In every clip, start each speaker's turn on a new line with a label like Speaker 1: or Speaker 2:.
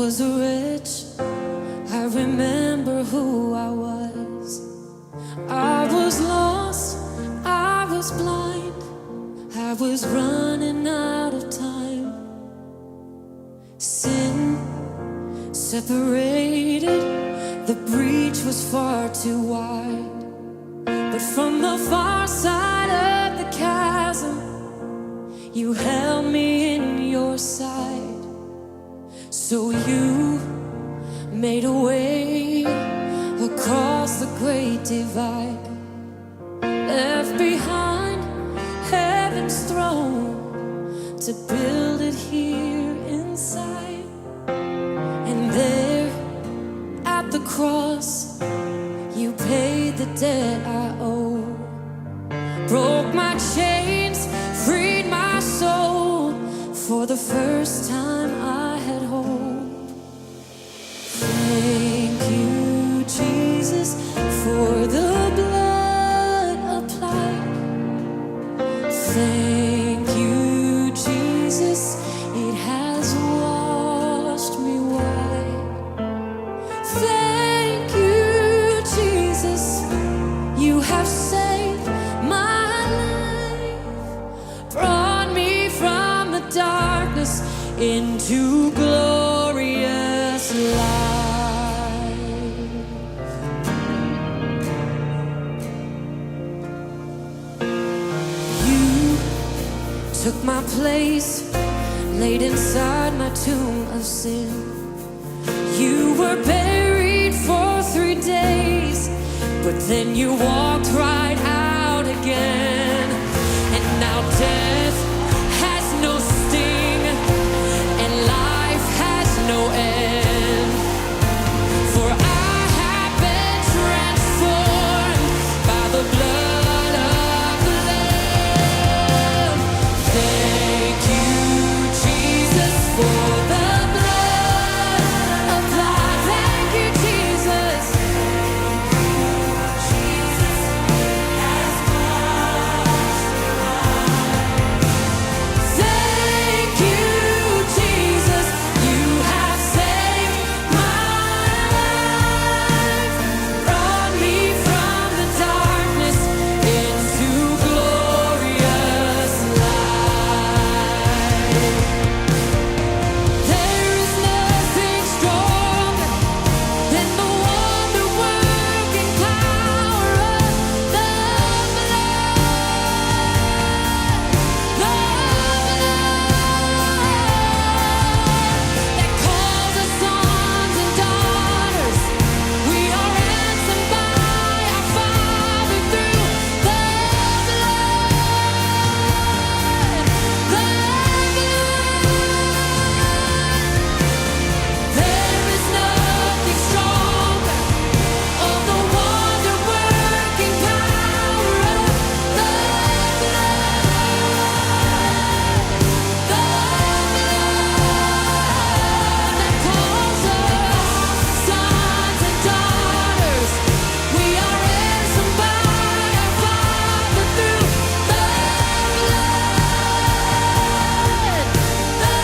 Speaker 1: was a wretch, I remember who I was. I was lost, I was blind, I was running out of time. Sin separated, the breach was far too wide. But from the far side of the chasm, you held me in your sight. So you made a way across the great divide, left behind heaven's throne to build it here inside. And there at the cross, you paid the debt I owe, broke my chains, freed my soul. For the first time, I had hope. Thank you, Jesus, for the blood applied. Thank you, Jesus, it has washed me white. Thank you, Jesus, you have saved my life, brought me from the darkness into glorious light. You took my place, laid inside my tomb of sin. You were buried for 3 days, but then you walked right out again. And now death has no sting, and life has no end. For I have been transformed by the blood of the Lamb. Thank you, Jesus, for the blood applied. Thank you, Jesus. Jesus has washed me white. Thank you, Jesus. You have saved my life, brought me from the darkness into glorious light. There is nothing stronger than the wonder-working power of the blood, the blood that calls us sons and daughters. We are ransomed by our Father through the blood, the blood. There is nothing stronger. Oh, the wonder-working power of the blood, the blood that calls us sons and daughters. We are ransomed by our Father through the blood, the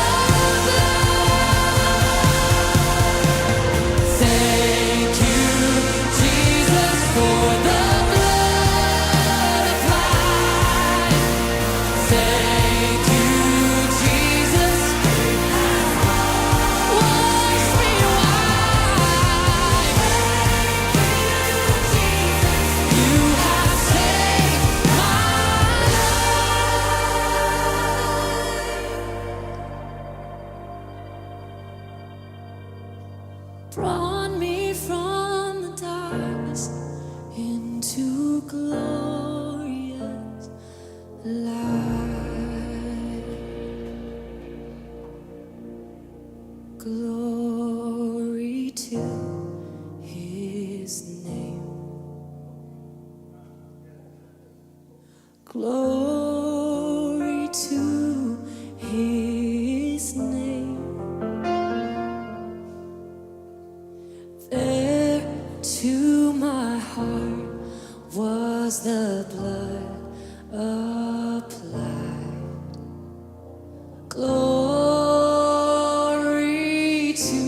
Speaker 1: blood. Thank you, Jesus, for the blood applied. Thank you, Jesus, washed me white. You have saved my life, brought me from the darkness into glorious light. Glory to his name. Glory to his name. There to my heart was the blood applied. Glory to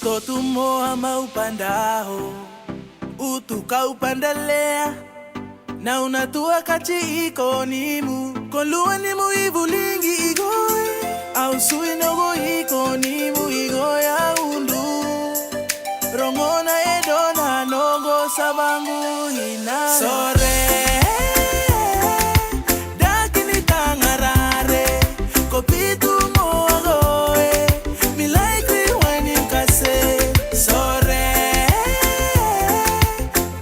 Speaker 2: Totumoa maupandaho utukaupandalea na unatua kati iko nimu kolua nimu ivulingi igoe ausui nogo iko nimu igoya undu rongona edona nogo sabangu ina sore dakini tangarare kopitu moagoe mi like wine kase sore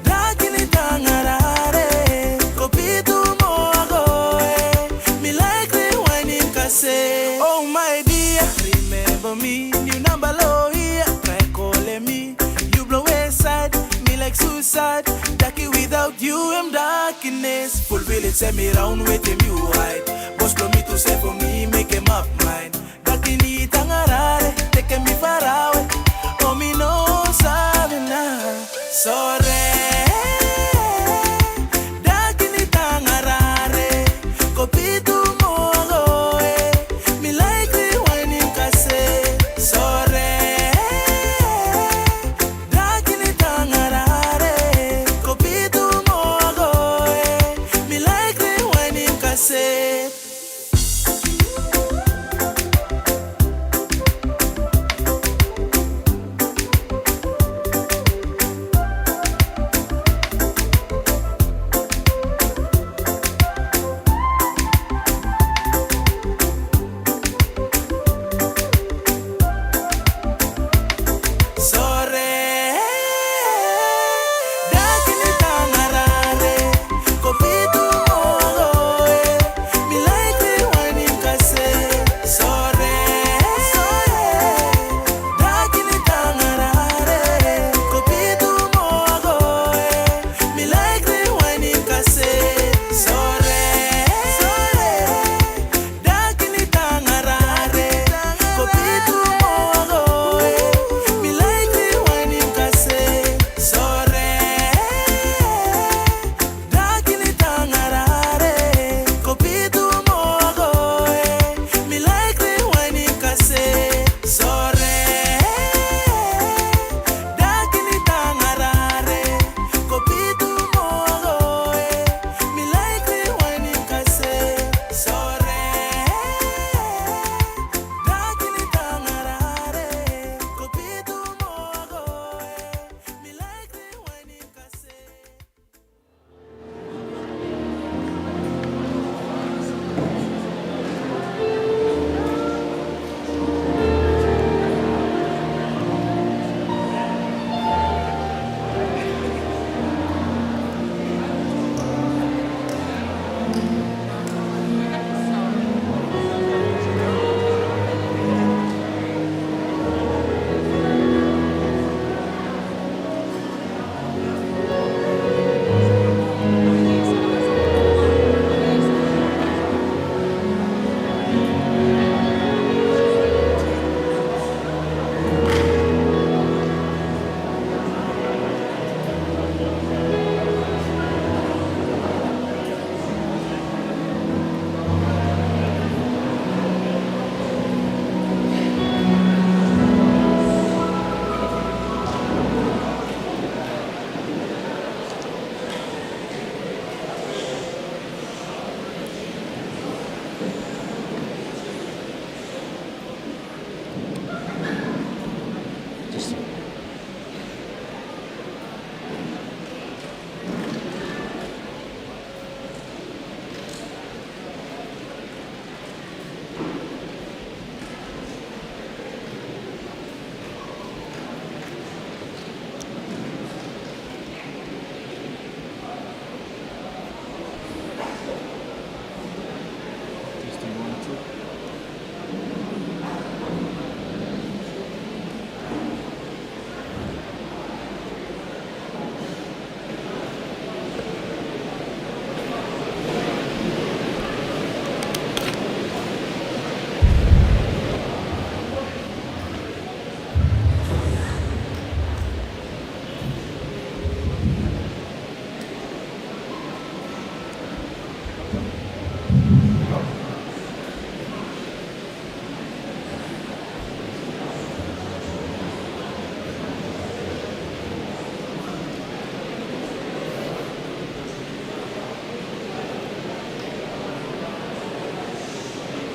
Speaker 2: dakini tangarare kopitu moagoe mi like wine kase. Oh my dear, remember me, new number low here, try calling me, you blow aside me like suicide. Darky without you, I'm darkness. Full village send me round with him you hide. Boss blow me to say for me, make him up mine. Dakini tangarare, taking me far away. Oh me no sabe na. Sorry. Dakini tangarare, kopitu mogoe. Mi like wine kase. Sorry. Dakini tangarare, kopitu mogoe. Mi like wine kase.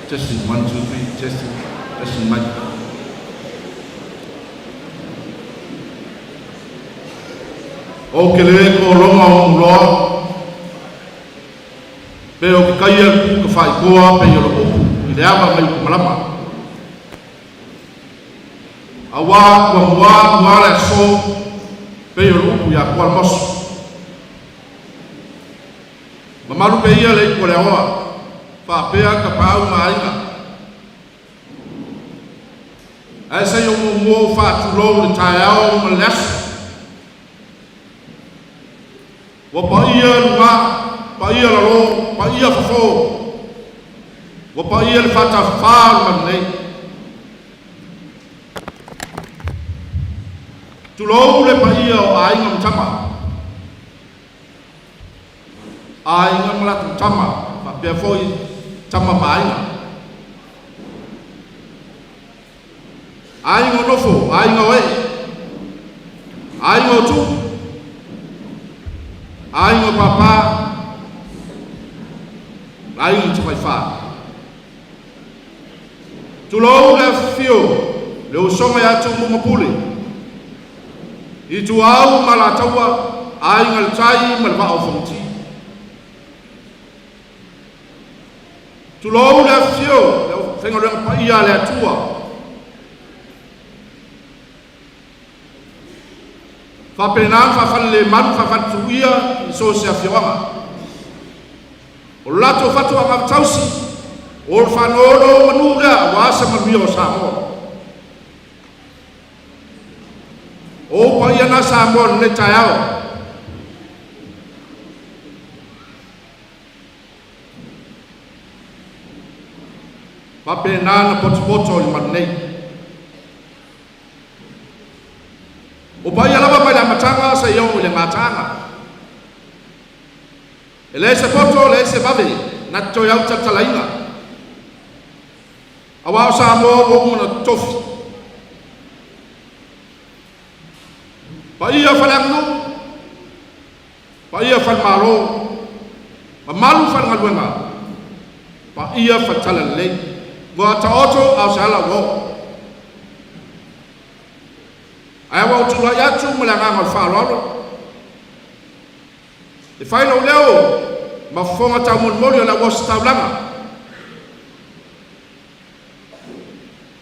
Speaker 3: Testing, 1, 2, 3, testing, testing mic. O ke le ko longa o muloa, pe o ke kaia ku ka whaikoa pe i o lo upu i le ava mai ku malama. A wā ua mua mua le aso pe i o lo upu ia kua mosu. Mamalu pe ia le ipu o le aoa, whaapea ka pau maaiga. Ae sa i o muamua o faatulou le taeao ma le aso. Ua paia lugā, paia lalō, paia fafō. Ua paia le faatafafā o le malu nei. Tulou le paia o aiga ma tama. Aiga ma latou tama, faapea foi tama ma aiga. Aiga o nofo, aiga o ee, aiga o tupu, aiga o pāpā, aiga o tamaifā. Tulou le afifio le usoga ia Tumua ma Pule, Ituau ma Alataua, Aiga i le Tai ma le Vaa o Fonoti. Tulou le afifio le aufaigaluega paia a le Atua, faapena ona faafalelemalu ma faafaletuluia i so o se afioaga. O le latou fatuaga tausi, o le faanonomanu lea aua se manuia o Samoa. O ou paia na Samoa i lenei taeao. Faapena na potopoto i le malu nei. O paia lava mai le amataga seia oo i le gataaga. E le se poto, le se vave, na te toe autalatalaina. Aua o Samoa ua uma ona totofi. Paia faaleaganuu, paia falemalo, mamalu faalegaluega, paia faale-talalelei, ua taoto a o se ala ua oo. Ae ua ou tulai atu ma le agaga o le faaaloalo, e fai lou leo ma fofoga taumolimoli o le au ositaulaga,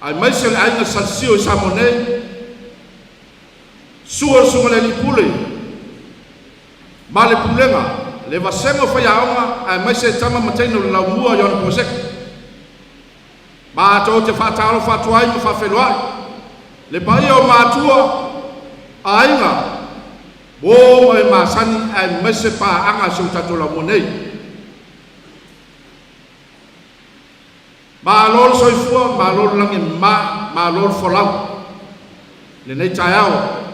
Speaker 3: aemaise o le aiga Salusio i Samoa nei, susu o le susuga i le Alii Pule ma le Pulega, le vasega o faiaoga aemaise tama ma teine o le laumua i ona poloseke. Matou te faatalofa atu ai ma faafeiloai le paia o matua, aiga, uo ma e masani aemaise paaga a si o tatou laumua nei. Malo le soifua, malo le lagi e mama, malo le folau i lenei taeao.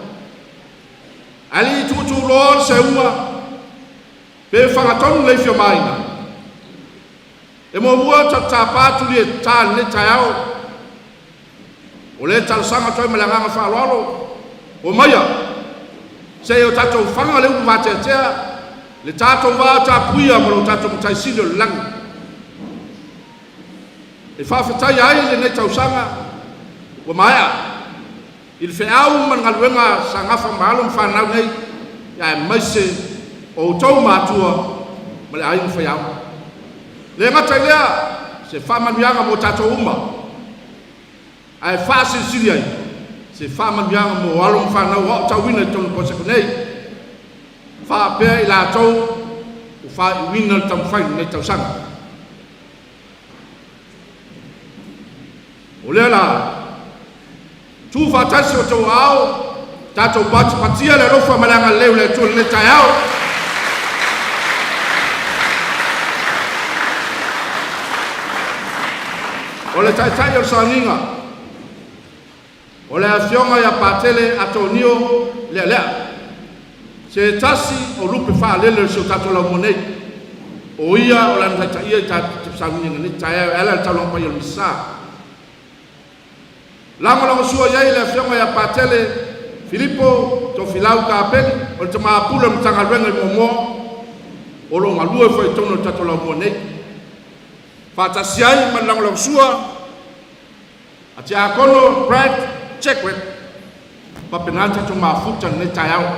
Speaker 3: Ae le i tuutuuloa le seuga pe fagatonu le ifiomaina, e muamua tapa tuli e tā i lenei taeao. O le talosaga atu ai ma le agaga faaaloalo, o maia, se i o tatou faga le ulu vateatea, le tatou va tapuia ma lo tatou Matai Sili o le lagi. E faafetaia ai lenei tausaga ua maea i le feau ma le galuega sa gafa ma alo ma fanau nei, aemaise o outou matua ma le aiga faiaoga. Le gata i lea, se faamanuiaga mo tatou uma, ae faasilisili ai se faamanuiaga mo alo ma fanau o aotauina i totonu o Koseko nei, faapea i latou ua faaiuina le taumafai i lenei tausaga. O lea la, tu faatasi o outou aao, tatou patipatia le alofa ma le agalelei o le Atua i lenei taeao. O le taitai o le sauniga, o le afioga ia Patele Atonio Lealea, se tasi o lupe faalele o si o tatou laumua nei. O ia o lana taitaia i tatou sauniga nei taeao e ala i le taulaga paia o le Misa. Lagolagosua i ai le afioga ia Patele Filipo Tofilau Kapeli, o le tama pule o le Matagaluega i Moamoa, o lo o galue foi i totonu o le tatou laumua nei. Faatasi ai ma le lagolagosua a Tiakono Brad Checkwell, faapena le tatou mafuta i lenei taeao.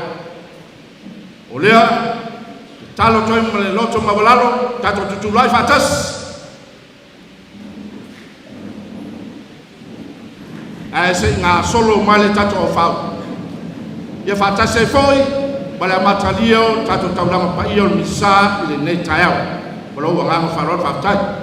Speaker 3: O lea e tatalo atu ai ma le loto maualalo, tatou tutulai faatasi ae se i gasolo mai le tatou aofau, ia faatasi ai foi ma le amatalia o le tatou taulaga paia o le Misa i lenei taeao. Ma lou agaga faaaloalo faafetai.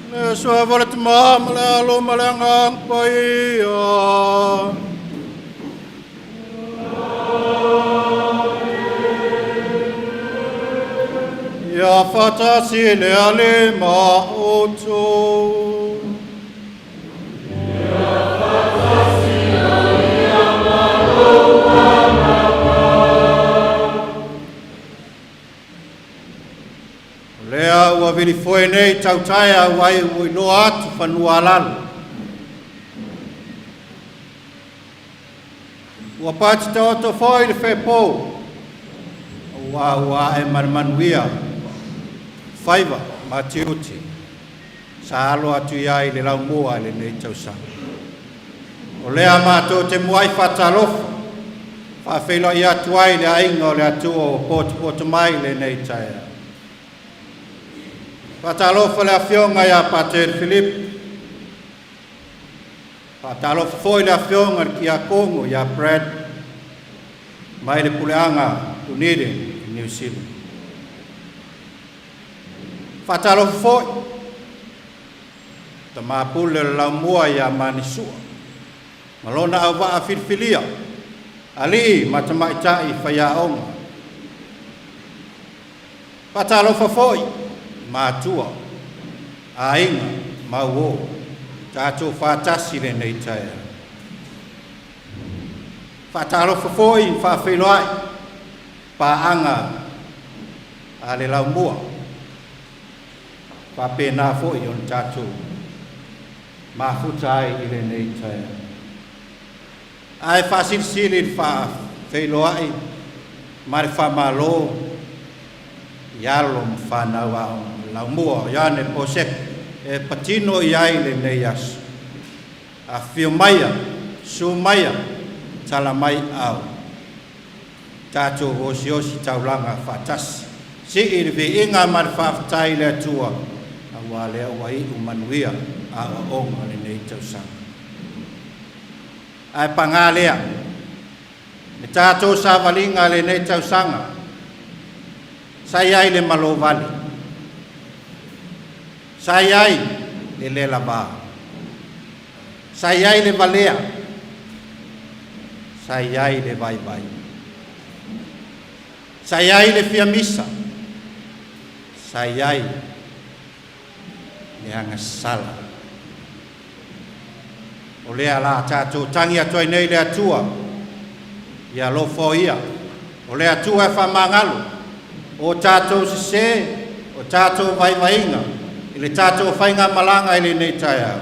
Speaker 3: Le suafa o le Tama ma le Alo ma le Agaga Paia. Ia faatasi le Alii ma outou. O lea ua vilifoe nei tautaia ua ai ua iloa atu fanua alalo. Ua pati taoto foi le fepo, aua ua ae ma le manuia, faiva ma tiute, sa alo atu i ai le laumua i lenei tausaga. O lea matou te muai faatalofa, faafeiloai atu ai le aiga o le Atua ua potopoto mai i lenei taeao. Faatalofa le afioga ia Patele Filipo, faatalofa foi le afioga i le Tiakono ia Brad, mai le puleaga
Speaker 4: Dunedin i New Zealand. Faatalofa foi tamā pule o le Laumua ia Manisua ma lona auvaa filifilia, alii ma tamaitai faiaoga. Faatalofa foi matua, aiga ma uō, tatou faatasi i lenei taeao. Faatalofa foi ma faafeiloai paaga a le Laumua, faapena foi ona tatou mafuta ai i lenei taeao. Ae faasilisili le faafeiloai ma le faamalo i alo ma fanau aoga a le Laumua o Ioane Paul II e patino i ai lenei aso. Afifio maia, susu maia, tala mai aao, tatou osiosi taulaga faatasi, sii le viiga ma le faafetai i le Atua, aua lea ua iu manuia aoaoga o lenei tausaga. Ae paga lea, le tatou savaliga lenei tausaga, sa i ai le malovale, sa i ai le le lavā, sa i ai le valea, sa i ai le vaivai, sa i ai le fiamisa, sa i ai le agasala. O lea la tatou tagi atu ai nei le Atua, ia alofa o ia, o le Atua e faamagalo, o tatou sesē, o tatou vaivaiga, i le tatou faigamalaga i lenei taeao.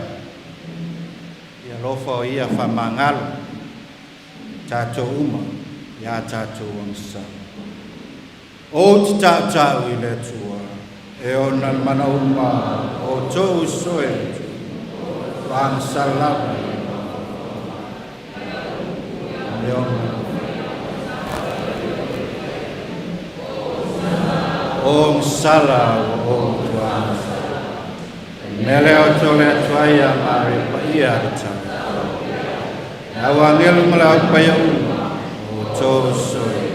Speaker 4: Ia alofa o ia faamagalo, tatou uma, ia tatou agasala. Ou te tautau i le Atua, e ona le mana uma, o outou uso e faagasala lava. Le ona. O agasala ua ou tuagasala. Mea lea o tole atu ai ia Maria paia le tau. Le au agelu ma le au paia uma, o outou uso e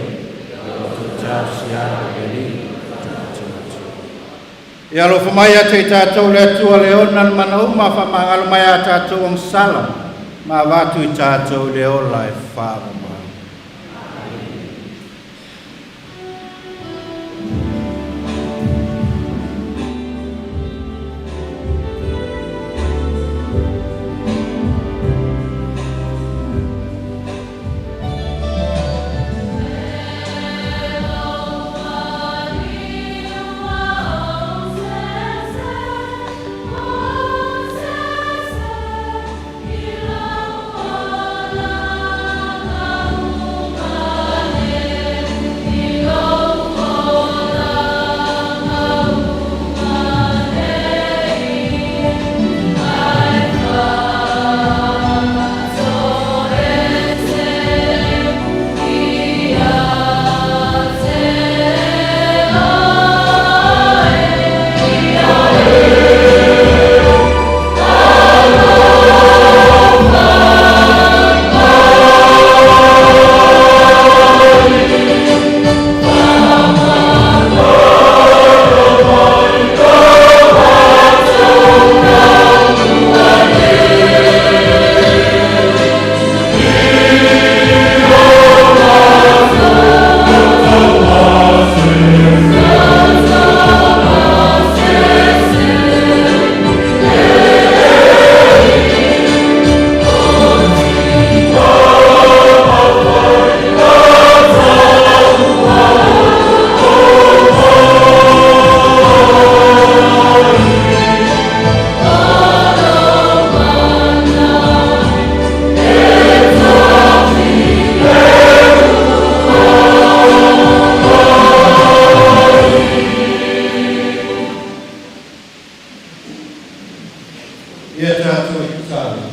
Speaker 4: o outou tausia le Alii tatou Atua. Ia alofa mai ia te i tatou le Atua le ona le mana uma, faamagalo mai a tatou agasala, ma avatu i tatou le ola e faavavau. Ia tatou tatalo.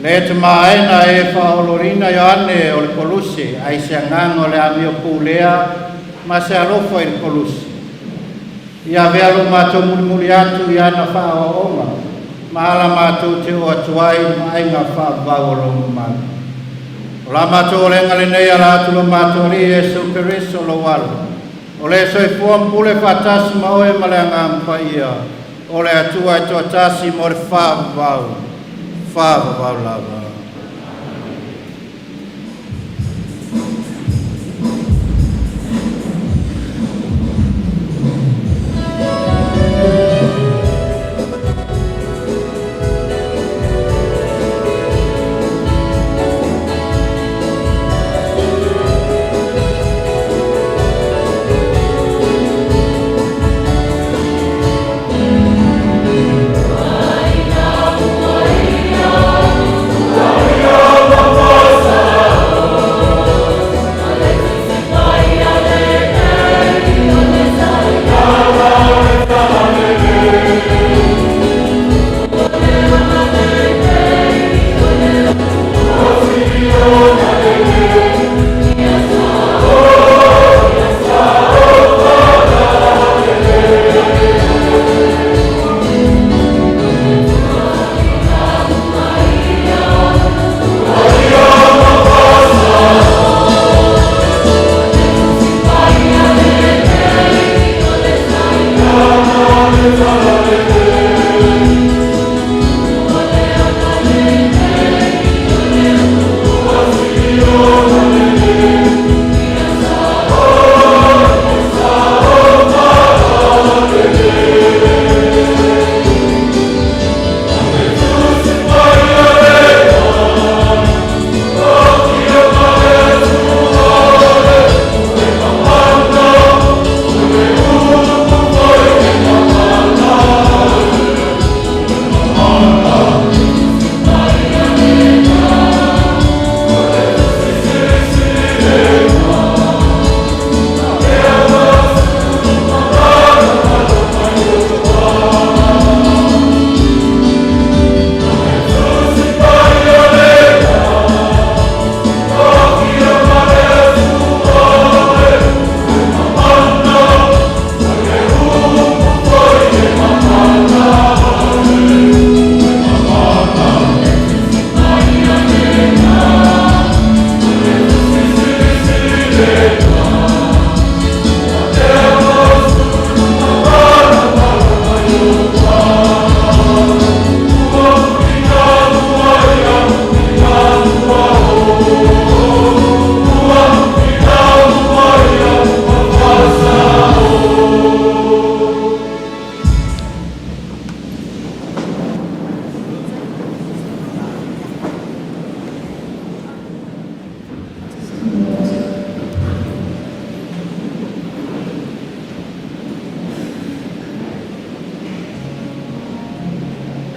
Speaker 4: Le tamaina e faaolooloina Ioane o le Koluse, ai se agaga o le amio pulea ma se alofa i le Koluse. Ia avea lo matou mulimuli atu i ana faaoaoga, ma ala matou te oo atu ai i le vaaiga faavavau o lo mamalu. O la matou olega lenei ala atu lo matou Alii Iesu Keriso lou Alo, o le soifua ma pule faatasi ma oe ma le Agaga Paia, o le Atua e toatasi mo le faavavau, faavavau lava.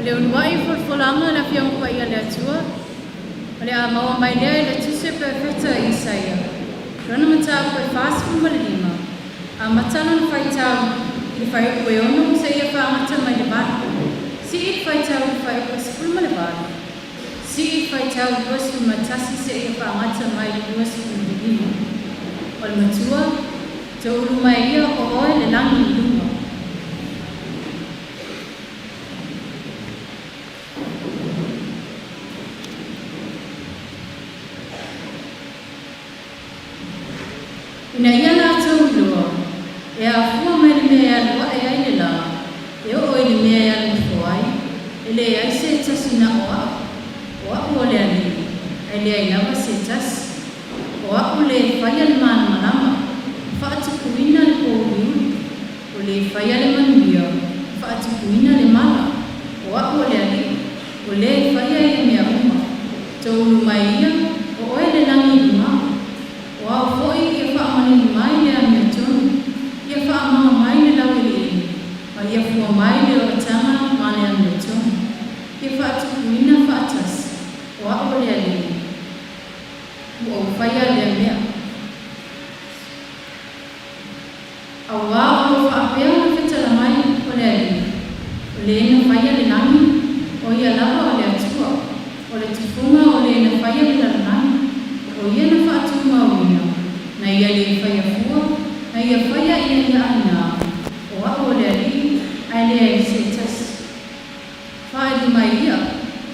Speaker 5: O le uluai folafolaga a le Afioga Paia a le Atua, o le a maua mai lea i le Tusi a le Perofeta Isaia, lona mataupu e 45, amata lona faitau i le fuaiupu e 6 seia faagata mai le 8, sii le faitau i le fuaiupu e 18, sii le faitau i le 21 seia faagata mai le 25. O le Matua, Toulu mai ia o oe le lagi i luga. Ina ia latou iloa, e afua mai le mea e alu ae ai le lā, e oo i le mea e alu ifo ai, e leai se tasi na o a'u, o a'u o le Alii, ae leai lava se tasi. O a'u le faia le malamalama, faatupuina le pōuliuli, o le faia le manuia, faatupuina le mala, o a'u o le Alii, o le faia ia mea uma. Toulu mai ia, o oe le lagi i lugā. O ao foi ia faamanino mai le amiotonu, ia faamaga mai le laueleele, ma ia fua mai le olataga ma le amiotonu. Ia faatupuina faatasi, o a'u o le Alii, ua ou faia lea mea. Auā o lo o faapea ona fetala mai o le Alii, o le na faia le lagi, o ia lava o le Atua, o le tufuga o le na faia le lalolagi, o ia na faatumauina, na ia lē faia fua, na ia faia ina ia aina, o a'u o le Alii, ae leai se tasi. Faaili mai ia,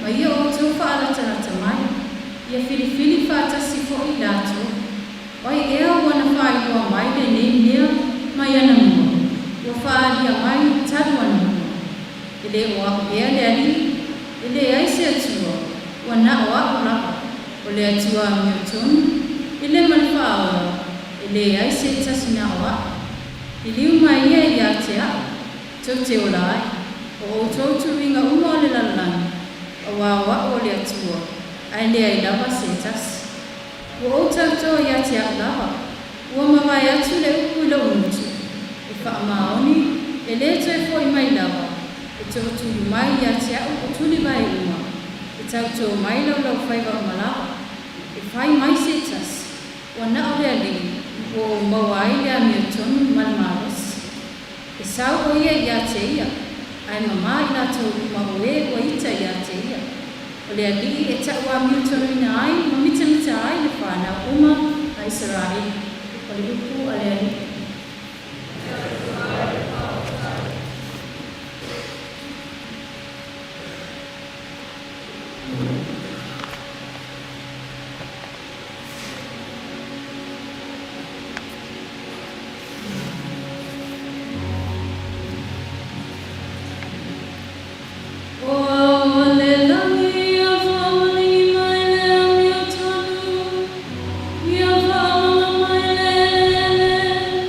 Speaker 5: ma ia outou faalatalata mai, ia filifili faatasi. O ai ea ua na faailoa mai lenei mea mai anamua, ua faaalia mai talu anamua? E le o A'u ea le Alii? E leai se Atua, ua na o A'u lava, o le Atua amiotonu, i le ma le Faaola, e leai se tasi na o A'u. Liliu mai ia ia te A'u, tou te ola ai, o outou tuluiga uma o le lalolagi, auā o A'u o le Atua, ae leai lava se tasi. Ua ou tautō ia te A'u lava, ua mavae atu le upu i lo'u gutu, e faamaoni, e lē toe fo'i mai lava, e to'atuli mai ia te A'u o tulivae uma, e tautō mai laulaufaiva uma lava, e fai mai se tasi, ua na o le Alii ua ou maua ai le amiotonu ma le malosi. E sau ʻo ia iā te ia, ae mamā i latou uma o ē ua ita iā te ia. O le Alii e taʻuamiotonuina ai ma mitamita ai le fanau uma a Isaraelu. O le upu a le Alii. O ao o le lagi ia faamaligi mai le amiotonu, ia faaalaga mai le eleele.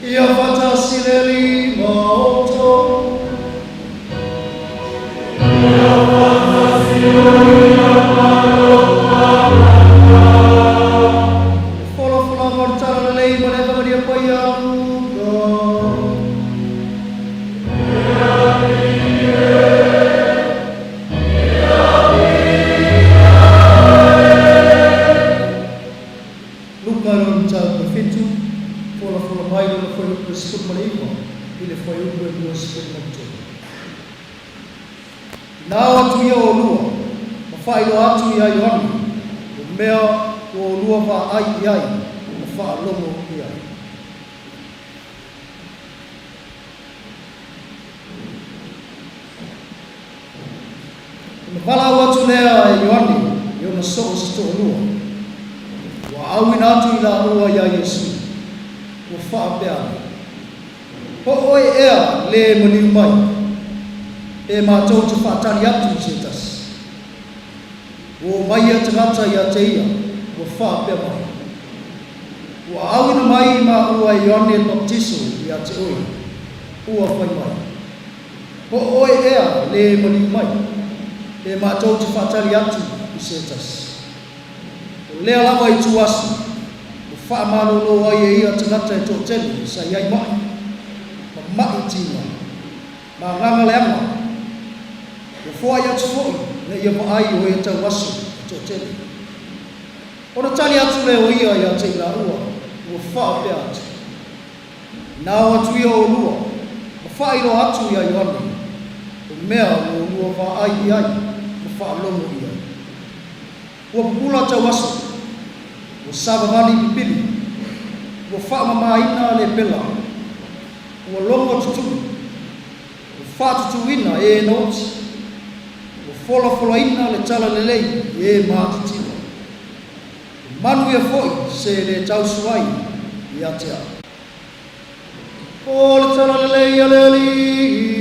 Speaker 6: Ia faatasi le Alii ma outou. Le folafolaga o le Talalelei ma le Evagelia Paia a Luka. Luka i lona mataupu e fitu, folafola mai lona fuaiupu e 19 i le fuaiupu e 23. Na o atu ia olua, ma faailoa atu iā Ioane, o mea ua olua vaai i ai ma faalogo i ai. Ona valaau atu lea e Ioane i ona soo se toalua, ua auina atu i laua iā Iesu, ua faapea ane, Po oe ea le maliu mai, pe matou te faatali atu i se tasi? Ua o mai ia tagata ia te ia, ua faapea mai, Ua auina mai maua e Ioane le Papatiso ia te oe, ua fai mai, Po oe ea le maliu mai, pe matou te faatali atu i se tasi? O lea lava i tua aso, ua faamalolo ai e ia tagata e toatele sa i ai maʻi, ma maʻi tina, ma agaga leaga. Ua foai atu foi ina ia vaai o e tau aso e toatele. Ona tali atu lea o ia ia te i laua, ua faapea atu, Na o atu ia olua, ma faailoa atu iā Ioane, o mea ua olua vaai i ai ma faalogo i ai. Ua pupula tau aso, ua savavali pipili, ua faamamaina le pela, ua logo tutuli, ua faatutuina e na oti, ua folafolaina le talalelei i e matitiva. E manuia foi se le tausu ai ia te au. O le talalelei a le Alii.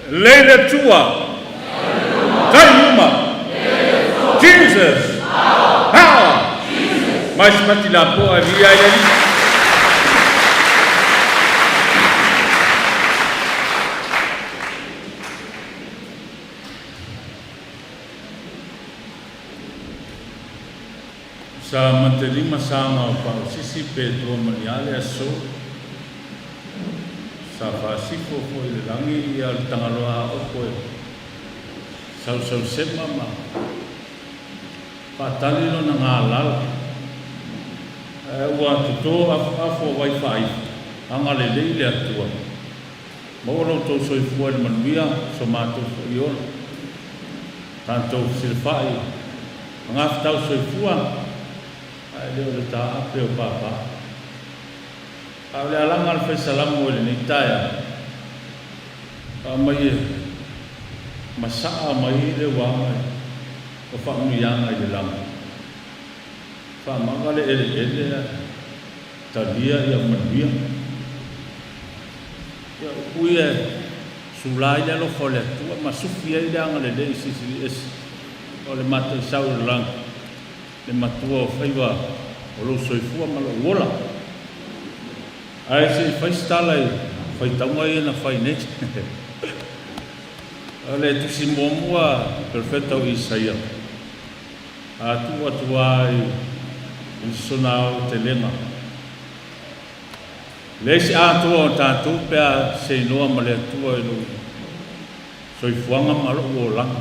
Speaker 3: Lei le Atua. Tai uma. Jesus. Power. Mai se mati la poa e via i le Alii. Sa matelima saga o Pausisi pe tua ma ni ale aso. Sa faasifo foi i le lagi ia le Tagaloa Aopo e sausausema ma faatali lona galala. Ae ua toto afoafo o wai faaifo, agalelei le Atua. Maua lo outou soifua i le manuia, so matou foi ola. Tatou fesilafai ma gafetau soifua, ae le o le taape o papa. A o le alaga a le fai salamo i lenei taeao, aumai e masaa mai le uaga o faamanuiaga i le lagi. Faamaga le eleele ae talia ia manuia. Ia upu ia e sula ai le alofa o le Atua ma sufi ai le agalelei silisili ese o le mataisau o le lagi, le matua o faiva o lou soifua ma lou ola. Ae se i fai se tala i faitauga ia na fai nei. O le tusi muamua Perofeta o Isaia, a tuu atu lava i le sona aotelega. Leai se atoa o tatou pe a seinoa ma le Atua i lou soifuaga ma lou olaga.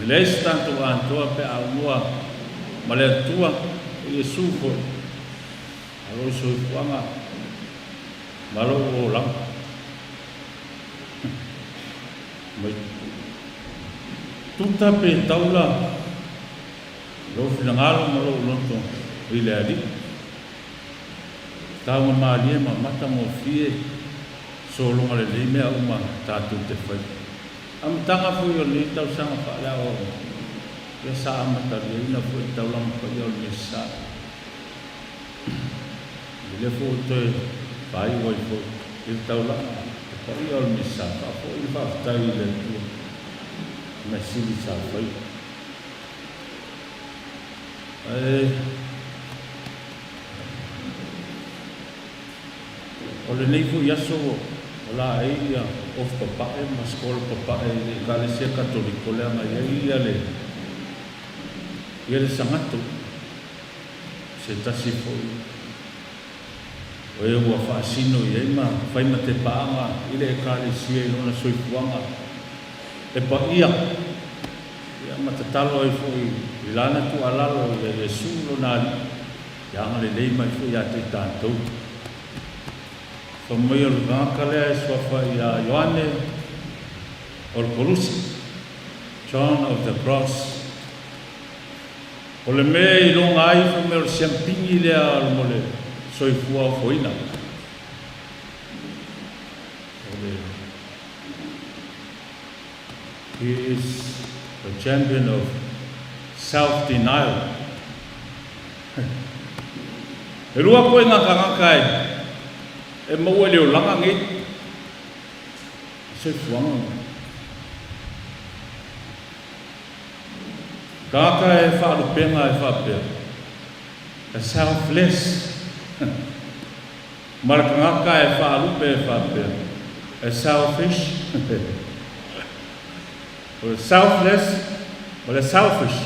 Speaker 3: E leai se tatou atoa pe a aunoa ma le Atua, o Iesu foi, ma lou soifuaga ma lou olaga. Mai tuta pe taula lou finagalo ma lou loto i le Alii.
Speaker 7: Taugamalie ma matagofie sologa lelei mea uma tatou te faia. Amataga foi o lenei tausaga faaleaoaoga, ia sa amataliaina foi le taulaga paia o le Mesa. E lea foi ua toe faaiu ai foi i le taulaga le paia o le Mesa, faafoi le faafetai i le Atua i mea sili sa faia. Ae o lenei foi aso o laei ia ofu papae ma skola papae i le Ekalesia Katoliko leaga e i ai ia le ia le sagato se tasi foi o e ua faasino i ai ma fai ma tepaaga i le Ekalesia i lona soifuaga e paia ia ma tatalo ai foi i lana tuualalo ia Iesu lona Alii ia agalelei mai foi ia te i tatou. Fai mai o le tagata lea e suafa ia Ioane o le Kolusi, John of the Cross. O le mea e iloga ai fai mai o le siampigi lea mo le soifua ofoina. O le He is the champion of self-denial. E lua koe ngā kangaka e, e maua i le olaga nei. Soifuaga nei. Kangaka e whaalupenga e whaapea. A selfless. Ma le tagata e faalupe e faapea, E selfish, o le selfless ma le selfish.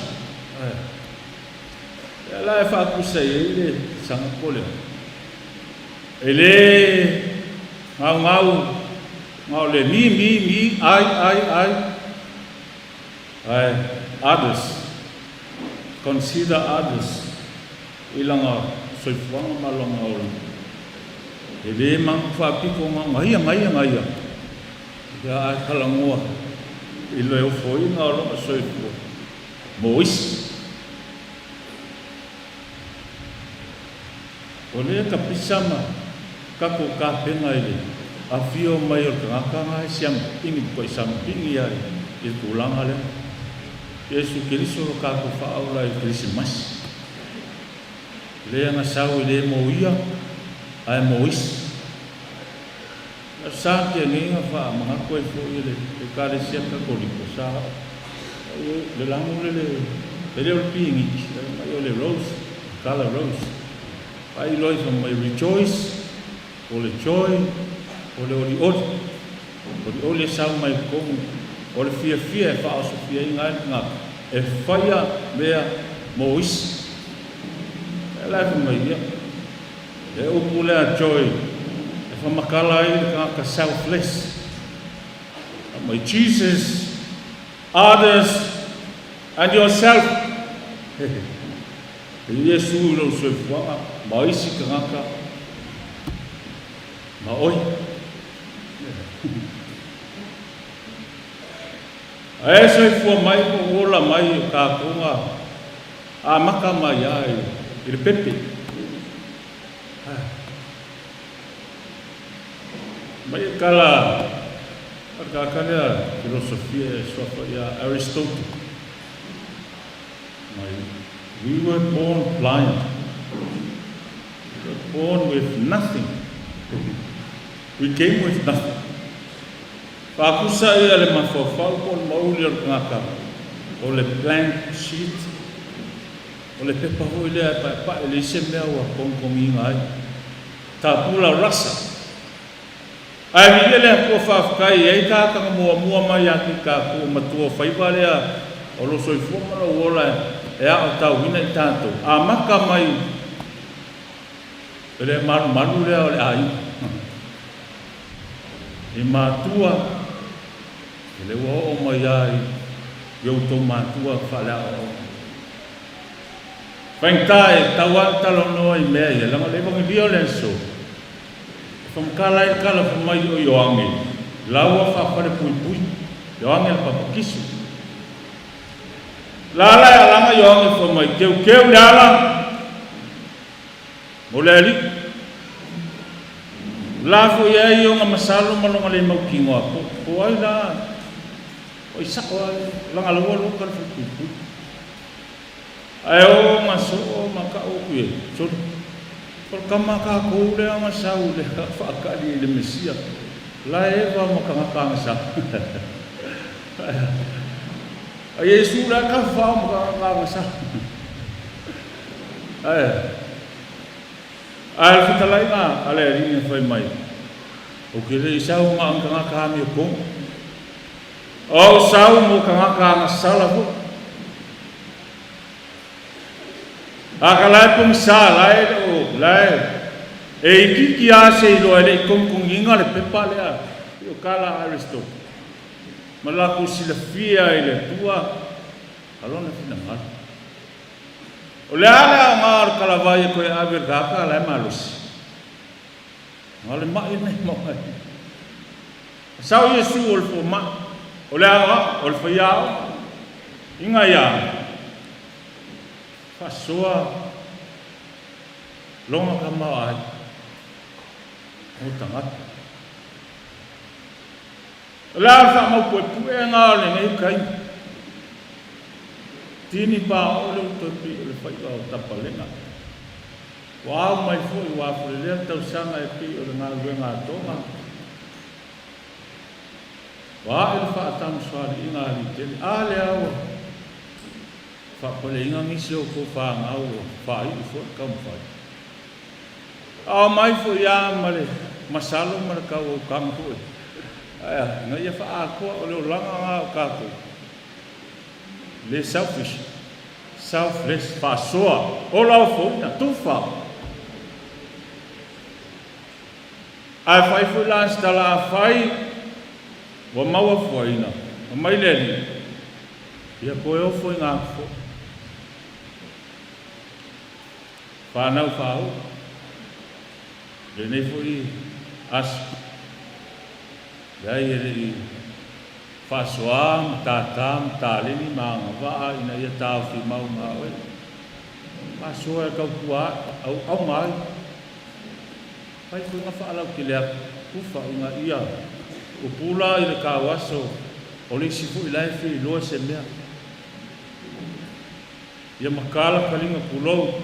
Speaker 7: Ia la e faakusa i ai le sagapo lea. E le gaugau na o le me, me, me, I, I, I, ae others, consider others. I lana soifuaga ma lona ola. E le magu faapito na gaia, gaia, gaia, ia ae talanoa i le ofoina o lona soifua mo isi. O lea ka pisa ma tatou tapena i le afio mai o le tagata na e siamupini po sampini ai i le tulaga lea. Iesu Keriso lo tatou faaola i le Kerisimasi. Lea na sau e le mo ia, ae mo isi. Na sa te nei na faamanatu ai foi e le Ekalesia Katoliko, sa le lago le le, e le o le pigiki, mai o le rose, colour rose. Faailoa ifo mai rejoice, o le joy, o le olioli. Olioli e sau mai totonu o le fiafia e faaosofiaina ai le tagata e faia mea mo isi. E la e fai mai ia, le upu lea joy e faamatala ai le tagata selfless. Fai mai Jesus, others and yourself. E Iesu i lou soifuaga ma isi tagata ma oe. Ae soifua mai po o ola mai o tatou na amata mai lava i le pepe. Mai e kala a le tagata lea filosofia e suafa ia Aristotle. Mai, we were born blind. We were born with nothing. We came with nothing. Faakusa ia le mafaufau po o le mauli o le tagata, o le blank sheet, o le pepa foi lea e paepae, e leai se mea ua togitogiina ai. Tabula rasa. Ae viia le Atua faafetai e ai tagata na muamua mai ia te tatou matua o faiva lea o lo soifua ma lou ola e aotauina i tatou. Amata mai i le malumalu lea o le aiga. I matua, e le ua oo mai lava i outou matua faaleaoaoga. Faigata e tau lava le talanoa i mea ia, leaga o le Evangelio o le aso, e famakala ai le tala fai mai o Ioane laua faafalepuipui, Ioane le Papatiso. La la e alaga Ioane fai mai, Keukeu le ala mo le Alii. La fo'i ai oga masalo ma loga lē mautinoa po po ai la o i sa'o ai lagalaua loka le falepuipui ae o gasoo ma ka'u aku i ai solo o le kama kakou lea gasau le fa'akali i le Mesia la eva ma tagata agasa a Iesu la tafafao ma tagata agasa ae ae le fetalaiga a le alii na fai mai o ke le isau ma ang tagata amio pogo o sau mo tagata agasala fo'i a ka lae pogisa lae le o lae e ikiki a se iloa e le'i kogikogiga le pepa lea i o kala Aristotle ma lakou silafia i le Atua alona finagalo. O le a le aogā o le kalavai e toe ave i le tagata la e malosi. A o le ma'i lenei mau ai. Sau Iesu o le foma'i, o le aoao, o le faiaoga, iga ia faasoa loga tamaoai mo tagata. O le a le faamaupuepuega o lenei taimi? Tini paoo le uto e pei o le faiva o Tapalega. Ua ao mai foi ua afulelea le tausaga e pei o le galuega a Toga. Ua ae le faatamusoaliiga a Litele. A lea ua faapaleiga nisi o outou fanau ua faaiu foi le taumafai. Ao mai foi a ma le masalo ma le tauautaga foi. Ae a, ina ia faaatoa o le olaga na o tatou. Le selfish, selfless, faasoa, ola ofoina, tufa. Ae fai foi la se tala afai ua maua fuaina, ma mai le Alii, ia toe ofo i ngā foi. Whānau whāo, lenei foi aso, leai e le'i faasoā ma tātā ma taleni ma agavaa ina ia taofi mau ma oe. Faasoa e tautua ai, auauna ai. Fai foi nga faalautele atu, tufa ina ia pupula i le tauaso o le isi foi la e fia iloa se mea. Ia makala kaliga pulou.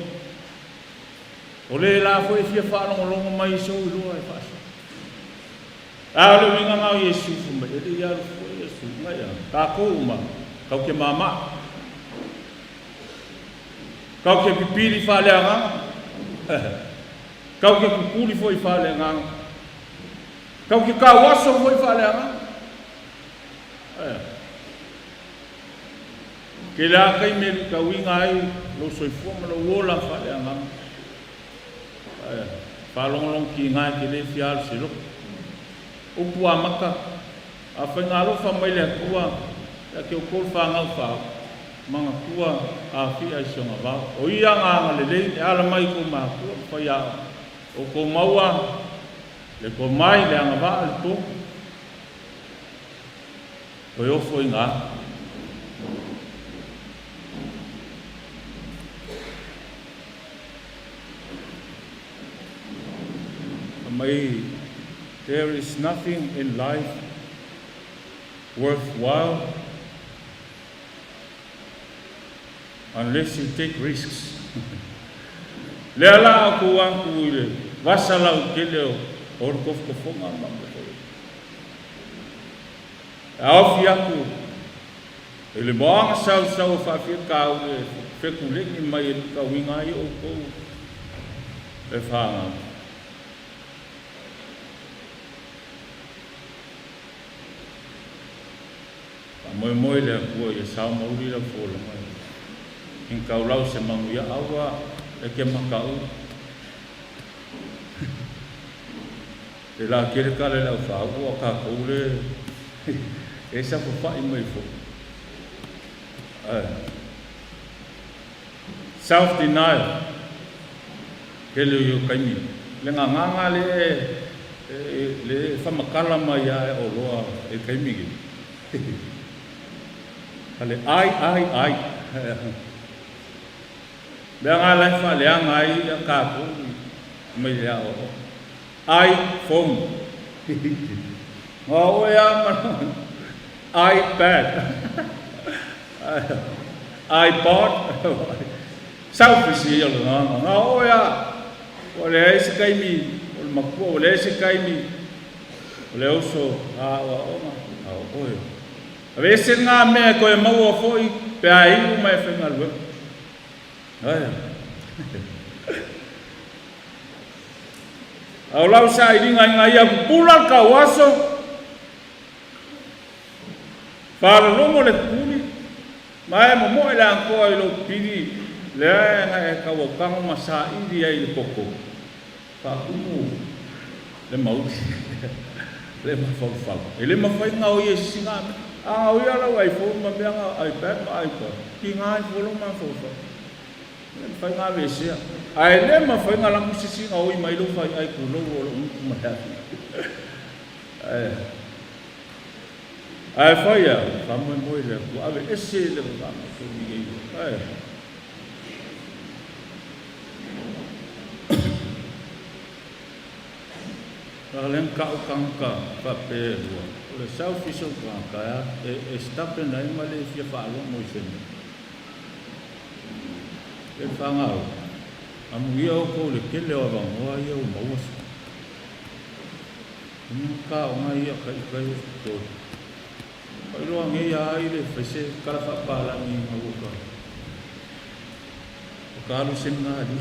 Speaker 7: O le la foi e fia faalogologo mai i sou iloa e faasoa. A o le uiga na o Iesu fai mai, e le i alu fua Iesu, ngai a, takou uma, kau ke mama. Kau ke pipili faaleagaga. Kau ke kukuli foi faaleagaga. Kau ke kauaso foi faaleagaga. Aia. Ke le a taimi e luitauina ai lou soifua ma lou ola faaleagaga. Ae faalogologo kiga e te le fia alu se loko. Upu amata, A faigalofa mai le Atua ia te outou le fanau faau, manatua aafia i si ona vao. O ia ga agalelei e ala mai i kou matua ma faiaoga, o kou maua le tomai, le agavaa, le tofu. Toe ofo i ngā. Mai, there is nothing in life worthwhile unless you take risks. Lea la o kou aku i le vasa lautele o le tofotofoga ma mea foi. E aofi atu i le moaga sausau o faafitauli e fekulegi mai e lutauina ai outou e fanau. Faamoemoe le Atua ia sao mauli lau folauga i taulau se manuia aua e te mataʻu. E la kele kala le au whāua o kākou le e sa whawhai mai fo. Self denial. Kele o kaimi. Le ngā ngā le le whamakala mai a e o loa e kaimi ki. Hale ai ai ai. Mea ngā lai wha le anga ai a kākou mai le ao. iPhone. Gaooi lava ma iPad. iPod. Selfish ia o le agaga. Gaooi lava. Ua leai se taimi o le matua, ua leai se taimi o le uso a aoaoga. Gaooi. Aveese lena mea e toe maua foi pe a iu ma e faigaluega. Ae. A o lau sailiga ina ia pupula le tauaso, faalologo le pupuli, ma e momoe le atoa i lou pili lea na e tauautago ma saili ai i le toto, faatumu le mauli, le mafaufau. E le mafai ona gaoia i se isi mea. A gaoia lau iPhone ma mea na, iPad ma iPod, tiga ifo lou mafaufau. E le mafai ona aveesea. Ae le mafai ona lagu se isi gaoi mai lou faiai pulou o lou gutu ma le afi. Ae, ae fai a, faamoemoe i le Atua, aveese le vavaga o tou i ai. Ae. A lea na tau tagata faapea e lua, o le selfish o le tagata e, e stubborn ai ma le fia faalogo i se mea. E fanau, amuia outou i le tele o avanoa ia ua maua se. Ina ka o ngai ia kai kai o tolu. Pailoa nei a i le fai se kala faapalagi ina ua ka o ka alu se nga li.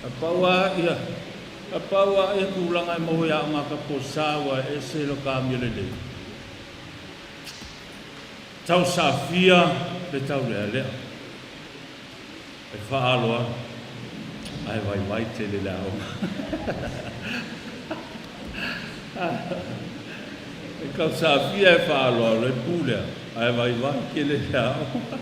Speaker 7: A pau a ia a pau a ia tulaga e maua ia o ngā ka po sa ua e se lo ka amio lelei. Tau safia le taulealea e faaaloalo ae vaivai tele le aoga. E tau safia e faaaloalo e pulea ae vaivai tele le aoga.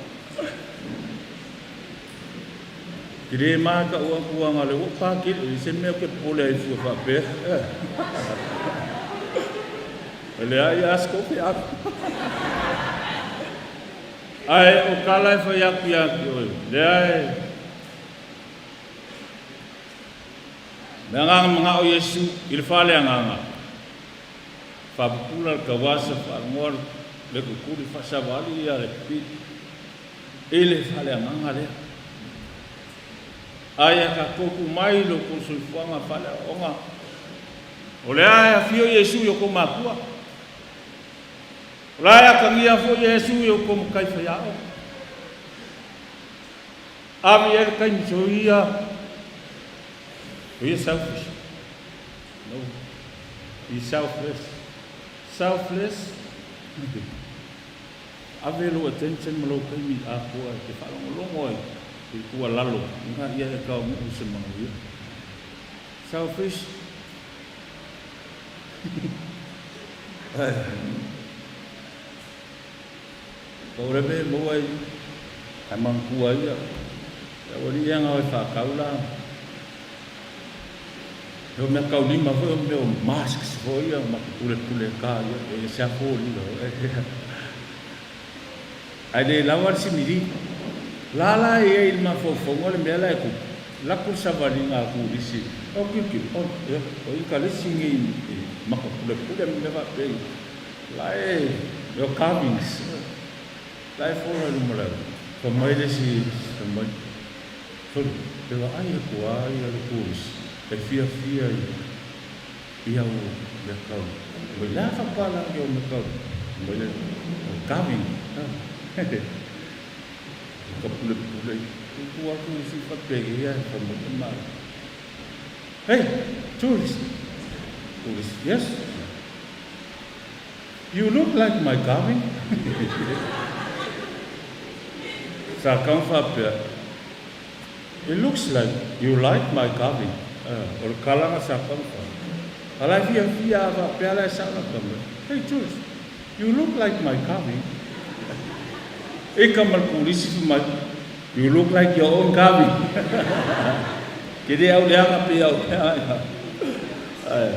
Speaker 7: Ke le mataʻu aku aga le ua pakele i se mea ke popole ai fua faapea. E leai a se kope aku. Ae o kala e fai aku ia te oe. Leai. Le agaga manao Iesu i le fale agaga. Faapupula le tauasa faalogoa le kukuli faasavali ia le pili. I le faaleagaga lea. Ae ia tatou tuu mai lo outou soifuaga faaleaoaoga, o lea e afio Iesu i outou matua, o la e atagia foi Iesu i outou matai faiaoga. Ave i ai le taimi soia, soia selfish. No. Be selfless. Selfless. Ave lou attention ma lou taimi atoa e te faalogologo ai i le tuualalo ina ia e taunuu i se manuia. Selfish. Pau le mea e maua ai, ae manatua ai ia, le aualii ia na o e faatau la. O mea taulima foi o mea o masks foi ia ma te pulepule ka ia e ese a foliga Ae le lawa le simili. La la e iai i le mafaufauga le mea la e tupu. Laku le savaliga a turisi. O kiukiu, o, ia, o i ka lisi nei i maka pulepule ma mea faapea i. La e, o carvings. La e fola i luma o le au. Fai mai le isi, fai mai. Sole, e vaai atu a ia le tourist e fiafia i au mea kau. Mai le a faapalagi au mea kau? Mai le carving. Ka pulepule i tutu atu i si faapea ia e fai mai le malo. Hey, tourist. Tourist, yes. You look like my carving. Sa kau faapea, It looks like you like my carving. O le kalaga sa kau fa. A la e fiafia a faapea la e sao la ka mai. Hey Jules, you look like my carving. E ka ma le pulisi fai mai, You look like your own carving. Ke le au leaga pe au leaga. Ai.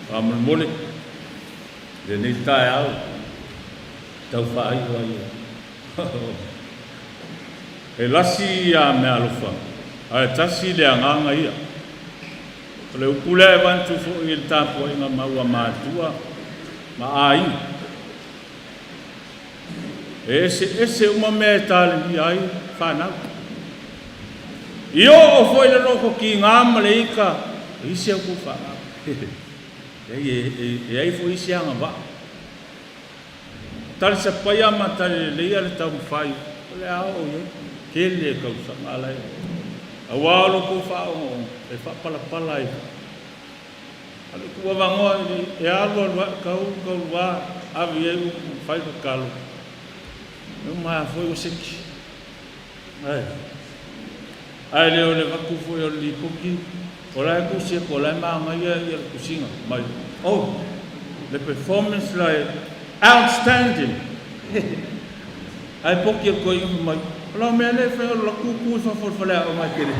Speaker 7: Faamolemole lenei taeao tau faaiu ai. E lasi ia meaalofa, ae tasi le Agaga ia. O le upu lea e avatu foi i le tapuaiga maua matua ma aiga. E eseese uma mea e talemia ai fanau. I oo foi le loko kiga ma le ika i isi au kou fanau. E i ai foi isi agavaa. Talisapaia ma talileleia le taumafai o le a oo i ai tele tausaga ala e auā o lo tou faaogaoga e faapalapala ai foi. A le tuuavanoa e alu alu ae tau tauluā ave i ai upu fai tatalo e uma a foi ua seki. Ae ae le o le avatu foi o le lipoti o la e tusi atu o la e manaia ia le tusiga mai oh le performance la e outstanding ae poti e le toeaina fai mai o lau mea lea e fai o le tutu i fafo o le faleaoga e tele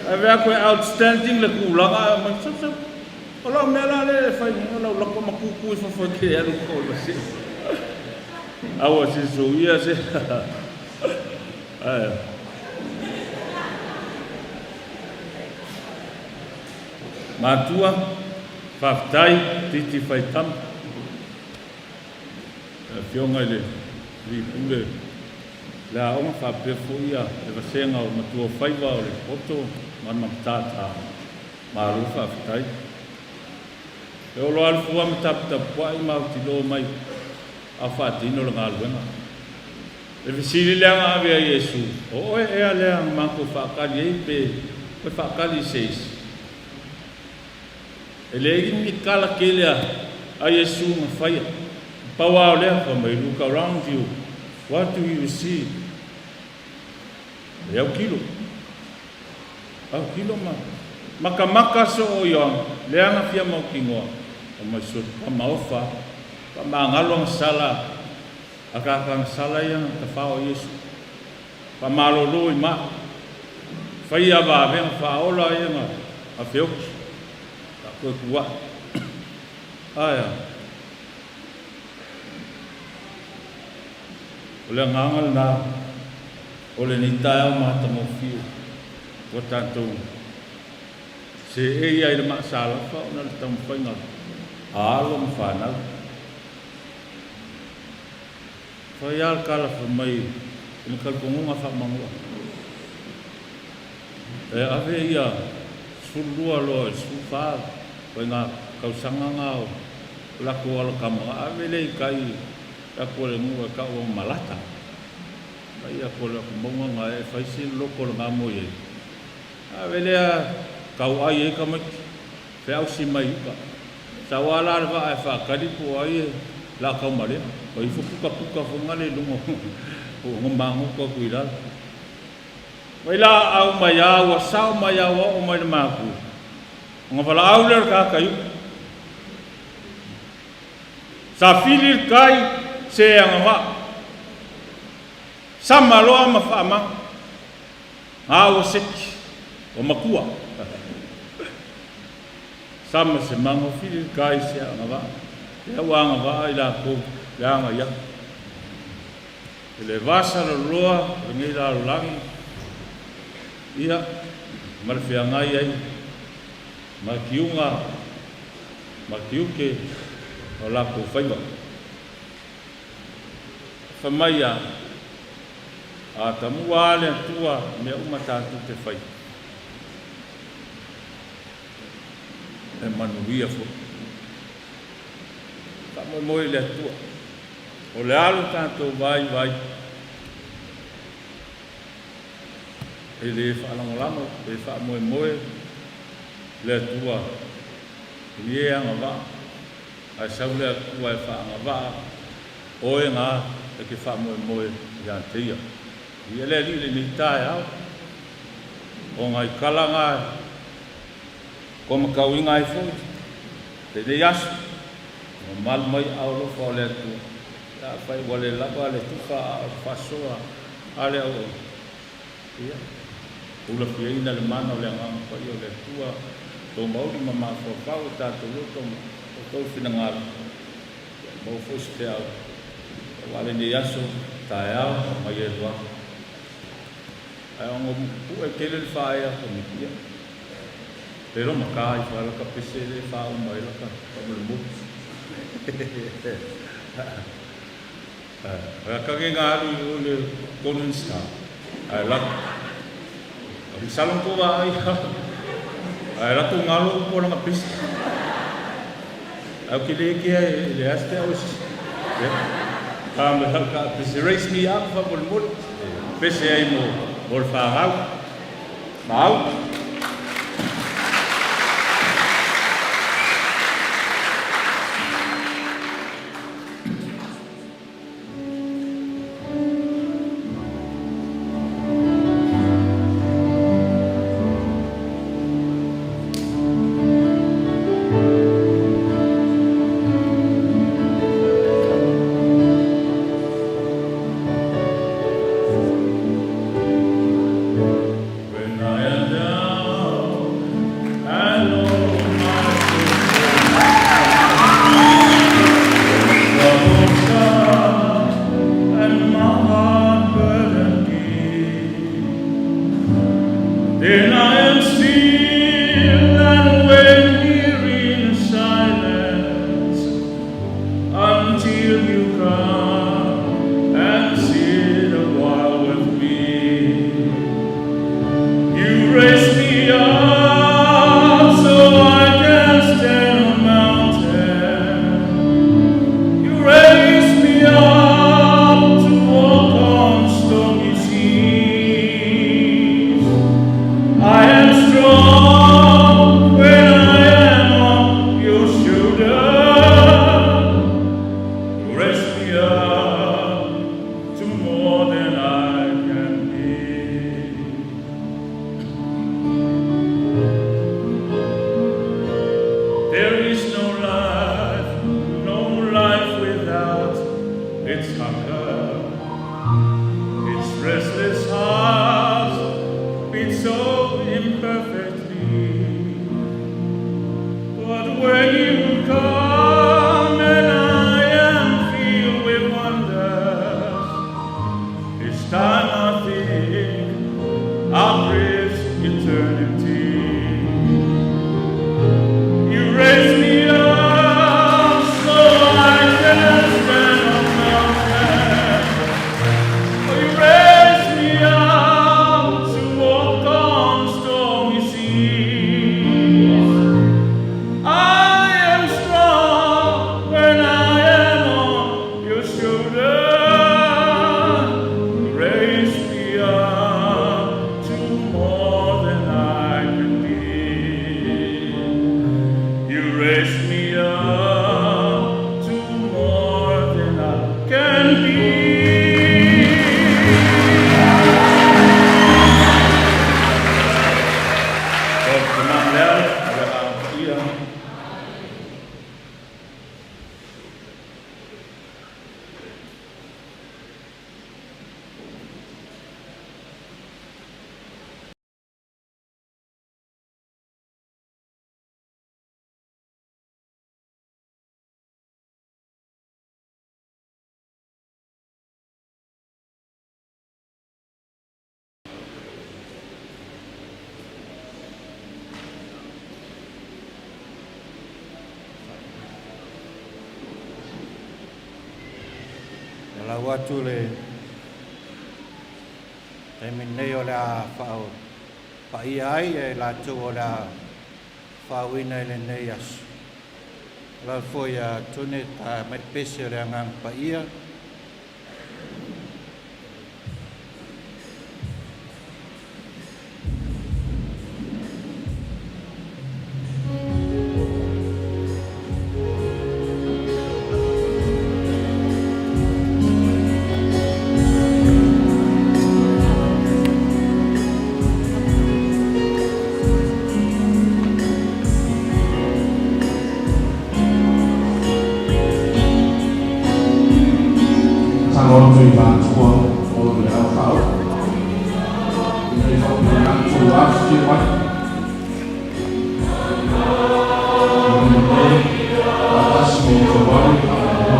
Speaker 7: ae vaai atu e outstanding le tulaga ae aumai sau sau o lau mea la lea e fai o lau lako ma tutu i fafo e te alu i o le masini. Aua se soia se. Ae. Matua, faafetai titi faitama. Le afioga i le Alii Pule le aoga faapea foi ia le vasega o matua faiva o le poto ma le matatata. Malo faafetai. E olo alu fua ma taputapuai ma autilo mai a o faatino le galuega. Le fesili lea na ave ai Iesu, O oe ea lea na matou faatali ai pe toe faatali i se isi? E leai ni tala tele a Iesu na faia. Pau lava o lea, fai mai, Look around you, what do you see? E autilo. Autilo ma makamaka so o Ioane, lea na fia mautinoa, o mai so tamaofa, faamagalo ana sala, akaka ana sala ia na tafao o Iesu. Faamalolo i maa, faia vaveaga faaola ia na afeoki, faatoe kuaʻi. Ae a? O le agaga lena o lenei taeao matagofie ua tatou seei ai i le maasalafa ona o le taumafaiga a alo ma fanau. Fai lava le tala fai mai i le talitonuga faamanoa, e ave ia 12 loa i le 14 faiga tausaga na o latou alotama, ave lea i tai atu o le nuu e tau o Malata. Fai atu o le mauga na e fai si loloto o le gamo i ai. Ave lea tau ai ai tamaiti, feausi mai uka. Sau a la le vaa e faatali po o ai e la taumalea. Ua ifo puka puka foi ngale i luga o nga magoto atu i lalo. Mai la au mai a ua sao mai a ua oo mai le maku. O nga valaau lea o le tagata i uka. Sa fili le tai se agavaa. Sama loa ma faamaga. A ua seki. Ua makua. Sama se maga o fili le tai se agavaa. Lea ua agavaa i latou le aga i aku. E le vasaloloa lenei lalolagi ia ma le feagai ai ma tiuga ma tiute o latou faiva. Fai mai a Atamua a le Atua mea uma tatou te fai, e manuia foi. Faamoemoe i le Atua, o le a lo tatou vaivai, e le faalagolago pe faamoemoe le Atua i e agavaa, ae sau le Atua e faaagavaa oe gā e te faamoemoe iā te Ia. Ia le Alii lenei taeao, o ngai kala gā kua matauina ai foi lenei aso, mamalu mai aao alofa o le Atua, pe afai ua le lava le tufa a o le faasoa a le auauna. Ia, ulafiaina le mana o le Agaga Paia o le Atua, tou mauli ma mafaufau o tatou loto ma outou finagalo, ia maua foi se feau. Aua lenei aso, taeao, mai e lua. Ae ona pu'e tele le faaea komiti, ia le lo makā i fa ka pese le faauma ai laka faamolemole. Kage ngā alu i o le Golden Star. Ae la Salon ko wa ai. Ae la tu ngalo ko langa pese. Au ke le ke ai le aste au si. Ka me ka pese raise me up fa mo mo. Pese ai mo mo le whangau. Mau. When I am down and oh my soul troubled and my heart burdened be, then I am still and wait here in silence until you come and sit a while with me. You raise me up so I can stand on mountains. You raise me up to walk on stormy seas. I am strong when I am on your shoulder. You raise me up to more than I can be. There is no life, no life without its hunger. Its restless heart beats so imperfectly. But when you come and I am filled with wonders, it's time I think I'll bridge eternity. You raise me up so I can stand on mountains. Oh, you raise me up to walk on stormy seas. I am strong when I am on your shoulder. You raise me up to more than I can be. You raise me up to more than I can be. Tenang lea, le ia.
Speaker 4: Lau atu le taimi nei o le a faa paia ai e latou o le a faauina i lenei aso. Lau foi a tune ta mai pese o le agaga paia.
Speaker 3: Salo tui matua o le au whau. Ina i whakapena tū atu mai. Ina nei, wātasi me te wari a mo.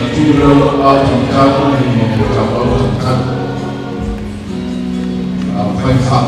Speaker 3: Atu leo au tangtau ni mo ko tau au tangtau. A fai wha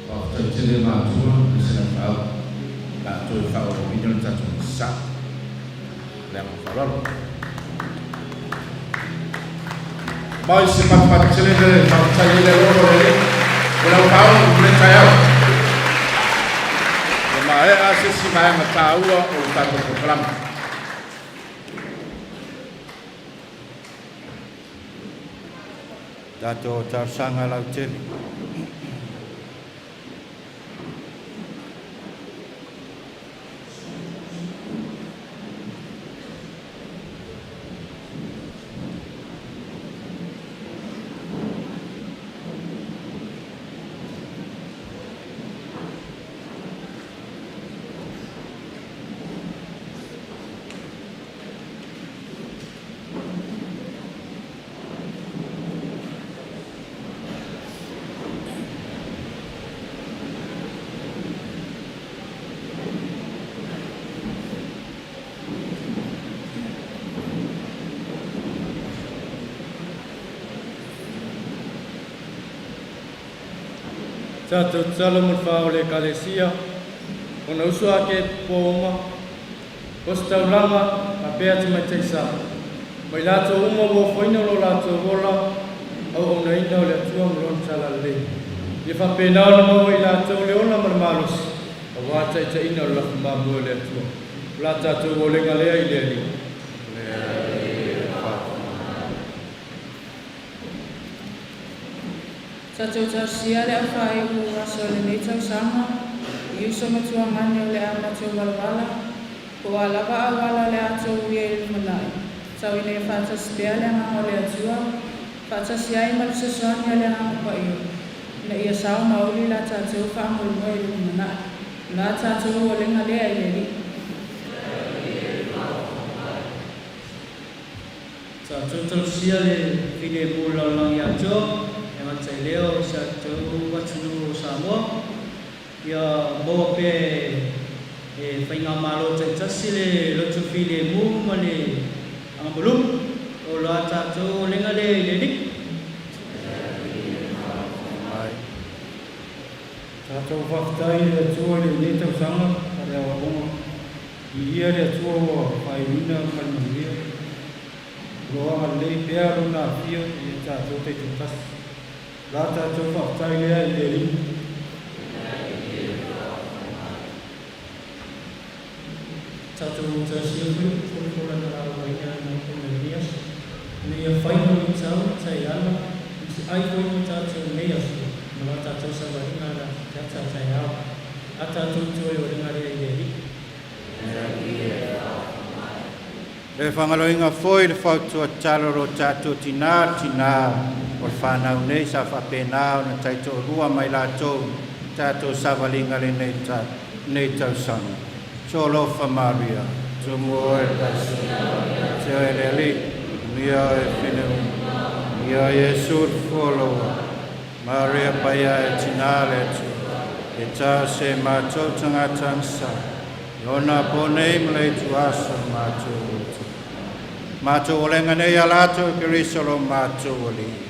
Speaker 3: Whakatau tele mātua, i sena whaau, la toi whao o mino le tātou sa. Le anga whararo. Mai se patupatu tele le whakatai le loro le, o lau whao o le tai au. Le mae a se si mai anga tāua o le tātou prokalama.
Speaker 4: Tātou talosaga lautele.
Speaker 8: Tatou tatalo mo le fao o le Ekalesia, ona uso ake po uma, ositaulaga faapea tamaitai sa. Ma i latou uma ua ofoina lo latou ola auaunaina o le Atua ma Lona Talalelei. Ia faapena ona maua i latou le ola ma le malosi, auā taitaiina o le lafumamue o le Atua. O la tatou olega lea i le Alii.
Speaker 9: Tatou talosia le aufāi'u o aso o lenei tausaga, i uso ma tuagane o le a matou valawala, po o a lava auala o le a tou uia i le lumanai, tau ina ia faatasi pea le Agaga o le Atua, faatasi ai ma le fesoasoani a le Agaga Paia, ina ia sao ma uli la tatou faamoemoe i le lumanai. O la tatou olega lea i le Alii.
Speaker 8: Tatou talosia le filemu o le lalolagi atoa, e gata i lea o si a tatou atunuu o Samoa, ia maua pea e faigamalo taitasi le loto filemu ma le agamalu. O la tatou olega lea i le Alii.
Speaker 10: Tatou faafetai i le Atua i lenei tausaga faaleaoaoga. Viia le Atua ua faaiuina ma le manuia. O lo o agalelei pea Lona afio ia tatou taitoatasi. O la tatou faafetai lea i le Alii.
Speaker 11: Tatou talosia foi folafolaga lauaina na i lenei aso. Ina ia fai ma luitau, taiala, ma feai foi mo tatou i nei aso, ma la tatou savaliga la te ata taeao. A tatou toe olega lea i le Alii.
Speaker 4: Le fagaloiga foi le fautua tatalo lo tatou tinā tinā o le fanau nei sa faapena ona taitoalua mai latou tatou savaliga lenei ta nei tausaga. Tolofa Maria, tumu oe tasi, te oe le Alii, manuia oe filemu, manuia Iesu le fualoa, Maria Paia e tinā le Atua, e tau se matou tagata agisa, i ona po nei ma le ituaso matou utu. Matou olega nei ia latou Keriso lo matou Alii.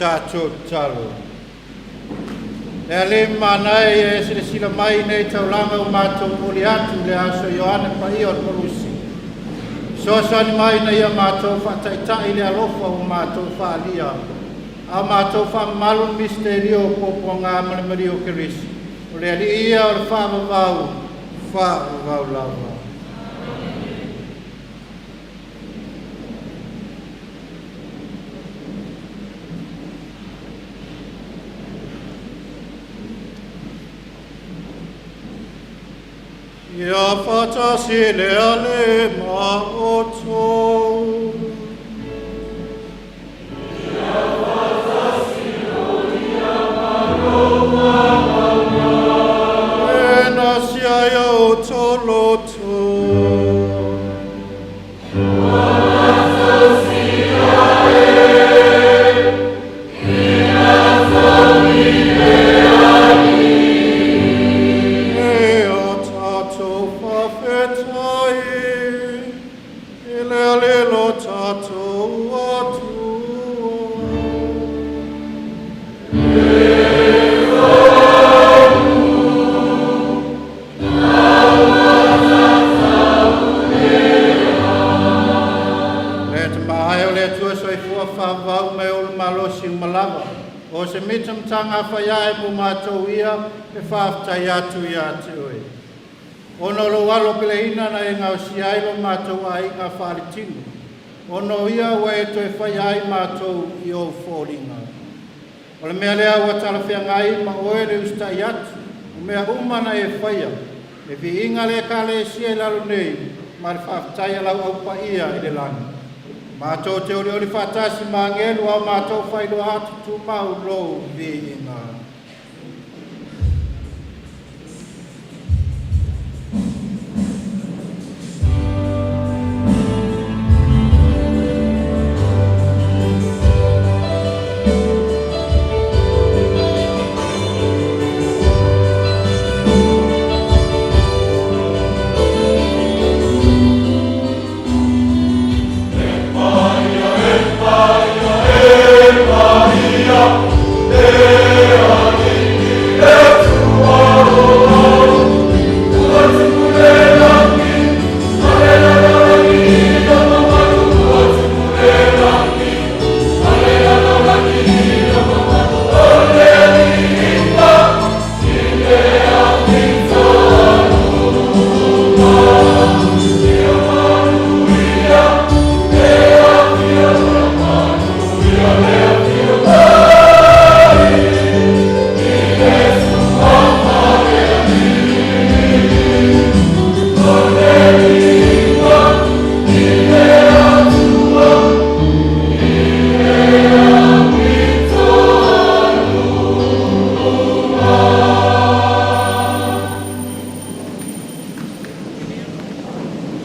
Speaker 4: Tatou tatalo. Le Alii ma Manaia ia e silasila mai i nei taulaga ua matou momoli atu i le aso Ioane Paia o le Koluse. Fesoasoani mai ina ia matou faataitai i le alofa ua matou faaalia, a o matou faamamalu le misitelio o puapuaga ma le maliu o Keriso, o le Alii ia o le faavavau, faavavau lava. Ia faatasi le Alii ma outou. E nasia ia outou loto. E a tatou faafetai i le Alii lo tatou Atua. Le tamāai o le Atua soifua faavavau me olo malosi uma lava. O se mita matanga fai ae mo matou ia e faafetai atu ia te oe. Ona o lou alo peleina na e gaosia ai lo matou aiga faaletino. Ona o ia ua e toe fai ai matou i ou foliga. O le mea lea ua talafeagai ma oe le usitai atu, o mea uma na e faia, e viiga le Ekalesia i lalo nei, ma le faafetai a lau aupaia i le lagi. Matou te olioli faatasi ma agelu ao matou faailoa atu tumau lou viiga.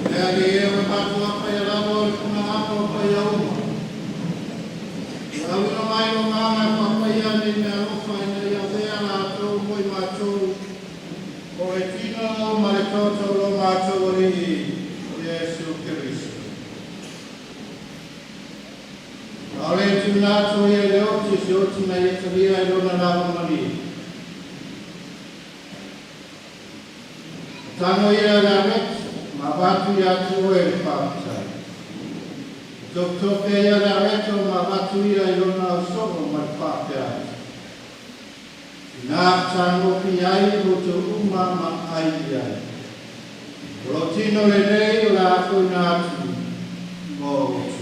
Speaker 4: E ali e o matua pai lava o le punaapo o pai auma. Ua auina mai lo nganga papaia nei mea alofa ina ia avea latou mo i matou o le tino ma le toto o lo matou Alii Iesu Keriso. A o le tuuina atu ia i le oti se oti na ia talia i lona lava malie. Tago ia le areti, ma avatu ia te oe le faafetai. Topetope ia le areto ma avatu ia i lona ausoo ma le faapea atu. Ina fetagofi ai outou uma ma ai i ai. O lou tino lenei o le a afoina atu mo outou.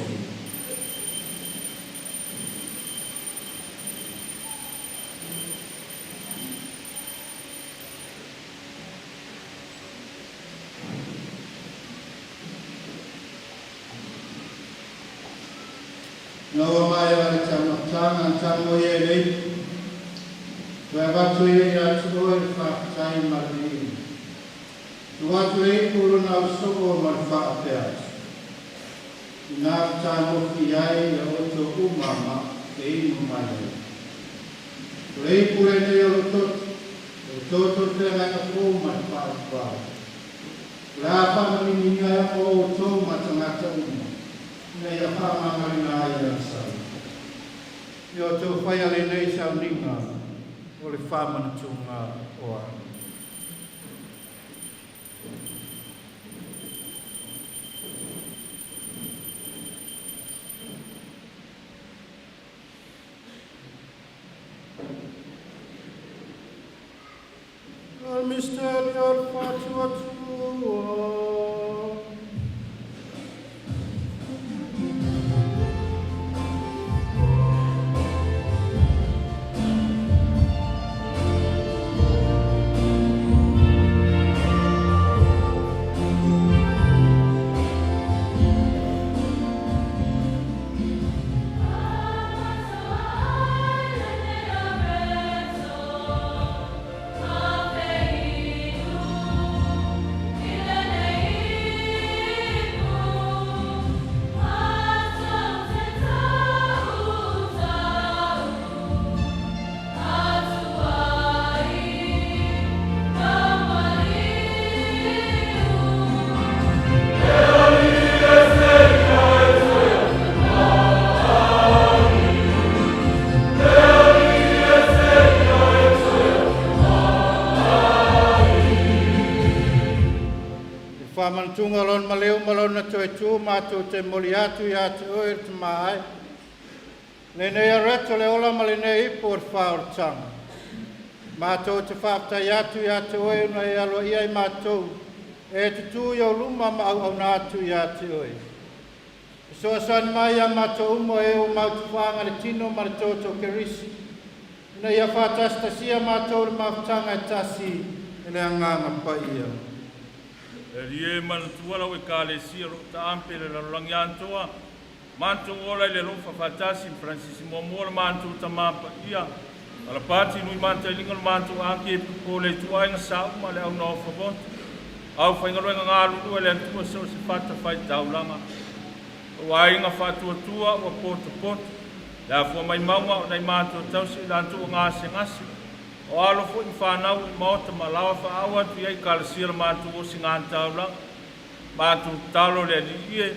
Speaker 4: Na ua mai a le taumatanga tago ia i le ipu. Toe avatu ia ia te oe le faafetai ma le viiga. Tuu atu le ipu i lona ausoo ma le faapea atu. Ina fetagofi ai ia outou uma ma e inu mai ai. O le ipu lenei o lou toto, o le toto o le feagaiga fou ma le faavavau. O le a faamaniniina ai o outou ma tagata uma, ina ia faamagaloina ai i le agasala. Ia outou faia lenei sauniga o le faamanatuga o a'u. O le misiteli o le faatuatua. Le faamanatuga o Lona maleu ma Lona toe tu matou te momoli atu iā te Oe le Tamā e. Lenei areto le ola ma lenei ipu o le faaolataga. Matou te faafetai atu iā te Oe ona e aloaia i matou e tutū i ou luma ma auauna atu iā te Oe. Fesoasoani mai ia matou uma e ua mautufaga le tino ma le toto o Kerisi. Ina ia faatasitasia matou le mafutaga e tasi e le agaga paia.
Speaker 7: E lie manatua lau ekalesia o loo taape le lalolagi atoa, matou ola i le alofa faatasi ma Fransisi Muamua le matou Tamā Paia, Alapati nui matailiga le matou Akepikopo le ituaiga sauma le au naofa au faigaloega galulue le Atua so o se fata faitaulaga. O aiga faatuatua ua potopoto, le afua mai mauga o nai matua tausi i latou gasegase, o alo foi ma fanau i maota ma laoa faaau atu i ai ekalesia le matou osigātaulaga. Matou tatalo le Alii e,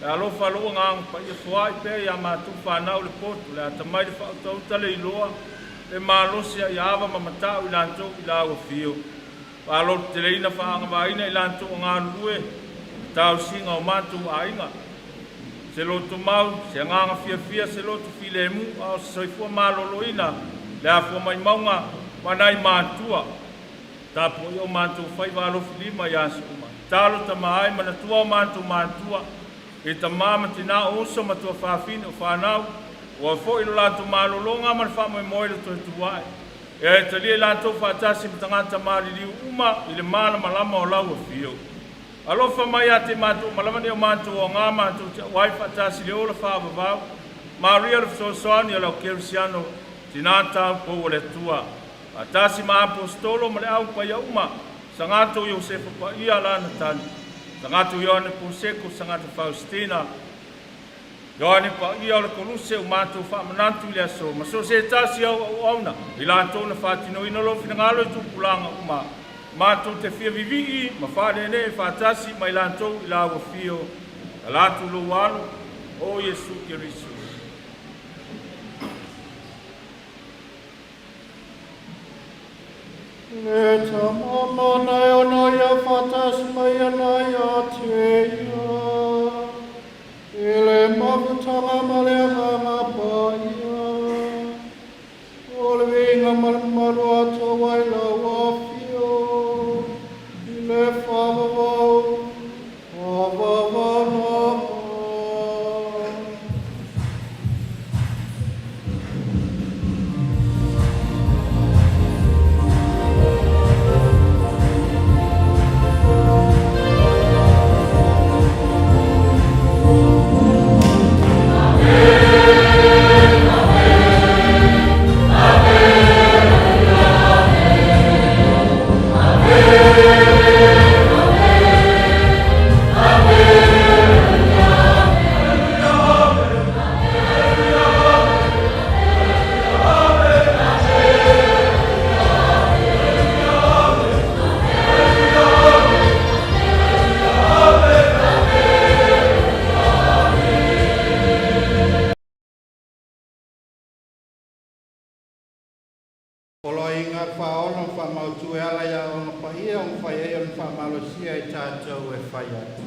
Speaker 7: le alofa lou agaga paia foai pea iā matou fanau le poto, le atamai le faautauta le iloa, le malosi ia ava ma mata'u i latou i lau afio. Faaloteteleina faaagavāina i latou o galulue, tausiga o matou aiga. Se loto mau, se agaga fiafia, se loto filemu, a o se soifua maloloina, le afua mai mauga, ma nai matua. Tapuai o matou faiva alofilima i aso uma. Talo tama ai manatua o matou matua, e tamā ma tinā o uso ma tuafafine o fanau, ua foi lo latou malologa ma le faamoemoe le toe tuae. E e talia i latou faatasi ma tagata maliliu uma i le malamalama o lau afio. Alofa mai ia te matou uma lava nei o matou aoga matou te auai faatasi le ola faavavau. Maria le fesoasoani o le au kerisiano, tinā taupou o le Atua. Faatasi ma aposetolo ma le au paia uma, Sagato Iosefa Paia lana tali, Sagato Ioane Poseko, Sagato Faustina, Ioane Paia o le Koluse o matou faamanatu i le aso, ma so se tasi au auauna, i latou na faatinoina lou finagalo i tupulaga uma, matou te fia vivii ma faalele faatasi mai latou i lau afio, ala atu lou alo, o Iesu Keriso.
Speaker 4: Le Tama mana e ona ia faatasi mai ana ia te ia. I le mafutaga ma le agaga paia. O le viiga ma le mamalu atoa i lau afio. I le faavavau, faavavau lava. Poloaiga le Faaola ma faamautu e ala i aoaoga paia ua mafai ai ona faamalosia i tatou e fai atu.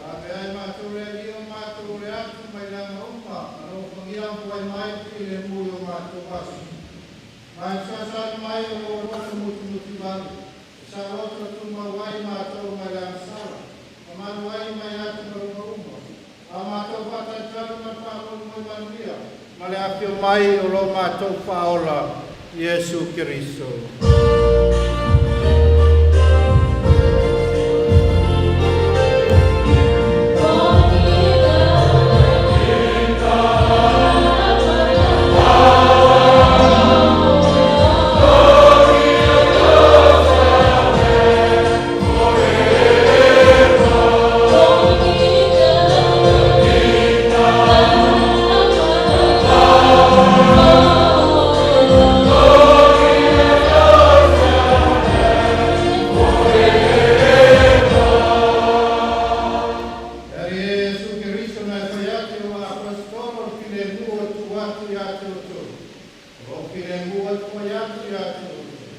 Speaker 4: Faapea ai matou le Alii o matou le atu mai laga uma, alofagia fuai mai filemu i o matou aso. Ma e fesoasoani mai o lou alofa musumusuvalu, e saoloto tumau ai matou mai le agasala, ma malu ai mai atugaluga uma. A o matou faatalitali ma le faamoemoe manuia, ma le afio mai o lo matou Faaola, Iesu Keriso. E Alii e Iesu Keriso na e fai atu i o Aposetolo le filemu e tuu atu ia te outou. O lou filemu e foai atu ia te outou.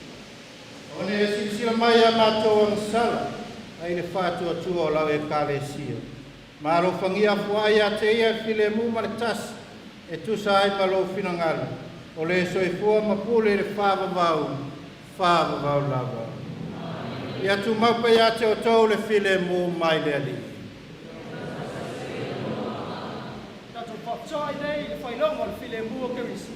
Speaker 4: Ona e silasila mai ia matou agasala ai le faatuatua o lau Ekalesia. Ma alofagia foai ia te ia le filemu ma le tasi e tusa ai ma lou finagalo, o le soifua ma pule i le faavavau, faavavau lava. Ia tumau pea ia te outou le filemu mai le Alii.
Speaker 6: Tatou faafesoaai nei i le faailoga o le filemu o Keriso.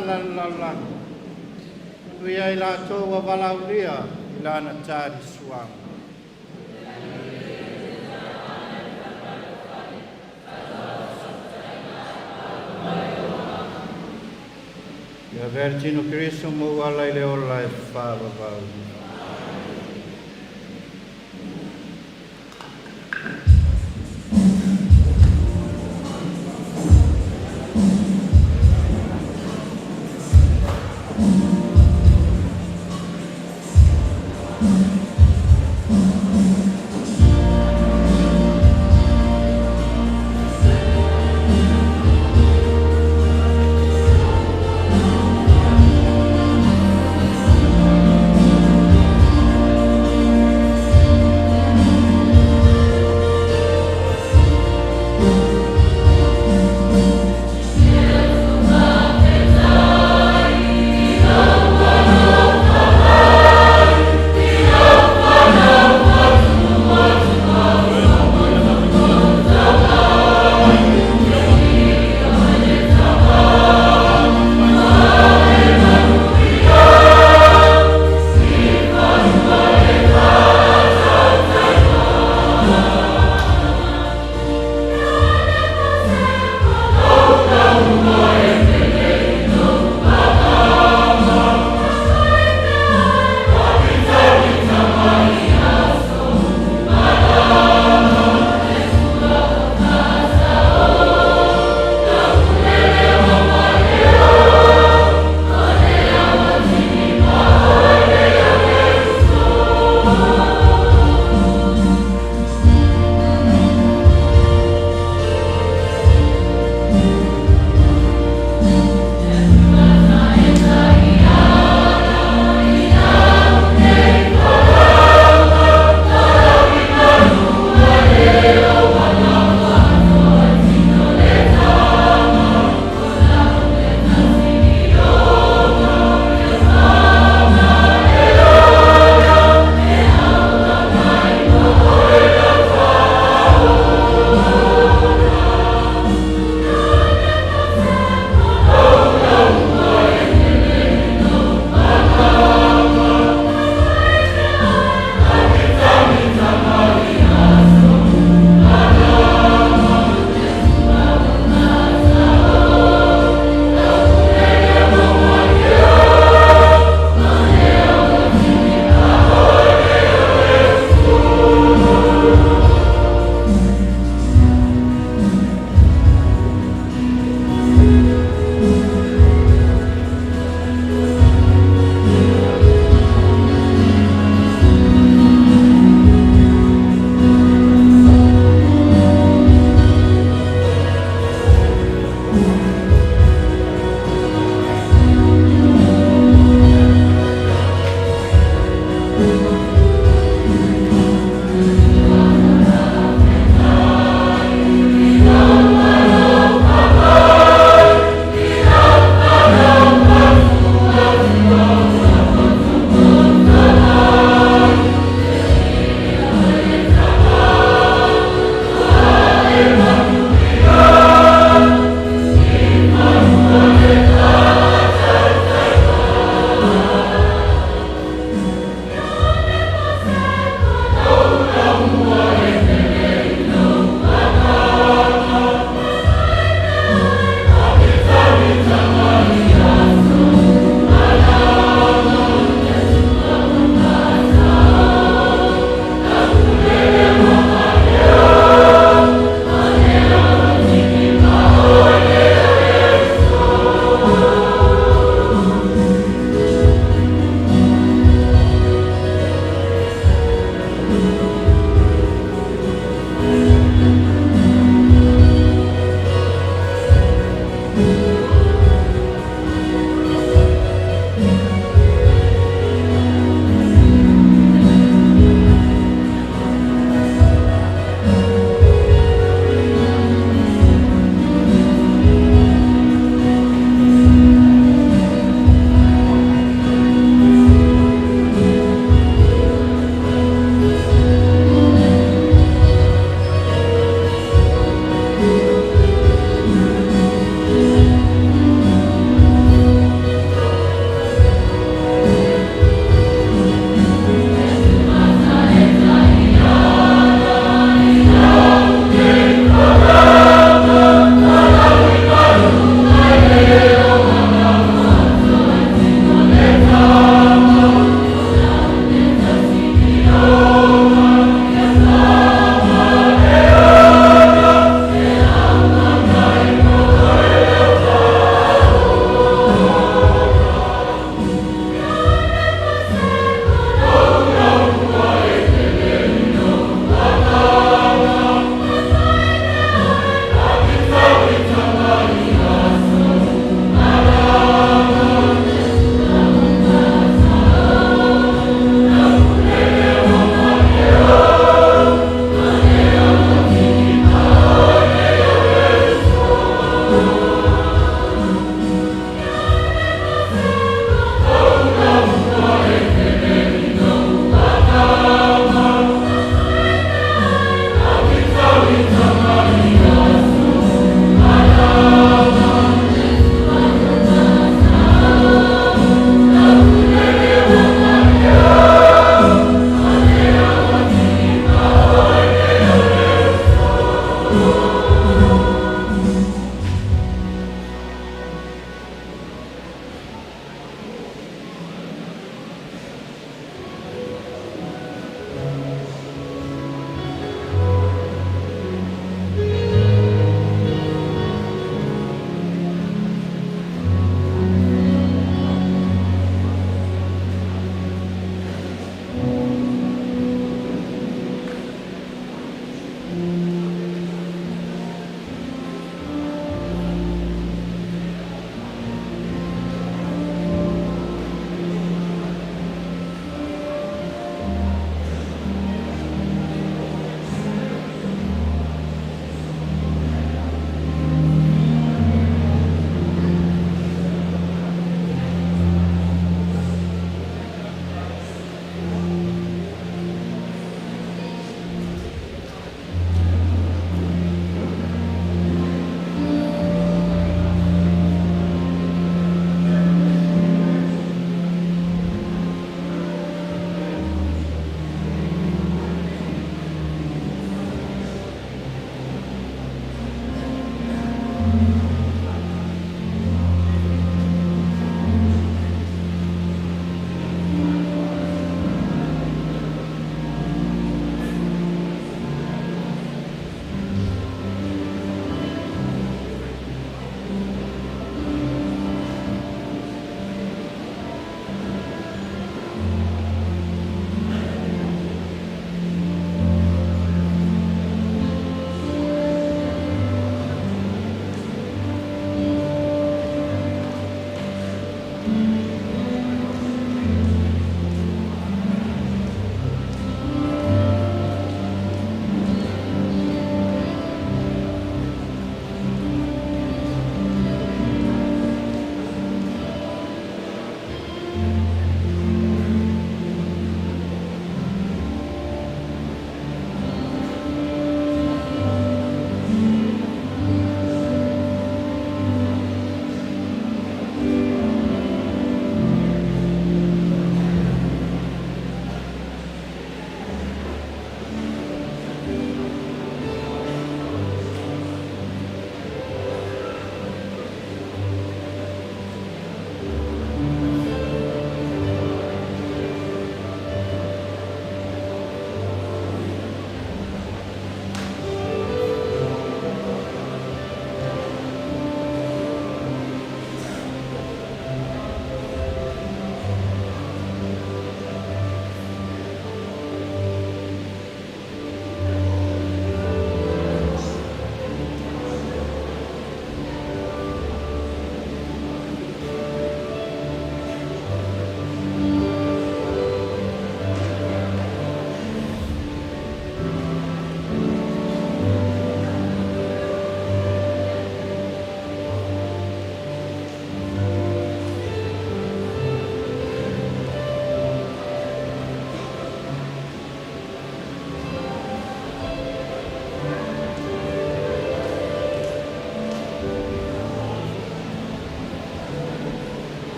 Speaker 4: ala le lalolagi. Manuia i latou ua valaaulia i lana talisuaga. Ia avea le tino Keriso ma ou ala i le ola e faavavau.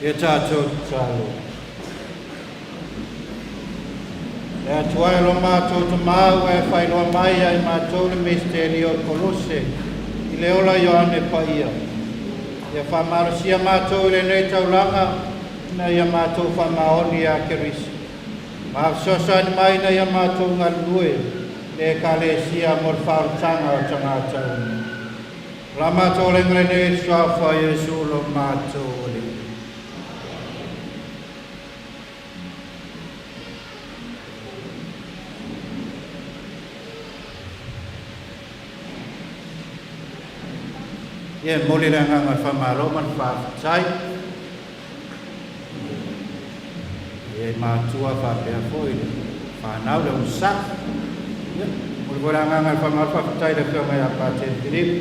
Speaker 4: Ia tatou tatalo. Le Atua e lo matou Tamā ua e faailoa mai ia i matou le misiteri o Kolose i le ola Ioane Paia. Ia faamalosia matou i lenei taulaga ina ia matou faamaoni ia Keriso. Ma fesoasoani mai ina ia matou galulue i le Ekalesia mo le faaolataga o tagata uma. O la matou olega lenei i le suafa o Iesu lo matou Alii. Ia, e momoli le agaga o le faamalo ma le faafetai i matua faapea foi le fanau le onosai. Ia, momoli foi le agaga o le faamalo faafetai i le afioga ia Pateni Filipe,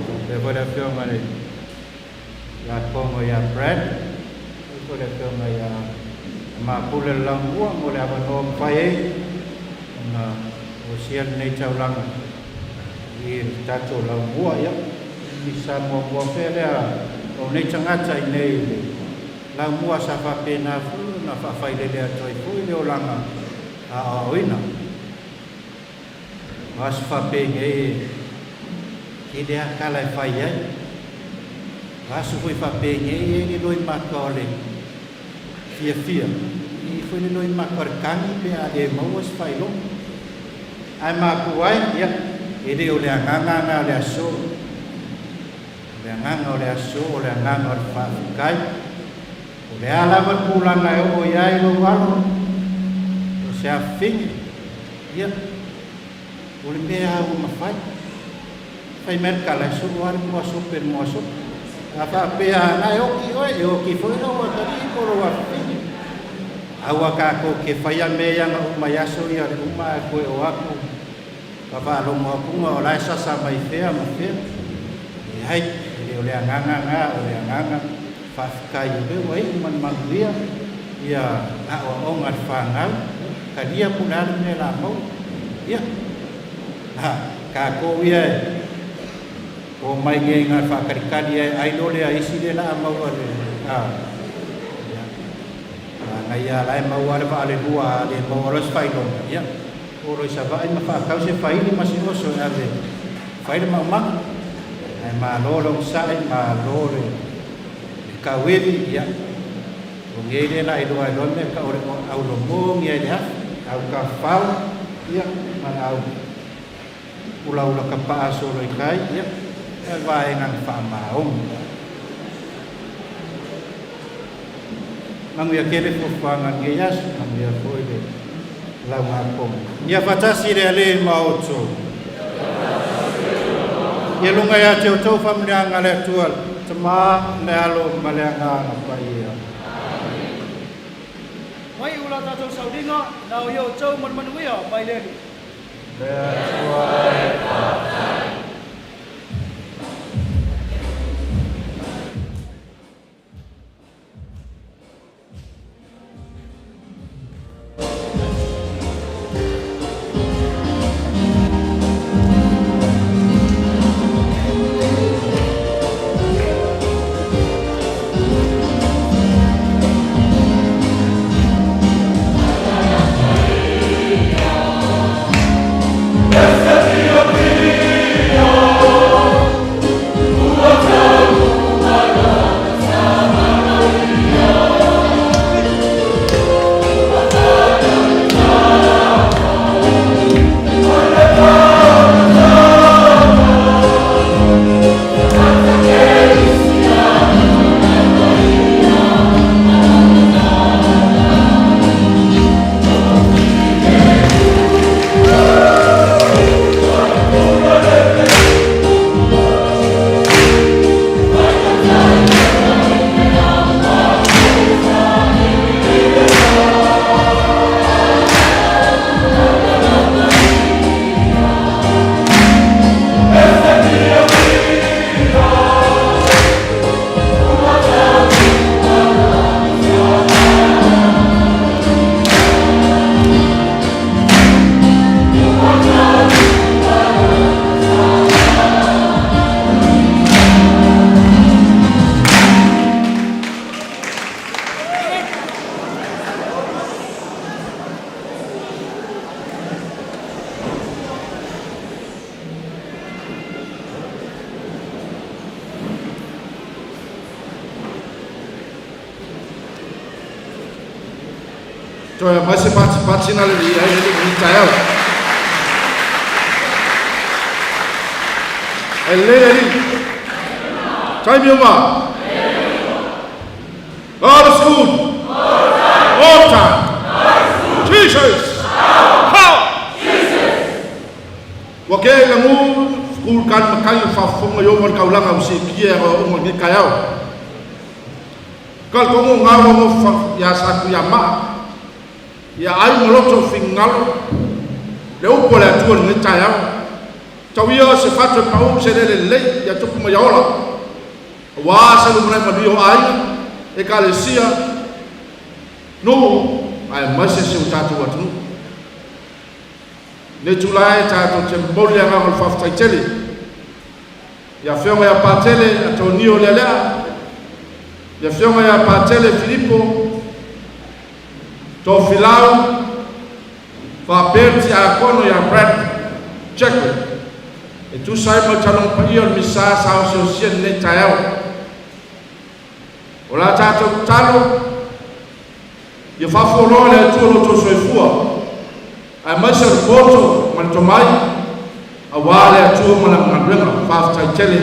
Speaker 4: faapea foi le afioga i le ia Kogo ia Brad, faapea foi le afioga ia Mapule le Laumua mo le avanoa mafai ai ona osia lenei taulaga i le tatou Laumua. Ia, i sa muamua fea lea o nei tagata i nei le Laumua sa faapena foi ona faafailele atu ai foi le olaga aoaoina. O aso faapenei e tele lava tala e fai ai. O aso foi faapenei e le loimata o le fiafia, e i ai foi le loimata o le tagi pe a le maua se faailoga. Ae mapu ai, ia, e le o le agaga lena o le aso. O le agaga o le aso, o le agaga o le faafetai. O le a lava le tulaga e oo i ai lou alo, o se afafine, ia, o le mea lava ua mafai. Fai mai le tala, e solo lava le moa sope i le moa sope. A faapea ana e oti oe, e oti foi lou atalii po o lou afafine. Aua tatou te faia mea ia na uma i aso ia o le uma ae toe o atu ma faalogo atu o la e sasa mai fea ma fea. Leai, e le o le agaga lena, o le agaga faafetai o lea ua iu ma le manuia ia aoaoga a le fanau, talia po o le a le mea o le a maua. Ia, a tatou ia e omai nei na faatalitali ai, ai loa lea isi lea o le a maua le, a, ia, manaia la e maua le vaa le lua, a le maua loa se faailoga, ia, o loa i Savaii ma faatau se faili ma se oso e ave fai le maumaga. Ae malo le onosai, malo le tauivi, ia, o nei lea la iloa ai loa mea tau o le aulomogi ai le afi, au tafau, ia, ma le au ulaula kapaa solo i tai, ia, o le vaega na faamaoni. Manuia tele fuafuaga i lenei aso, manuia foi le lauga a Kogo. Ia faatasi le Alii ma outou. Ia luga ia te outou faamanuiaga a le Atua, le Tama, le Alo ma le Agaga Paia.
Speaker 6: Mai ula tatou sauliga, na o ia outou ma le manuia mai le Alii.
Speaker 4: Le Atua e faafetai.
Speaker 3: Toe aumai se patipati na le alii ai le lenei taeao. E lelei le Alii. Taimi uma. God is good. All time. Jesus. Power. Ua kē lagū school kan makai o faafofoga i o ma le kaulaga ua siitia e aoaoga o lenei taeao. Ka le togo gau alofa iā Satuiamaa, ia ai ma loto fingalo le upu a le Atua i lenei taeao. Tau ia se fatu e paū se lele lelei ia tupu ma ia ola, auā se lumanai manuia o aiga, ekalesia, nuu, aemaise si o tatou atunuu. Lenei itula e tatou te momoli le agaga o le faafetai tele i Afioga ia Patele Atonio Lealea, i Afioga ia Patele Filipo Tofilau, faapea le Tiakono ia Brad Jacob, e tusa ai ma le Taulaga Paia o le Misa sa osiosia i lenei taeao. O la tatou tatalo, ia faafualoa e le Atua lo outou soifua, aemaise o le poto ma le tomai, aua le Atua ma Lana galuega. Faafetai tele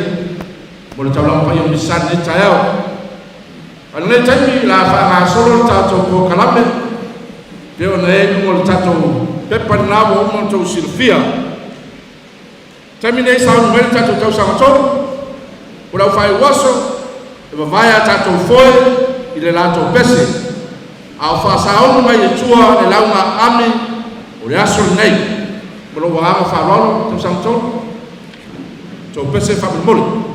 Speaker 3: mo le Taulaga Paia o le Misa i lenei taeao. A o lenei taimi o le a faagasolo le tatou polokalame pei ona i ai i luga o le tatou pepa lena ua uma ona outou silafia. Taimi nei sauni mai le tatou tausaga tolu o le aufaiuaso e vavae a tatou foe i le latou pese a o faasaunu mai i tua le lauga aami o le aso lenei. Ma lou agaga faaaloalo, tausaga tolu tou pese faamolemole.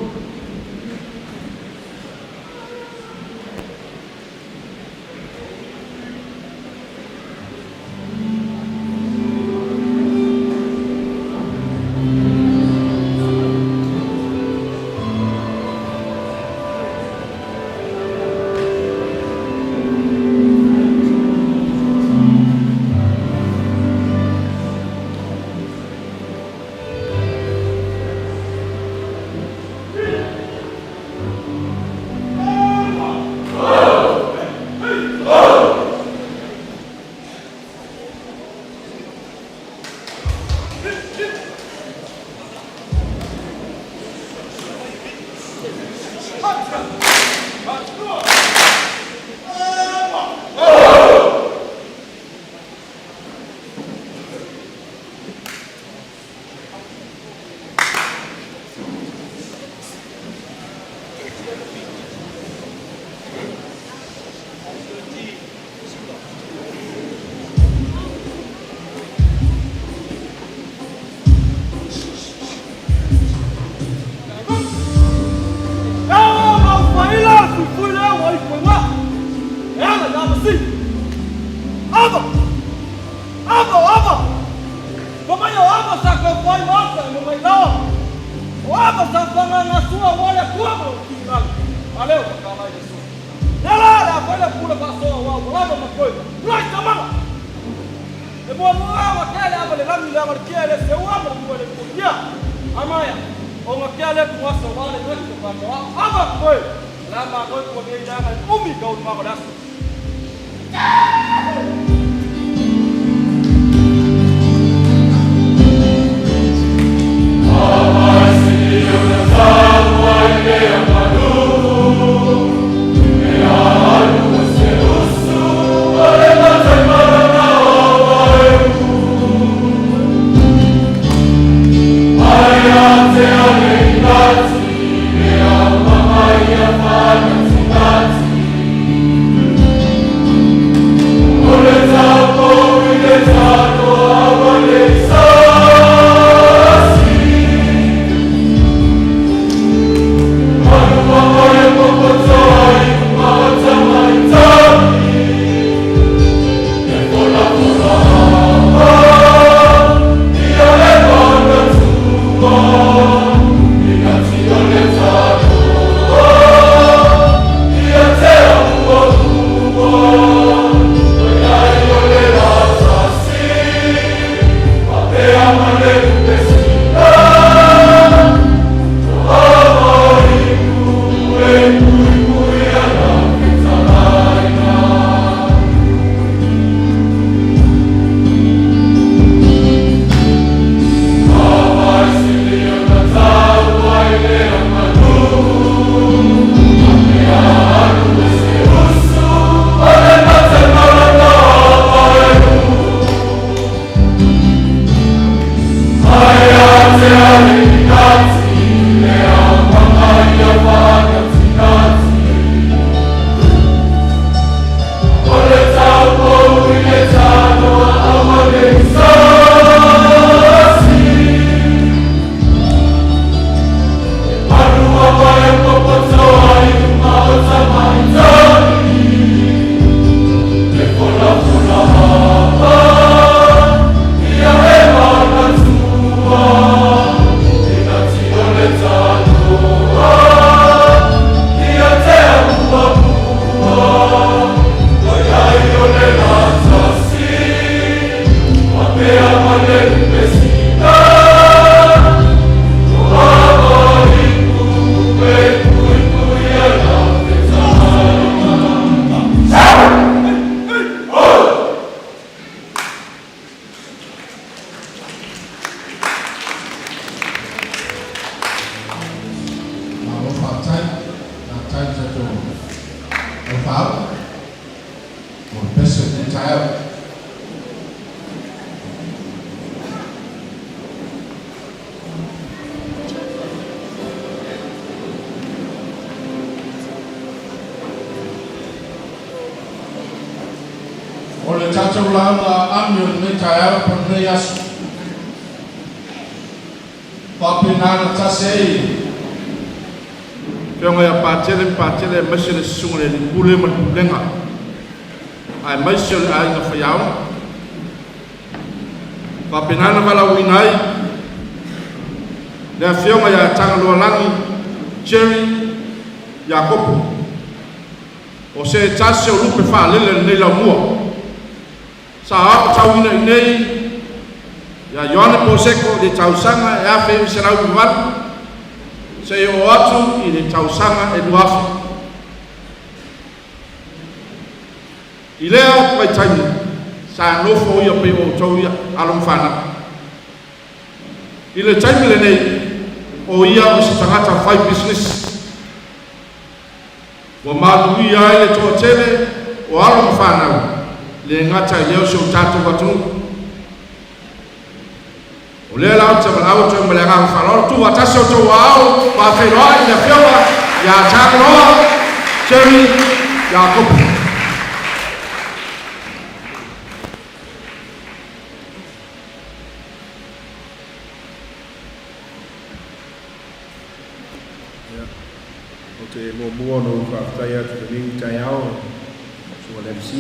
Speaker 3: faifeau mo le pese o lenei taeao. O le tatou lauga aami o lenei taeao po o lenei aso, faapena ona tasi ai Afioga ia Patele ma Patele aemaise le susuga i le Alii Pule ma le Pulega aemaise o le aiga faiaoga. Faapena ona valaauina ai le Afioga ia Tagaloalagi Jerry Iakopo, o se tasi o lupe faalele o lenei laumua. Sa aotauina i inei ia Ioane Poseko i le tausaga e 1998 seia oo atu i le tausaga e 2000. I lea vaitaimi, sa nofo ia pei o outou ia, alo ma fanau. I le taimi lenei, o ia o se tagata fai pisinisi. Ua manuia ai le toatele o alo ma fanau, le gata i lea o si o tatou atunuu. O lea la ou te valaau atu ai ma le agaga faaaloalo, tuufaatasi outou aao faafeiloai i le Afioga ia Tagaloa Jerry Iakopo.
Speaker 12: Ia, ou te muamua ona ou faafetai atu i lenei taeao i le Susuga i le MC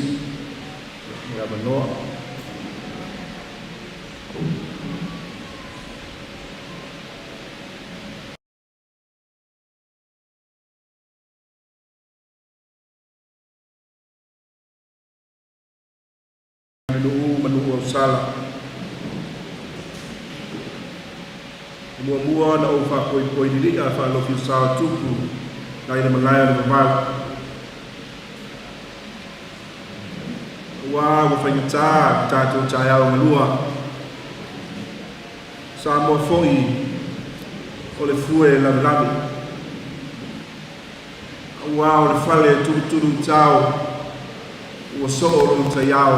Speaker 12: mo le avanoa. Nuu ma nuu ausala. E muamua ona ou faapoipoi lili'a faalofi o sa o Tupu nai le malae o le vavau. Auā ua faigata le tatou taeao galua. Samoa foi o le fue e lavelave. Auā o le fale e tulutulu i tao, ua soo lona taiao.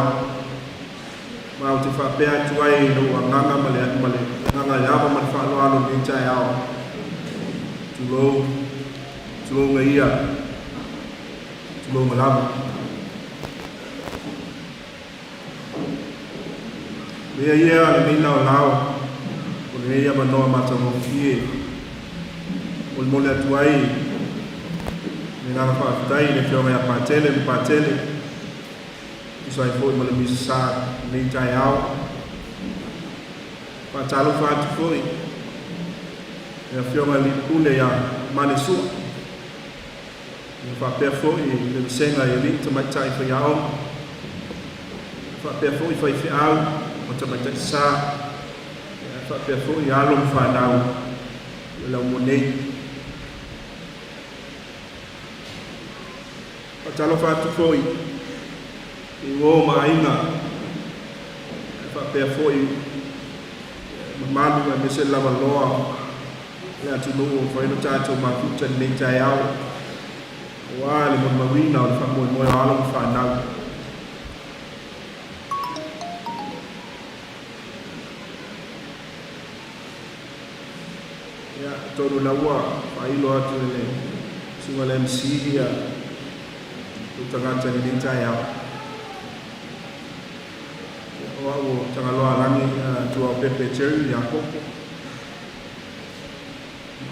Speaker 12: Ma ou te faapea atu ai i lou agaga ma le, ma le agaga e ava ma le faaaloalo i lenei taeao. Tulou, tulouga ia, tulouga lava. Mea ia lenei laolao, o lenei avanoa matagofie, molimoli atu ai le agaga faafetai i le Afioga ia Patele ma Patele, tusa ai foi ma le Misa i lenei taeao. Faatalofa atu foi i le Afioga i le Pule ia Malesua, faapea foi le vasega i alii tamaitai faiaoga, faapea foi faifeau ma tamaitai sa, faapea foi alo ma fanau i le laumua nei. Faatalofa atu foi i uo ma aiga, faapea foi mamalu aemaise le lavaloa le atunuu ua mafai ona tatou mafuta i lenei taeao aua le molimauina o le faamoemoe o alo ma fanau. Ia, atonu la ua faailo atu e le susuga i le MC ia lou tagata i lenei taeao. Ia, o au o Tagaloa Alagi Tuaopepe Jerry Iakopo.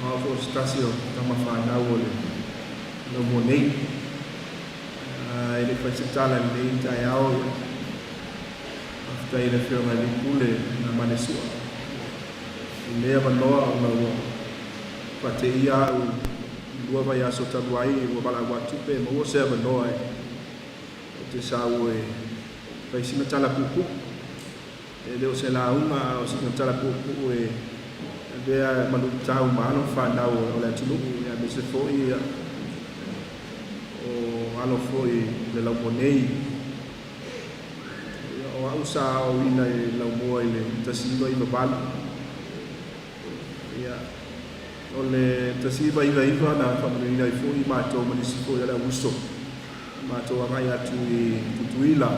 Speaker 12: O au foi o se tasi o tama fanau o le laumua nei. E le i fai se tala i lenei taeao, ia. Faafetai i le Afioga i le Pule na Malesua i lenei avanoa ona ua faateia au i lua vaiaso talu ai ua valaau atu pe maua se avanoa e ou te sau e fai sina tala puupuu. E le o se lauga a o sina tala puupuu e avea ma luitau ma alo ma fanau o le atunuu aemaise foi o alo foi i le laumua nei. O au sa aoaoina i le laumua i le 1998. Ia, o le 1999 na faamanuiaina ai foi matou ma nisi foi o le au uso. Matou agai atu i Tutuila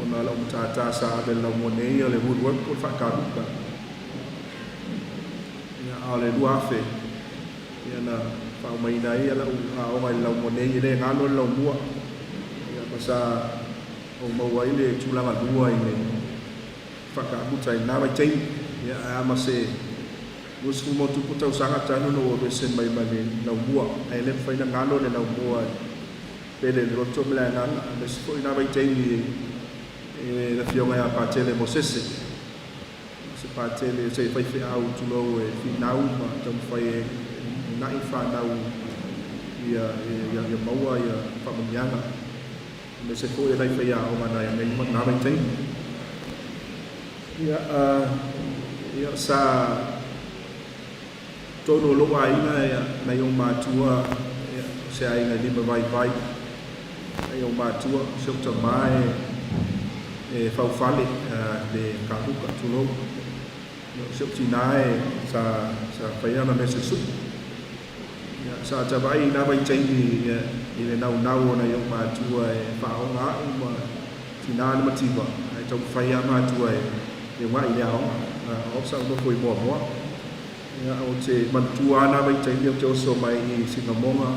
Speaker 12: ona o lau matata sa ave i le laumua nei o le woodwork po o le faakamuta. Ia, a o le 2000 ia na faaumaina ai lau aoga i le laumua nei, e le galo le laumua. Ia, ma sa ou maua ai le tulaga lua i le faakamuta i lena vaitaimi. Ia, ae a ma se 20 ma ono tupu tausaga talu ona ua aveese mai ma le laumua, ae le mafai ona galo le laumua e pele i le loto ma le agaga, aemaise foi na vaitaimi e le Afioga ia Patele Mosese, se Patele se faifeau tulou e finau ma taumafai e uunai fanau ia ia maua ia faamanuiaga, aemaise foi o nai faiaoga nai na vaitaimi. Ia, ia sa tonu o lou aiga ia nai ou matua ia o se aiga e lima vaivai nai ou matua, o si ou tamā e faufale le kamuka tulou. Ia o si ou tinā e sa sa fai ana mea suisui. Ia sa tavaai i na vaitaimi ia i le naunau o nai ou matua e faaoga a'u ma Tina le mativa, ae taumafai lava matua e ua'i i le aoga. O au sa ou nofo i Moamoa. Ia, ou te manatua lava na vaitaimi ou te oso mai i Sinamoga,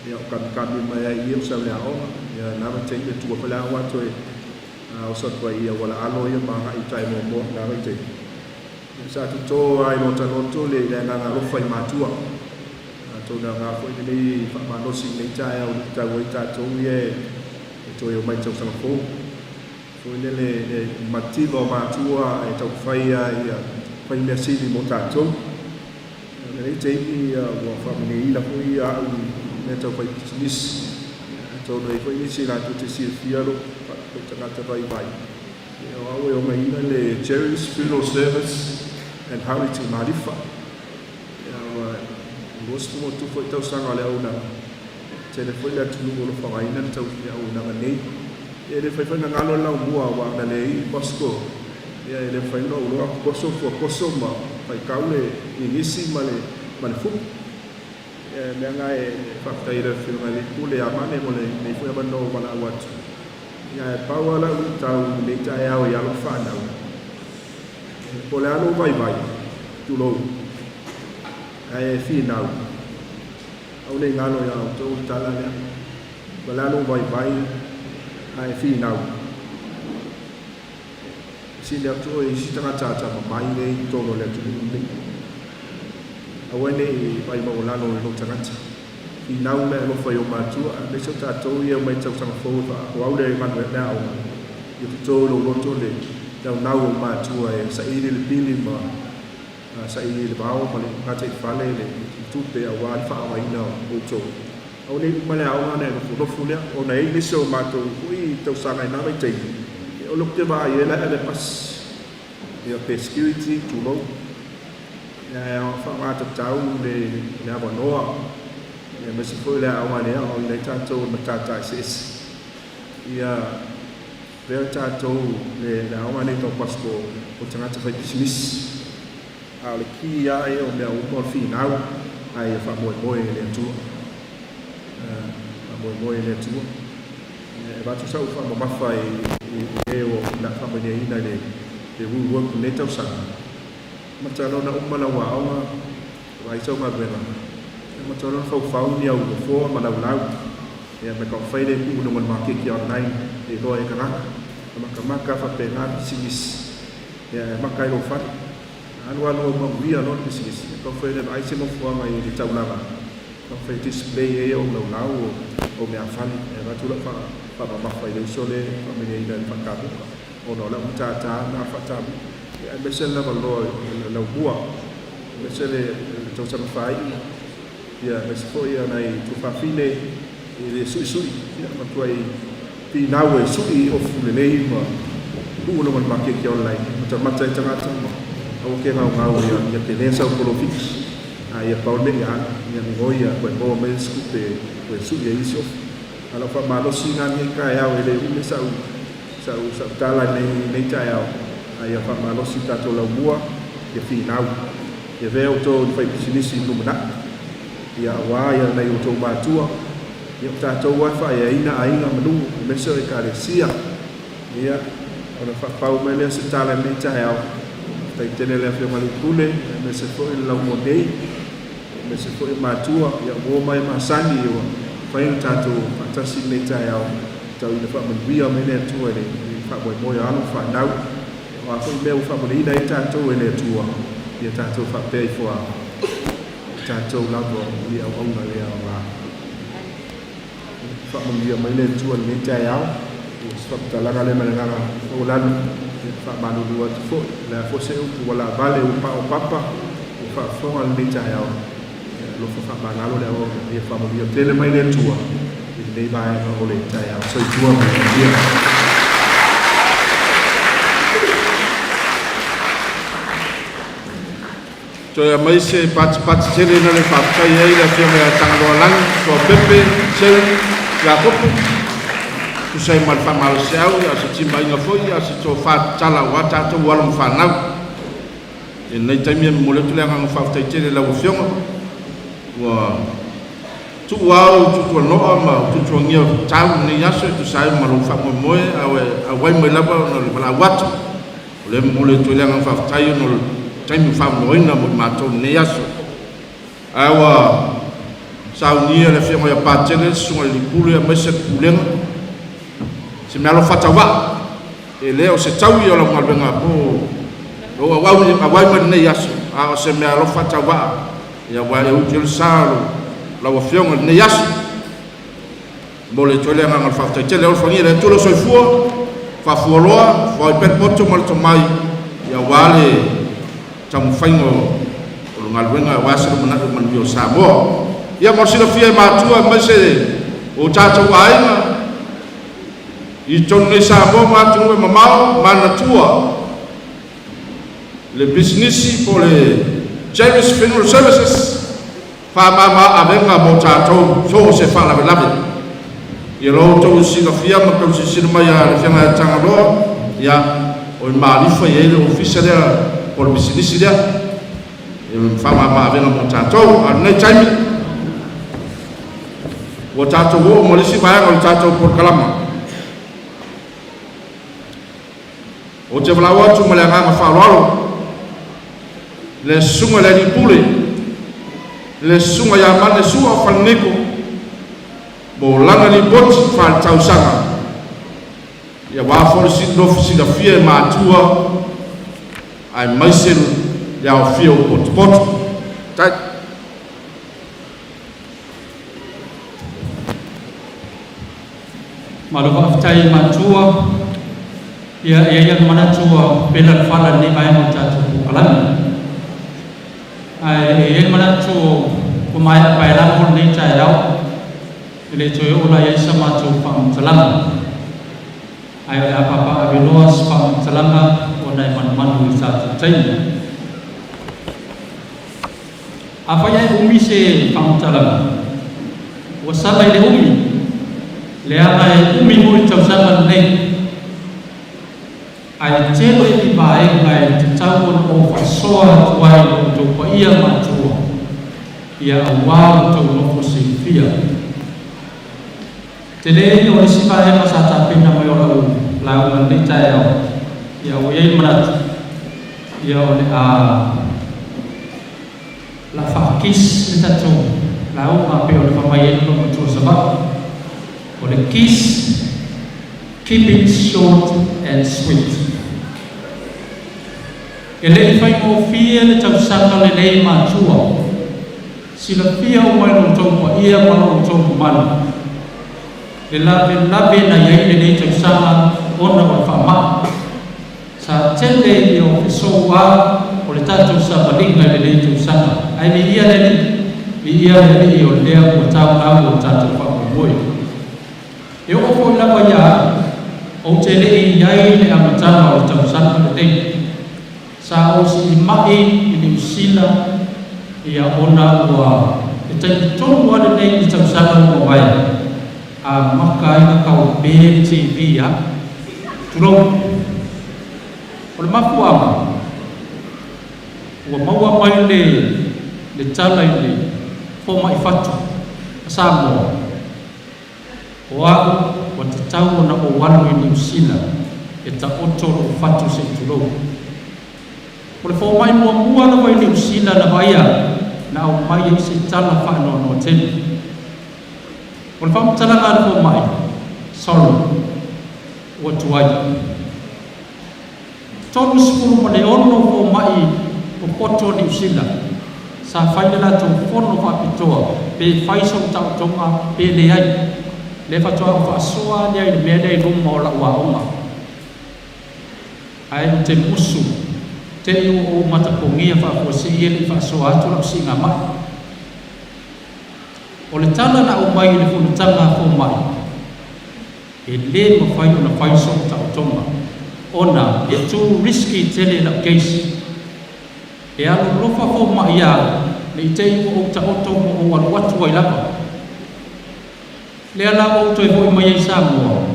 Speaker 12: ia, o kamikami mai ai i i ou sau i le aoga. Ia, na vaitaimi e tua foi le aoga toe oso atu ai i auala alo ia ma agai i uta i Moamoa i na vaitaimi. Ia, sa toto lava i lota loto le agaga alofa i matua. Atonu e aoga foi lenei faamalosi i lenei taeao i luitau ai tatou ia e toe omai i tausaga fou. Foi lele le mativa o matua e taumafai a ia fai mea sili mo tatou. O lenei taimi ua faamanuiaina foi a'u i mea tau fai pisinisi. Atonu e i ai foi nisi latou te silafia lou tagata vaivai. O a'u e ogaina le Jerry's Funeral Service and Harriet Malifa. Ia, ua 27 foi tausaga o le auaunaga. Tele foi le atunuu o lo o faaaogaina le tau le auaunaga nei. Ia, e le mafai foi ona galo le laumua aua ana leai Costco, ia e le mafai ona ou iloa koso fuakoso ma faitau le igisi ma le ma le fuku. Ia, mea na e faafetai i le Afioga i le Pule ia Mane mo lenei foi avanoa ua valaau atu. Ia, ae pau lava lau luitau i lenei taeao i alo ma fanau, Po o le a lou vaivai, tulou, ae e finau, aua ne i galo iā outou le tala lea, po o le a lou vaivai, ae e finau. E sili atu oe i isi tagata atamamai nei i totonu o le atunuu lenei. Aua ne i vaai maualalo i lou tagata. Finau le alofa i ou matua, aemaise o tatou ia e omai i tausaga fou e faaauau le galuega aoga. Ia toto i lou loto le naunau o ou matua e saili le pili ma saili le vao ma le gataifale le tupe aua le faaaogaina o outou. Aua ne i uma le aoga ona e nofonofo lea, ona e i ai nisi o matou foi tausaga i na vaitaimi, o lea ou te vaai ai la e ave pasi. Ia pe security, tulou. Ia e faaaoga tatau le le avanoa, ia aemaise foi le aoga lea e aoaoina ai tatou i matata eseese. Ia avea tatou le le aoga lenei tau passport o tagata fai pisinisi. A o le ki lava ia o mea uma o le finau, ae ia faamoemoe i le Atua. Faamoemoe i le Atua. E avatu sau faamamafa i e o le a faamanuiaina i le woodwork i lenei tausaga. Amata loa ona uma lau aoga, vaai sau galuega, amata loa ona faufau ni au nofoa ma laulau, ia me taumafai lea e tuu i luga o le maketi online e iloa ai e tagata. E makamaka faapena le pisinisi, ia e amata ai lou fale. Alu alu au manuia loa le pisinisi, ia taumafai loa e vaai se nofoaga i le taulaga. Taumafai e display ai ou laulau o meafale e avatu lau faamamafa i le uso lea e faamanuiaina i le faatamuga ona o lau matata na faatamuga aemaise le lavaloa i le laumua aemaise le tausaga faai'i aemaise foi nai tuafafine i le suisui matuai finau e sui ofu lelei ma tuu luga o le maketi online matamata ai tagata ma aua ke gaogao ia tele sau polofiti a ia pau le mea ia alu ia migoi ia toe maua mai isi tupe toe sui ai isi ofu. A o lau faamalosi na lenei taeao e le umi sau sau sau tala i lenei taeao a ia faamalosi i tatou laumua ia finau ia avea outou i le fai pisinisi i le lumanai ia aua ia nai outou matua. Ia o tatou lava e faaeaina aiga ma nuu aemaise o Ekalesia. Ia, ona faapau mai lea o se tala i lenei taeao. Faafetai tele i le Afioga i le Pule, aemaise foi le laumua nei, aemaise foi matua, ia uo ma e masani ua mafai ona tatou faatasi i lenei taeao, tau ina faamanuia mai le Atua i le faamoemoe o alo ma fanau. O a foi mea ua faamanuiaina ai tatou e le Atua, ia tatou faapea ifo a tatou lava o ni auauna le aoga. Faamanuia mai le Atua i lenei taeao. Ua se faamatalaga lea ma le agaga maualalo, ia faamalulu atu foi. O le a foi se upu ua laavale ua paopapa, ua faafofoga lenei taeao. Ia alofa faamagalo le auauna, ia faamanuia tele mai le Atua i lenei vaega o le taeao. Soifua ma ia manuia.
Speaker 3: Toe aumai se patipati tele na le faafetai ai le Afioga ia Tagaloaalagi Toapepe Jerry Iakopo, tusa ai ma le faamalosiau, a o se timaiga foi, a o se tofa tatala aua tatou alo ma fanau. I lenei taimi e momoli atu le agaga faafetai tele i lau Afioga, ua tuuao i tuatuanoa ma tuatuagia tau lenei aso e tusa ai ma lou faamoemoe ae auai mai lava ona o le valaau atu. O lea e momoli atu ai le agaga faafetai ona o le taimi faamanoina mo i matou i lenei aso. Ae ua saunia le Afioga ia Patele, le Susuga i le Pule aemaise le Pulega, se meaalofa faatauvaa. E le o se taui o lau galuega po o lou auai mai lenei aso, a o se meaalofa faatauvaa aua e utu i le sa o lau Afioga i lenei aso. Momoli atu ai le agaga o le faafetai tele. Alofagia e le Atua lou soifua, faafualoa, foai pea le poto ma le tomai aua le taumafaiga o le galuega aua se lumanai o manuia o Samoa. Ia mo le silafia e matua aemaise o tatou aiga i totonu nei Samoa ma atunuu e mamao, manatua le pisinisi po o le Jerry's Funeral Services, faamama avega mo tatou so o se faalavelave. Ia lo outou silafia ma tou silasila mai a le Afioga ia Tagaloa, ia o i Malifa i ai le ofisa lea po o le pisinisi lea e faamama avega mo tatou. A o lenei taimi ua tatou oo ma le isi vaega o le tatou polokalama. Ou te valaau atu ma le agaga faaaloalo le Susuga i le Alii Pule, le Susuga ia Manesua Falaniko, mo lana lipoti faaletausaga aua foi le nofi silafia e matua aemaise le aofia o potopoto. Tai.
Speaker 11: Malo faafetai matua. Ia e i ai le manatu ua pela le fala i lenei vaega o le tatou polokalame. Ae e i ai le manatu ua maea paelago lenei taeao, e le toe oo la i ai sa matou faamatalaga. Ae o le a papaaveloa se faamatalaga ona e manumanu i le tatou taimi. Afai ae umi se faamatalaga, ua sala i le umi, leaga e umi foi le tausaga lenei. Ae tele ni vaega e tatau ona ou faasoa atu ai i lo outou paia matua, ia auā lo outou nofo silafia. Tele ia o le isi vaega sa tapena mai o lau lauga i lenei taeao, ia ua i ai le manatu, ia o le a la faakis le tatou lauga pei ona faamai ai le loomatua Savaii. O le kiss, keep it short and sweet. E le i faigofie le tausaga lenei matua. Silafia uma e lo outou paia ma lo outou mamalu le lavelave na i ai lenei tausaga ona o le faamai. Sa tele ia o fesou a o le tatou savaliga i lenei tausaga, ae viia le Alii, viia le Alii o lea ua tauau o tatou faamoemoe. E oo foi lava ia au, ou te le i i ai i le amataga o le tausaga lenei. Sa ou siimai i Niu Sila ia ona ua le taimi tonu lava lenei i le tausaga ua mavae, a maka ai na kau pe le TV a tulou. O le mafuaaga, ua maua mai le le tala i le fomai fatu a Samoa.
Speaker 13: O a'u ua tatau ona ou alu i Niu Sila e taoto lo'u fatu se i tulou. O le foma'i muamua lava i Niu Sila na vaaia a'u na aumai ai se tala fa'anoanoa tele. O le faamatalaga a le foma'i, Sorry, ua tuai. 36 foma'i popoto o Niu Sila sa fai le latou fono fa'apitoa pe fai sou ta'otoga pe leai. Lea faatoa ou fa'asoa lea i le mea lea i luma o la'u aoga. Ae ou te musu, te i ua ou matapogia faafuasei e le'i fa'asoa atu la'u si'igama'i. O le tala na aumai i le fonotaga a foma'i, E lē mafai ona fai so'u ta'otoga ona e too risky tele la'u case. E alolofa foma'i ia au ne i te i ua ou ta'oto ma ou alu atu ai lava. Lea la ua ou toe fo'i mai ai Samoa.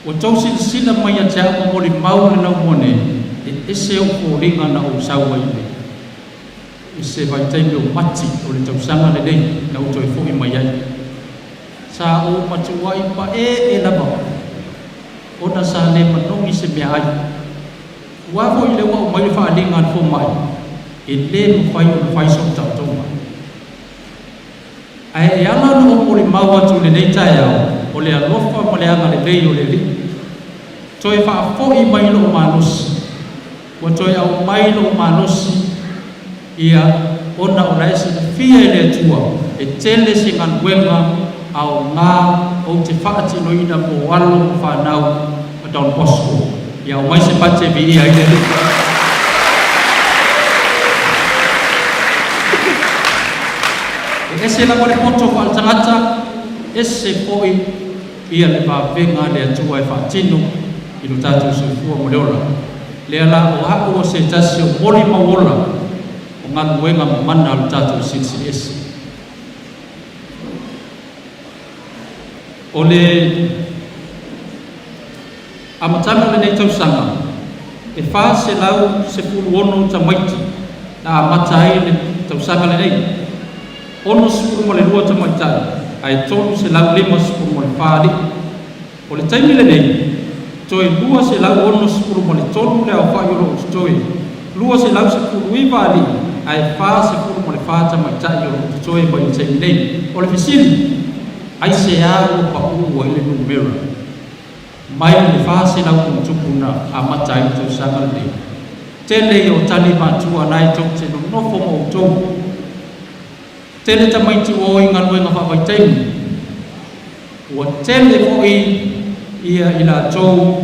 Speaker 13: Ua tou silasila mai ia te au ma molimau le laumua nei, e ese o'u foliga na ou sau ai i le i se vaitaimi o Mati o le tausaga lenei na ou toe fo'i mai ai. Sa ou matuai pa'e'e lava ona sa lē manogi se meaai. Uā fo'i lea ua aumai le fa'aaliga a le foma'i, e lē mafai ona fai so'u ta'otoga. Ae e ala ona ou molimau atu i lenei taeao, o le alofa ma le agalelei o le Alii. Toe fa'afo'i mai lo'u malosi. Ua toe aumai lo'u malosi, ia, ona o la e silafia e le Atua e tele se galuega aogā ou te fa'atinoina mo alo ma fanau a Don Bosco. Ia aumai se pati e viia ai le Alii. E ese lava le poto faaletagata, ese fo'i ia le vavega a le Atua e faatino i lo tatou soifua ma le ola. Lea la o a'u o se tasi o molimau ola o galuega mamana a lo tatou Silisili Ese. O le amataga o lenei tausaga, e 416 tamaiti na amata ai le tausaga lenei, 62 tamaitai ae 354 alii. O le taimi lenei, toe 263 le aofa'i o lo'o totoe, 219 alii ae 44 tamaitai o lo'o totoe mai le taimi nei. O le fesili, Aiseā ua pa'ū ai le numera mai le 400 na amata ai le tausaga lenei? Tele ia o tali matua na e tou te nonofo ma outou. Tele tamaiti ua o i galuega fa'avaitaimi. Ua tele fo'i ia i latou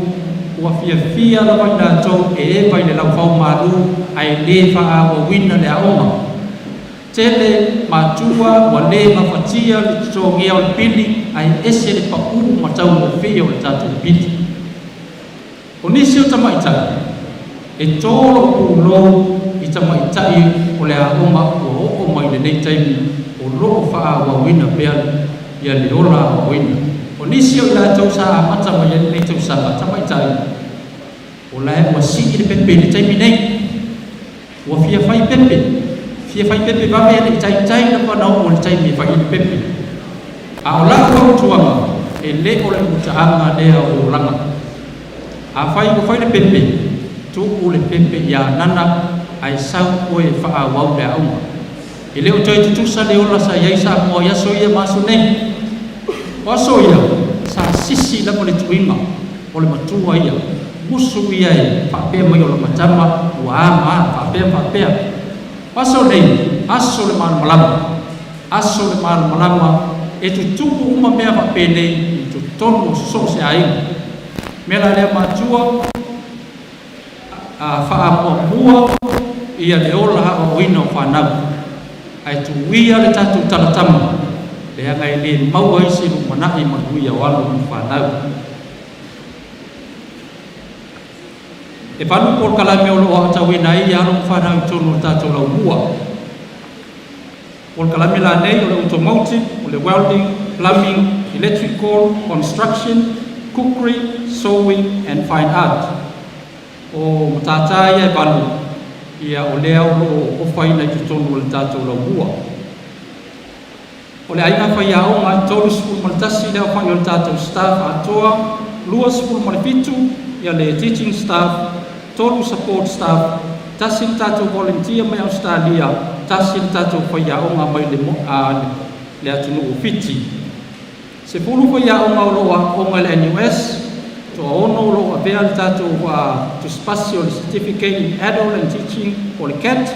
Speaker 13: ua fiafia lava i latou e eva i le laufau malū ae lē fa'aauauina le aoga. Tele matua ua lē gafatia le totogia o le pili ae ese le pa'ū ma taugofie o le tatou pili. O nisi o tama'ita'i, e tō lo'u pulou i tamaita'i o le aoga ua o'o mai lenei taimi o lo'o fa'aauauina pea ia le ola aoaoina. O nisi o i latou sa amata mai ai lenei tausaga tama'ita'i, o lae ua si'i le pepe i le taimi nei. Ua fia fai pepe, fia fai pepe vave e le'i taitai lava ona o'o i le taimi e fai ai le pepe. A o la'u fautuaga, e lē o le muta'aga lea o olaga. Afai ua fai le pepe, tu'u le pepe iā anana ae sau oe e fa'aauau le aoga. E lē o toe tutusa le ola sa i ai Samoa i aso ia ma aso nei. O aso ia, sa sisi lava le tuiga o le matua ia, musu ia e fa'apea mai o lona tama ua a ma a, fa'apea ma fa'apea. O aso nei, aso le malamalama, aso le malamalama e tutupu uma mea fa'apenei i totonu o so o se aiga. Mea la lea matua, a fa'amuamua ia le ola aoaoina o fanau, ae tuia le tatou talatama, leaga e lē maua ai se lumana'i manuia o alo ma fanau. E valu polokalame o lo'o a'atauina ai ia alo ma fanau i totonu o le tatou laumua. Polokalame lanei o le automotive, o le welding, plumbing, electrical, construction, cookery, sewing and fine art. O matātā ia e valu, ia o lea o lo'o ofaina i totonu o le tatou laumua. O le aiga faiaoga e 31 le aofai o le tatou staff atoa, 27 ia le teaching staff, 3 support staff, 1 le tatou volunteer mai Ausetalia, 1 le tatou faiaoga mai le atunuu o Fiti. 10 faiaoga o loo aooga i le NUS, 6 o loo avea le tatou tusipasi o le Certificate in Adult and Teaching po o le CAT,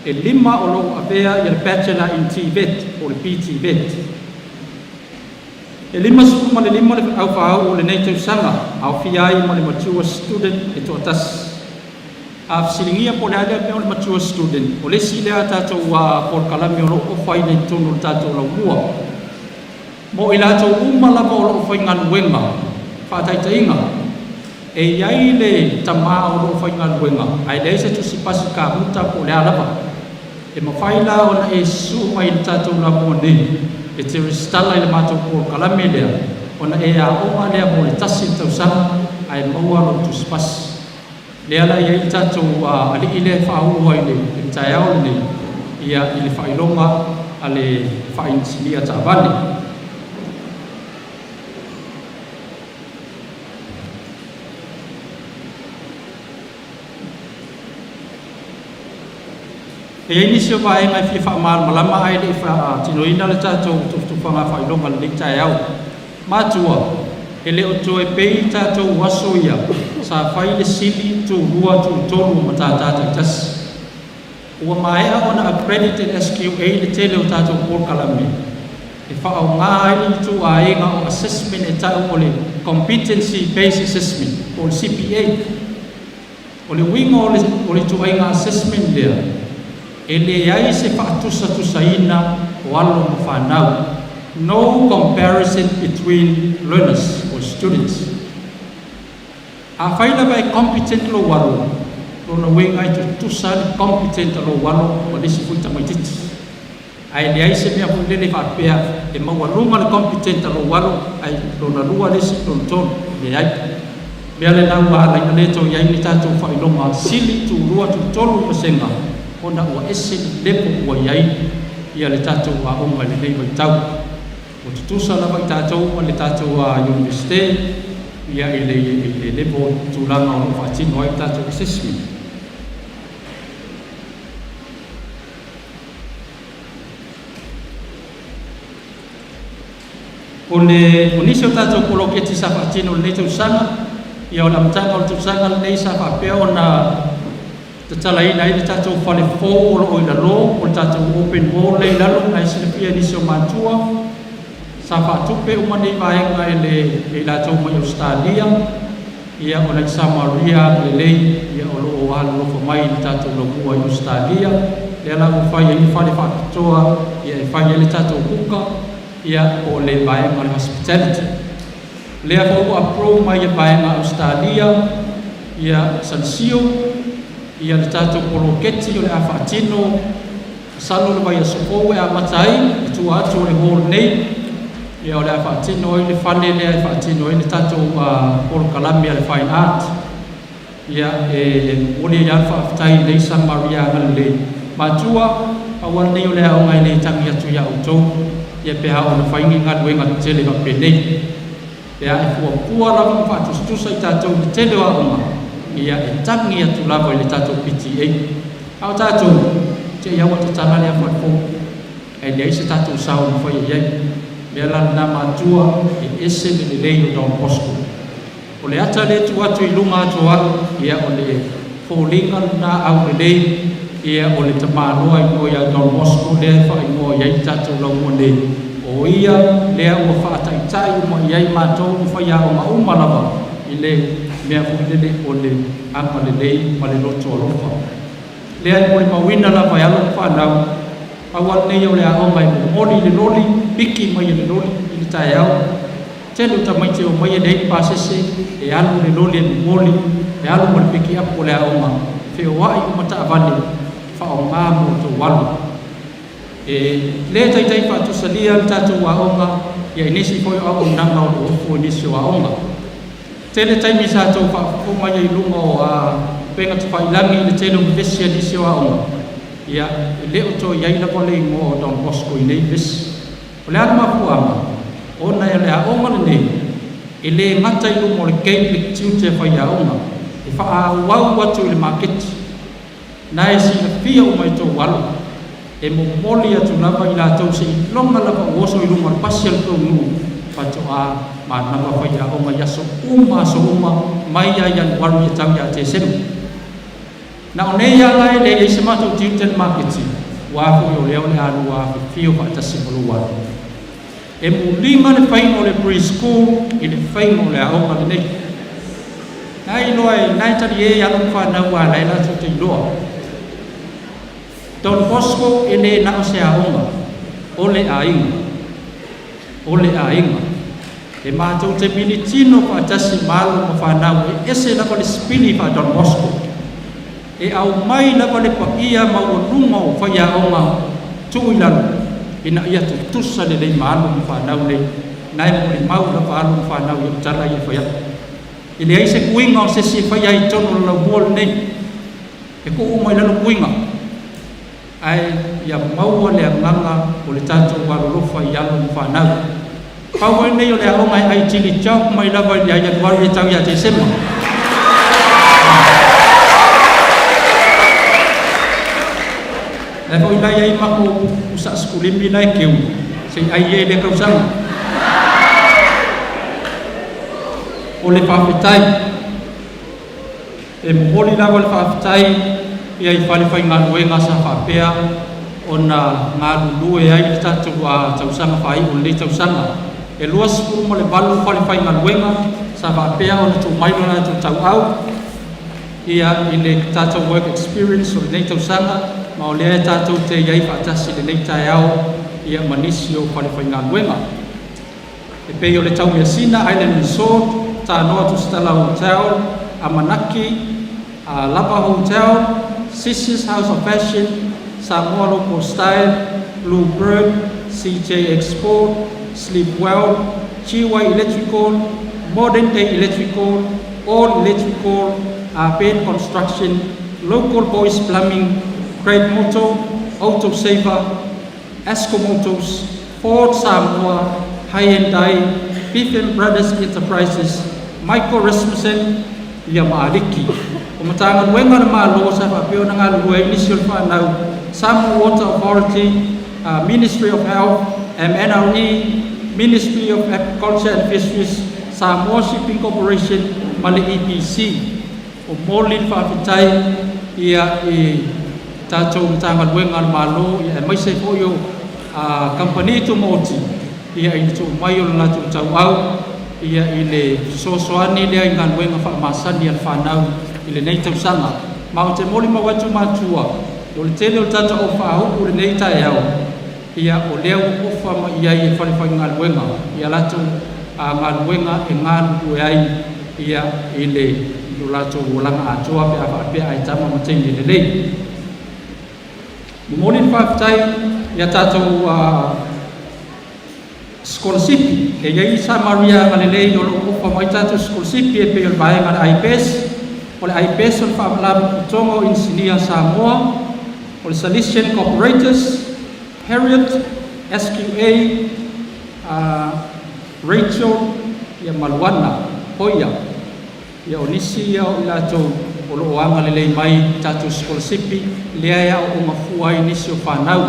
Speaker 13: e 5 o loo avea ia le Bachelor in TVET po o le PTVET. E 55 le aufaau o lenei tausaga, aofia ai ma le mature student e toatasi. A fesiligia po o le a lea mea o le mature student, o le isi lea tatou polokalame o loo ofaina i totonu o le tatou laumua mo i latou uma lava o loo faigaluega. Faataitaiga, e i ai le tamā o loo faigaluega ae leai se tusi pasi kamuta po o le a lava, e mafai la ona e susuu mai i le tatou lamua nei e te resitala i le matou polokalame lea, ona e aoga lea mo le tasi le tausaga ae maua lou tusipasi. Lea la i ai le tatou alii lea e faaulu ai le taeao lenei ia i le faailoga a le faainisinia taavale. E i ai nisi o vaega e fia faamalamalama ae le i faatinoina le tatou tufatufaga faailoga i lenei taeao. Matua, e le o toe pei tatou aso ia sa fai le sili tulua tutolu o matata taitasi. Ua maea ona accredited SQA le tele o tatou polokalame e faaaoga ai le ituaiga o assessment e tau o le Competency Based Assessment po o le CPA. O le uiga o le ituaiga assessment lea, e leai se faatusatusaina o alo ma fanau, no comparison between learners or students. Afai lava e competent lou alo, lona uiga e tutusa le competent a lou alo ma le isi foi tamaitiiti. Ae leai se mea foi lele faapea e maualuga le competent a lou alo ae lona lua le isi, lona tolu, leai. Mea lena ua ala ai ona le toe i ai ni tatou faailoga sili tulua tutolu pasega, ona ua ese le level ua i ai ia le tatou aoga i lenei vaitau. Ua tutusa lava i tatou ma le tatou Iunivesite ia i le level tulaga o lo o faatino ai le tatou assessment. O le o nisi o tatou poloketi sa faatino i lenei tausaga, ia o le amataga o le tausaga lenei sa faapea ona tatalaina ai le tatou fale fou o loo i lalo, o le tatou open hall lea i lalo na e silafia e nisi o matua. Sa faatupe uma nei vaega e le e i latou mai Ausetalia, ia o nai Samaria agalelei ia o loo alolofa mai i le tatou laumua i Ausetalia. Lea la ua fai ai le fale faapitoa ia e fai ai le tatou kuka ia po o le vaega o le hospitality. Lea foi ua approve mai e vaega Ausetalia ia Sansio ia le tatou poloketi o le a faatino masalo le vaiaso fou e amata ai i tua atu o le hall nei. Ia o le a faatino ai le fale lea e faatino ai le tatou polokalame a le Fine Art. Ia e momoli ai lava le faafetai i lei Samaria agalelei. Matua, pau lava lenei o le aoga e le tagi atu ia outou ia pe a oo ina fai ni galuega tetele faapenei. Pe a e fuafua lava ma faatusatusa i tatou i le tele o aoga, ia e tagi atu lava i le tatou PTA. A o tatou, te i lava ua tatala lea fale fou, ae leai se tatou sao na faia i ai. Mea la lena matua, e ese le lelei o Don Bosco. O le ata lea e tuu atu i luga atu o au, ia o le foliga lena aulelei, ia o le tamaloa igoa ia Don Bosco lea e faaigoa i ai le tatou laumua nei. O ia lea ua faataitai uma i ai matou ma faiaoga uma lava i le mea foi lele o le agalelei ma le loto alofa. Lea e molimauina lava e alo ma fanau, pau lava lenei o le aoga e momoli le loli, piki mai e le loli i le taeao. Tele o tamaiti e omai e leai ni pasese, e alu le loli e momoli, e alu ma le pikiapu o le aoga, feoai uma taavale, faaaoga mo outou alo. E le taitai faatusalia le tatou aoga ia i nisi foi o auaunaga o lo o ofo i nisi o aoga. Tele taimi sa tou faafofoga ai i luga o upega tafailagi i le tele o vevesi a nisi o aoga, ia e le o toe i ai lava le igoa o Don Bosco i nei vevesi. O le a le mafuaaga? Ona o le aoga lenei e lē gata i luma o le gate le tiute a faiaoga, e faaauau atu i le maketi. Na e silafia uma e tou alo, e momoli atu lava i latou seiloga lava ua oso i luga o le pasi a le tou nuu faatoa manava faiaoga i aso uma aso uma mai ia Ianuari e tau ia Tesema. Na o nei ala e leai se matou tiute i le maketi, ua foi o lea o le a lua afifio faatasi ma lou alo. E muliga le faiga o le preschool i le faiga o le aoga lenei. Na iloa e na e tali e alo ma fanau a lai latou te iloa. Don Bosco e lē na o se aoga, o le aiga. O le aiga. E matou te militino faatasi ma alo ma fanau e ese lava le sipili faa Don Bosco. E aumai lava le paia maualuga o faiaoga tuu i lalo ina ia tutusa lelei ma alo ma fanau nei. Na e molimau lava alo ma fanau i tala ia fai atu. E leai se kuiga o se isi e faia ai i totonu o le laumua lenei. E tuu uma i lalo kuiga. Ae ia maua le agaga o le tatou alolofa i alo ma fanau. Pau ai nei o le aoga e ai chili chok mai lava i le Ianuari e tau ia Tesema. Lai foi lai ai mako usa sekulimi lai keu sei ai e le tausaga. O le faafetai. E momoli lava le faafetai ia i fale faigaluega sa faapea ona galulue ai le tatou tausaga faaiu o lenei tausaga. E 28 fale faigaluega sa faapea ona tuu mai lo latou tauau ia i le tatou work experience o lenei tausaga, ma o lea e tatou te iai faatasi lenei taeao ia ma nisi o fale faigaluega. E pei o le Taumeasina Island Resort, Tanoa Tusitala Hotel, Amanaki, Lava Hotel, Sissis House of Fashion, Samoa Local Style, Bluebird, CJ Export, Sleep Well, GY Electrical, Modern Day Electrical, All Electrical, Ben Construction, Local Boys Plumbing, Great Moto, Auto Saver, Asco Motors, Ford Samoa, Hyundai, Beef Brothers Enterprises, Michael Rasmussen, ia Maaliki. O Matagaluega a le Malo sa faapea ona galulue ai nisi o le fanau: Samoa Water Authority, Ministry of Health, MNRE, Ministry of Agriculture and Fisheries, Samoa Shipping Corporation ma le EPC. O moli le faafetai ia i tatou Matagaluega a le Malo ia aemaise foi o kamupani tumaoti ia i le tuu mai o le latou tauau ia i le fesoasoani lea i galuega faamasani a le fanau i lenei tausaga. Ma ou te molimau atu matua, o le tele o le tatou au faauu lenei taeao, ia o lea ua ofa mai ai e fale faigaluega ia latou galuega e galulue ai ia i le lo latou olaga atoa pe a faapea ai tama ma teine lelei. Momoli le faafetai ia tatou sikolasipi. E iai Samaria agalelei o loo ofa mai tatou sikolasipi e pei o le vaega le IPES, o le IPES o le Faalapotopotoga o Inisinia Samoa, o le Salesian Corporators, Harriet, SQA, Rachel, ia Maluana, Hoia. Ia o nisi ia o i latou o loo agalelei mai tatou sikolasipi lea e aooga fua ai nisi o fanau.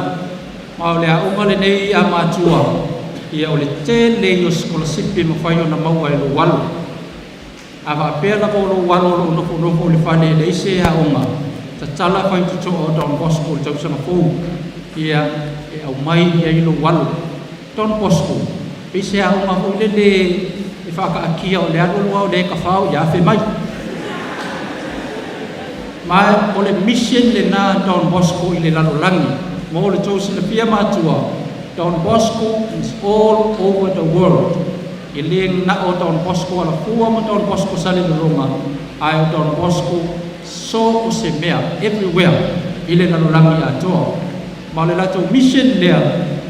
Speaker 13: Ma o le aoga lenei a matua, ia o le tele o sikolasipi e mafai ona maua e lou alo. A faapea lava o lou alo o loo nofonofo i le fale e leai se aoga, tatala faitotoa o Don Bosco i le tausaga fou ia e aumai i ai lou alo. Don Bosco, pei se aoga foi lele e faakaatia o le alu alu lava o le tafao ia afe mai. Ma o le mission lena Don Bosco i le lalolagi. Mo le tou silafia matua, Don Bosco is all over the world. E lē na o Don Bosco Alafua ma Don Bosco Salelologa, ae o Don Bosco so o se mea, everywhere i le lalolagi atoa. Ma o le latou mission lea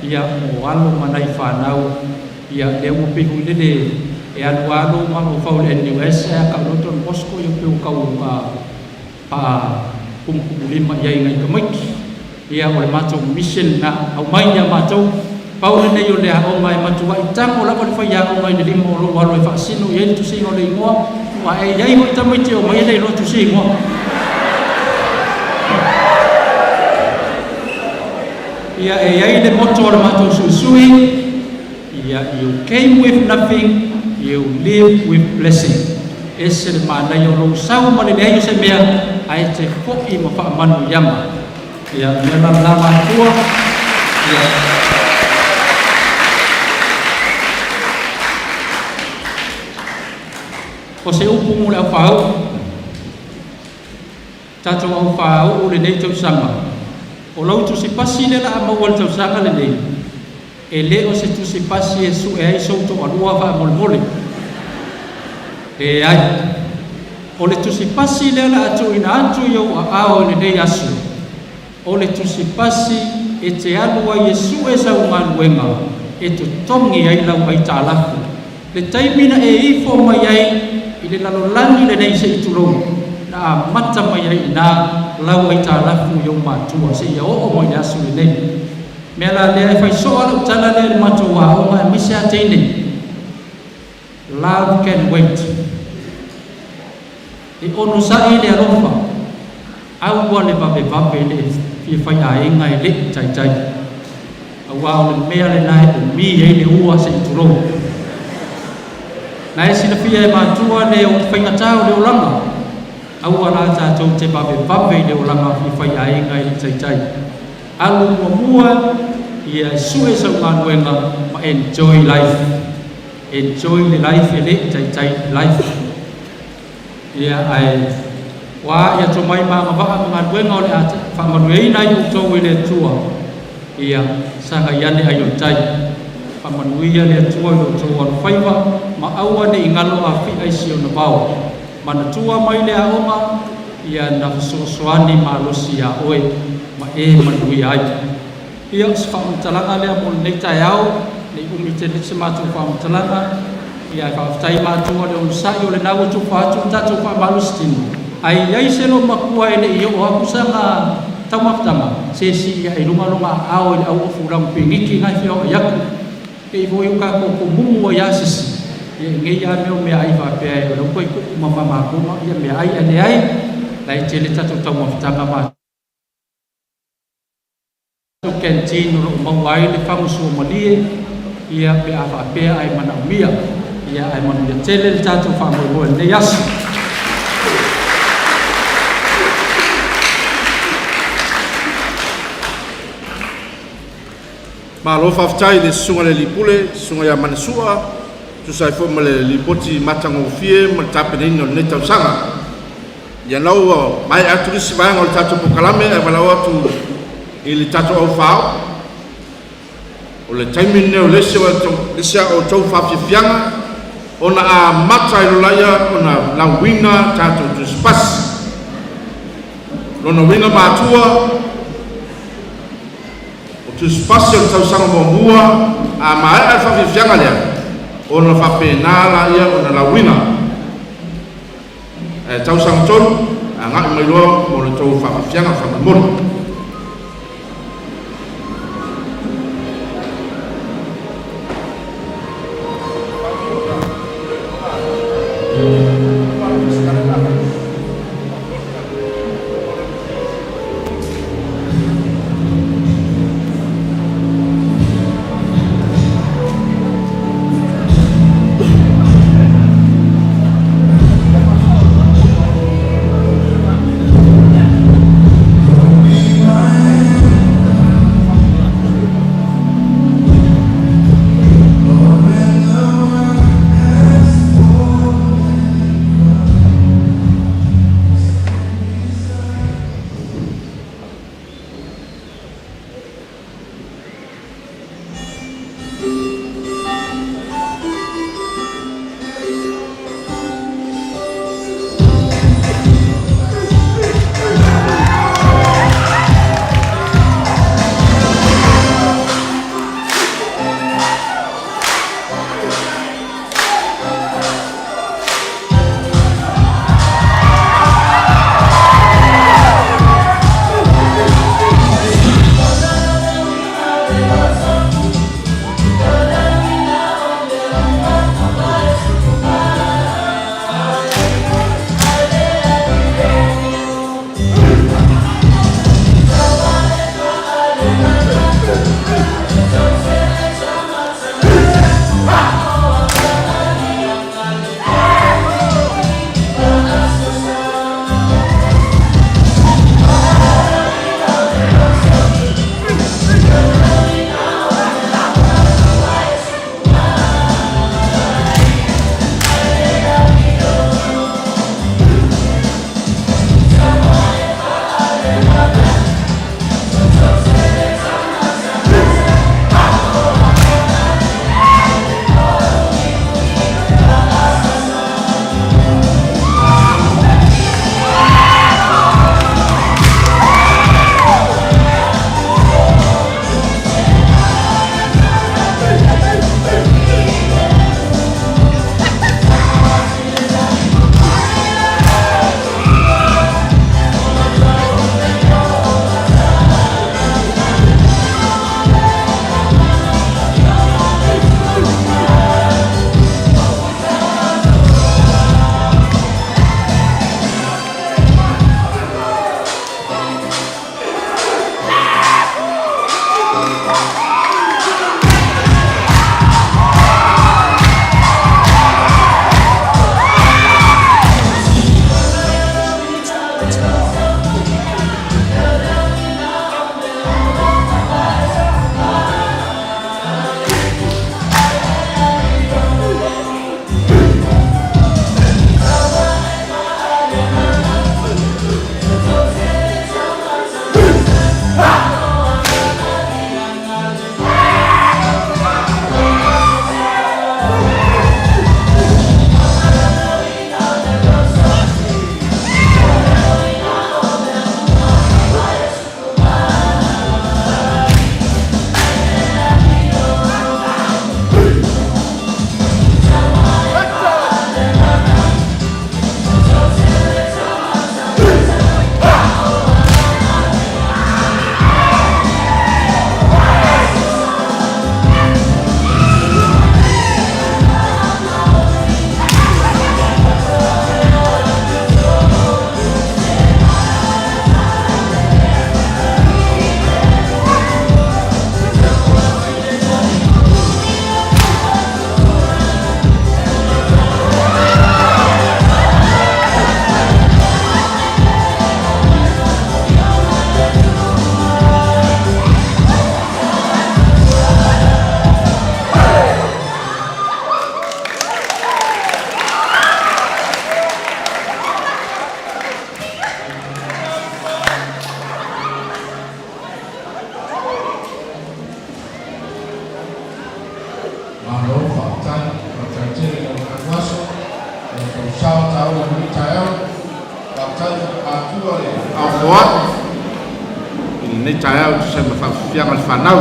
Speaker 13: ia mo alo ma nai fanau ia lea ua pei foi lele e alu alo ma lou fau le NUS ae a kau loa Don Bosco ia pe ua kau faa kumukumulima i ai nai tamaiti. Ia o le matou mission na aumai ia matou Pau lenei o le aoga e matua'i tago lava le faiaoga i le lima o lou alo e faasino i ai le tusiga o le igoa, uaʻ e iai ho'i tamaiti e omai e le iloa tusi igoa. Ia e iai le moto o le matou suisui, ia, "You came with nothing, you live with blessing." Ese le manaia o lou sau ma le leai o se mea, ae te fo'i ma faamanuiaga. Ia mea la lena matua. Ia o se upu mo le aufāu'u, tatou aufāu'u lenei tausaga. O lau tusipasi lea la a maua le tausaga lenei, e lē o se tusipasi e su'e ai sou to'alua faamolemole. Leai, o le tusipasi lea la a tuuina atu i ou aao i lenei aso, o le tusipasi e te alu ai e sue sau galuega e totogi ai lau aitalafu. Le taimi na e ifo mai ai i le lalolagi lenei se'i tulou, na amata mai ai inā lau aitalafu i ou matua seia oo mai le aso lenei. Mea la lea e faisoa lau tala lea i le matou aoga aemaise a teine. Love can wait. E onosa'i le alofa, aua le vavevave le fia faiaiga e le'i taitai. Auā o le mea lenā e umi ai le ua se'i tulou. Na e silafia e matua le o faigatā o le olaga, aua la tatou te vavevave i le olaga fia faiaiga e le'i taitai. Alu muamua ia e sue sau galuega ma enjoy life. Enjoy le life e le'i taitai life. Ia ae ua ia tomai ma agavaa ma galuega o le a faamanuiaina ai outou e le Atua. Ia sagai ane ai o le tai. Faamanuia le Atua i lo outou alofaiva ma aua ne'i galo Afi'a i si ona vao. Manatua mai le aoga, ia na fesoasoani malosi iā oe ma e manuia ai. Ia o se faamatalaga lea mo lenei taeao, nei umi tele se matou faamatalaga. Ia ae faafetai matua le onosa'i o lena ua tufa atu le tatou faamalositino. Ae i ai se loomatua e le'i oo atu sana taumafataga, se sii ae i luga lona aao i le au ofu lagu piniki na e feoai atu. Pei foi o tatou tumumu ai lava sisi, ia i nei lava mea o meaai faapea o lea ua toe tuu ma matou ia meaai, ae leai, la e tele tatou taumafataga ma canteen o lo o maua ai le fagusuamalie ia pe a faapea ae manaomia. Ia ae manuia tele le tatou faamoemoe i lenei aso.
Speaker 3: Malo faafetai i le Susuga i le Alii Pule, Susuga ia Manasu'a, tusa ai foi ma le lipoti matagofie ma le tapenaina o lenei tausaga. Ia lena ua maea atu le isi vaega o le tatou polokalame ae valaau atu i le tatou au faaoo, o le taimi lenei o le isi a outou faafiafiaga ona amata ai loa lea ona lauina tatou tusipasi. Lona uiga matua, o tusipasi o le tausaga muamua, a maea le faafiafiaga lea, ona faapena laia ona lauina. Ae tausaga tolu, agai mai loa mo le tou faafiafiaga faamolemole. matua le aofoa'i i lenei taeao e tusa ai ma faafiafiaga o le fanau.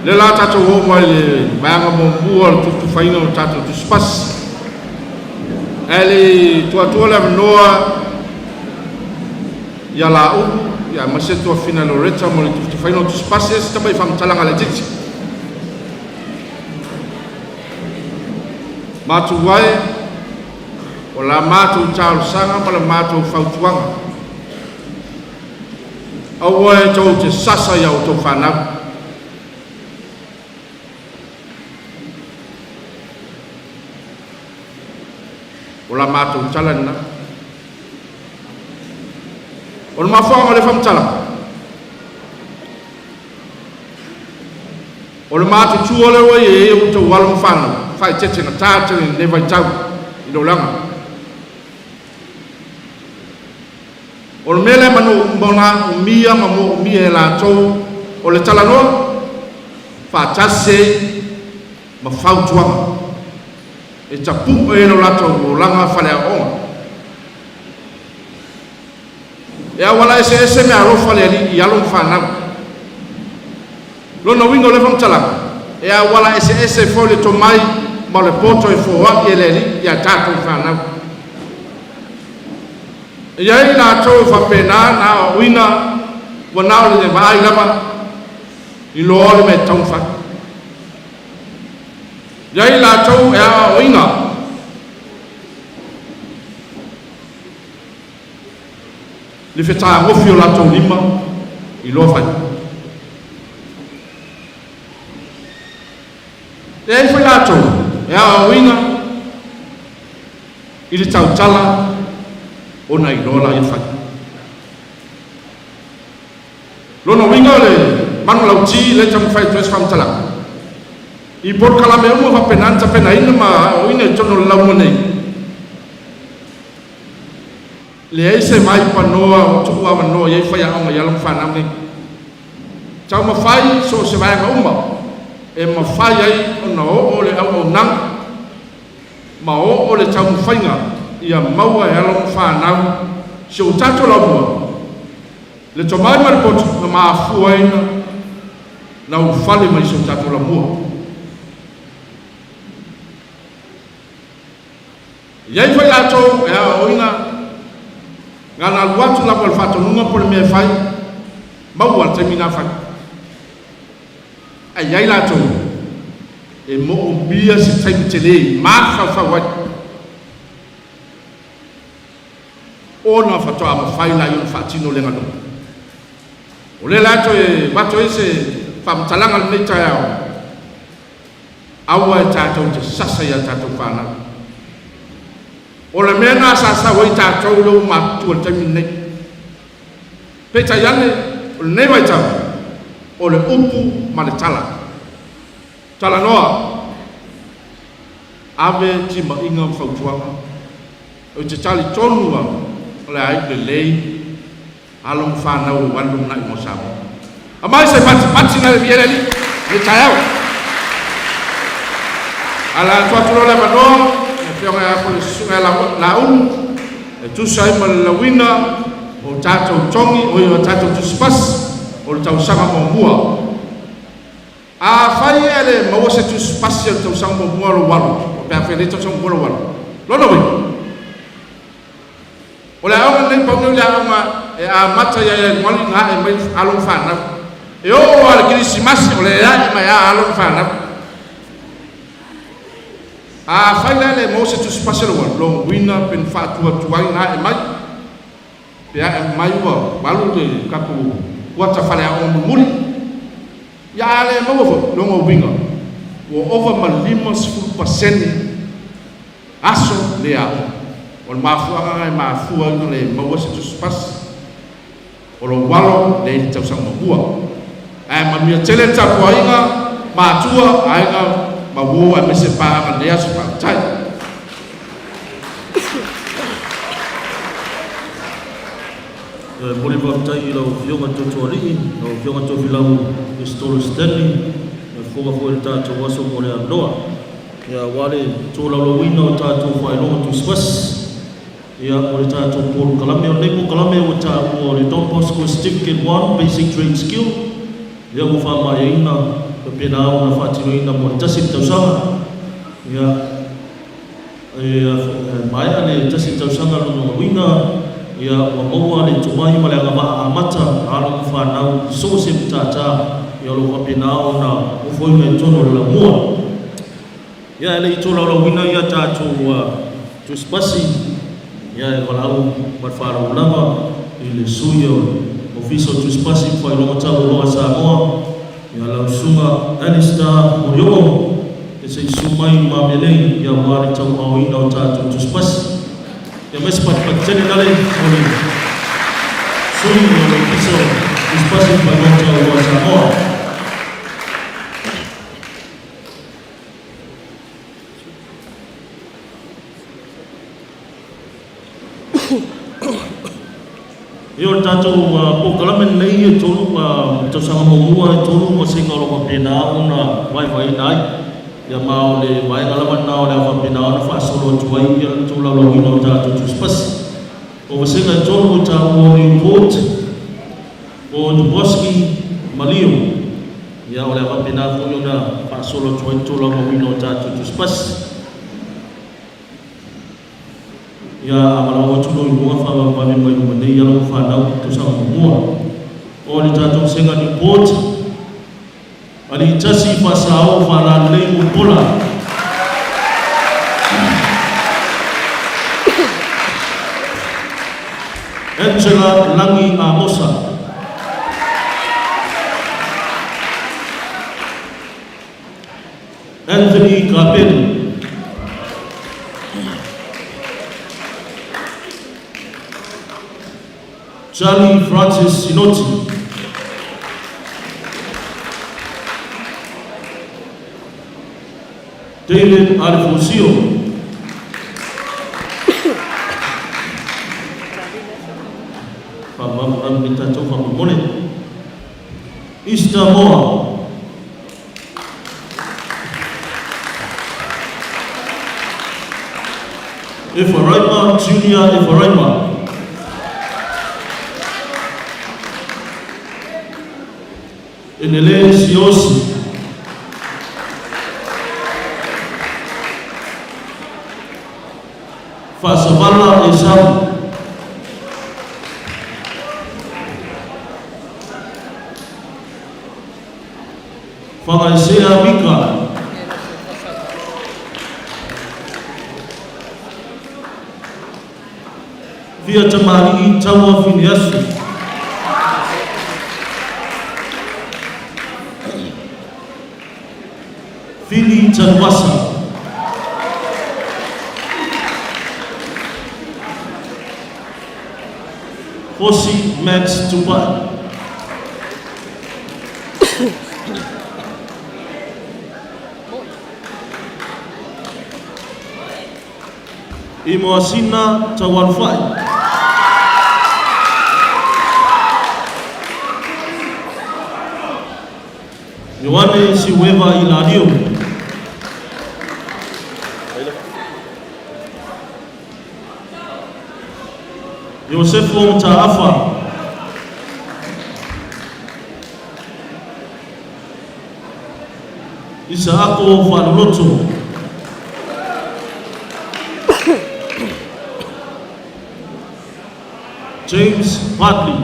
Speaker 3: Lea la tatou oo mai le vaega muamua o le tufatufaina o tatou tusipasi. Ae le i tuu atua le avanoa ia Laulu ia aemaise Tuafina Loretta mo le tufatufaina o tusipasi, e se tamai faamatalaga laitiiti. Matua e, o la matou talosaga ma la matou fautuaga, aua e tou te sasa iā outou fanau. O la matou tala lena. O le mafuaaga o lea faamatalaga, o le matutua lea ua i ai outou alo ma fanau, faaeteetegata tele i lenei vaitau i le olaga. O le mea lea manaomia ma moomia e latou o le talanoa faatasi ai ma fautuaga e tapu'e ai lo latou olaga faleaoaoga. E auala eseese meaalofa a le Alii i alo ma fanau. Lona uiga o lea faamatalaga, e auala eseese foi le tomai ma le poto e foa'i e le Alii iā tatou fanau. E i ai latou e faapena na aoaoina ua na o le vaai lava i loa le mea e tatau ona fai. E i ai latou e aoaoina le fetagofi o latou lima i loa fai. E i ai foi latou e aoaoina i le tautala ona iloa laia fai. Lona uiga o le manulauti lea e taumafai atu ai se faamatalaga, i polokalame uma faapena na tapenaina ma aoaoina i totonu o le laumua nei, leai se vai panoa o tuu avanoa i ai faiaoga i alo ma fanau nei. Taumafai so o se vaega uma e mafai ai ona oo le auaunaga ma oo le taumafaiga ia maua e alo ma fanau si o tatou laumua le tomai ma le poto na mafua ai na ulufale mai si o tatou laumua. E i ai foi latou e aoaoina na ona alu atu lava o le faatonuga po o le mea e fai, maua le taimi na fai. Ae i ai latou e moomia se taimi tele e mafaufau ai ona faatoa mafai laia ona faatino le galuega. O lea la toe avatu ai se faamatalaga i lenei taeao, aua e tatou te sasa i a tatou fanau. O le mea lena sa sau ai tatou lea ua matutua i le taimi lenei. Peitai ane, o lenei vaitau, o le upu ma le tala. Talanoa, ave timaiga ma fautuaga. Ou te talitonu au, o le a iu lelei alo ma fanau aua le lumanai mo Samoa. Aumai se patipati na le viele alii i le taeao. Ala atu atu loa le avanoa i le Afioga ia Pole Susuga ia Laulu e tusa ai ma le lauina o tatou togi, oi o tatou tusipasi o le tausaga muamua. Afai e le maua se tusipasi o le tausaga muamua o lou alo, pe afai e le tausaga muamua lou alo, lona uiga, O le aoga lenei pau nei o le aoga e amata ia Ianuari na ae mai alo ma fanau. E oo lava i le Kerisimasi o le ae mai lava alo ma fanau. Afai la e le maua se tusi pasi a lou alo, lona uiga pe na faatuatuai na ae mai, pe ae mai ua alu le tatou kuata faleaoga mulimuli. Ia a le maua foi, lona uiga ua ova ma le 50% Aso le aoga. O le mafuaaga lena e mafua ai ona le maua se tusipasi o lou alo lea i le tausaga muamua. Ae manuia tele le tapuaiga matua, aiga ma uo aemaise paaga i lenei aso. Faafetai.
Speaker 14: E momoli le faafetai i lau Afioga Totoalii, lau Afioga Tofilau Isitolo Stanley, le fofoga foi o le tatou aso mo le avanoa. Ia aua le tolaulauina o tatou faailoga tusipasi. Ia o le tatou polokalame, o lenei polokalame ua taua o le Don Bosco Certificate 1 Basic Trade Skill, lea ua faamaeaina faapena ona faatinoina mo le tasi le tausaga. Ia e maea le tasi tausaga lona uiga, ia ua maua le tomai ma le agavaa amata a alo ma fanau i so o se matata, ia o lo o faapena ona ofoina i totonu o le laumua. Ia e le i tolaulauina ia tatou tusipasi, ia e valaau ma le faaaloalo lava i le sui o le Ofisa o Tusipasi ma Faailoga Taualoa a Samoa, ia lau Susuga Alistair Molioo, e se i susu mai i lumamea nei, ia aua le tauaaoina o tatou tusipasi. Ia mai se patipati tele nale mo le sui o le Ofisa o Tusipasi ma Faailoga Taualoa a Samoa. Ia o le tatou polokalame lenei e tolu tausaga muamua e tolu masega o lo o faapena ona vaevaeina ai. Ia ma o le vaega lava lena o le a faapena ona faasolo atu ai ia le tolaulauina o tatou tusipasi. O vasega e tolu e taua o Newport, o Duboski ma Leo. Ia o le a faapena foi ona faasolo atu ai le tolaulauina o tatou tusipasi. Ia a valaau atu loa i luga faavavevave mai luma nei alo ma fanau i tausaga muamua. O le tatou vasega Newport, Alii tasi Faasao Faalalelei Mulipola. Angela Lagi Amosa. Anthony Kapeli. Charlie Francis Sinoti. David Alefosio. Faamamalu le tatou faamolemole. Easter Moa. Efaraima Junior Efaraima. Enele Siosi. Faasavala Esau. Fagaisea Mika. Fia Tamalii Taua Fineasu. Fili Tanuasa. Fosi Max Tupai. Imoasina Taualufai. Ioane Siueva Ilario. Iosefo Mataafa. Isaako Faaloloto. James Bartley.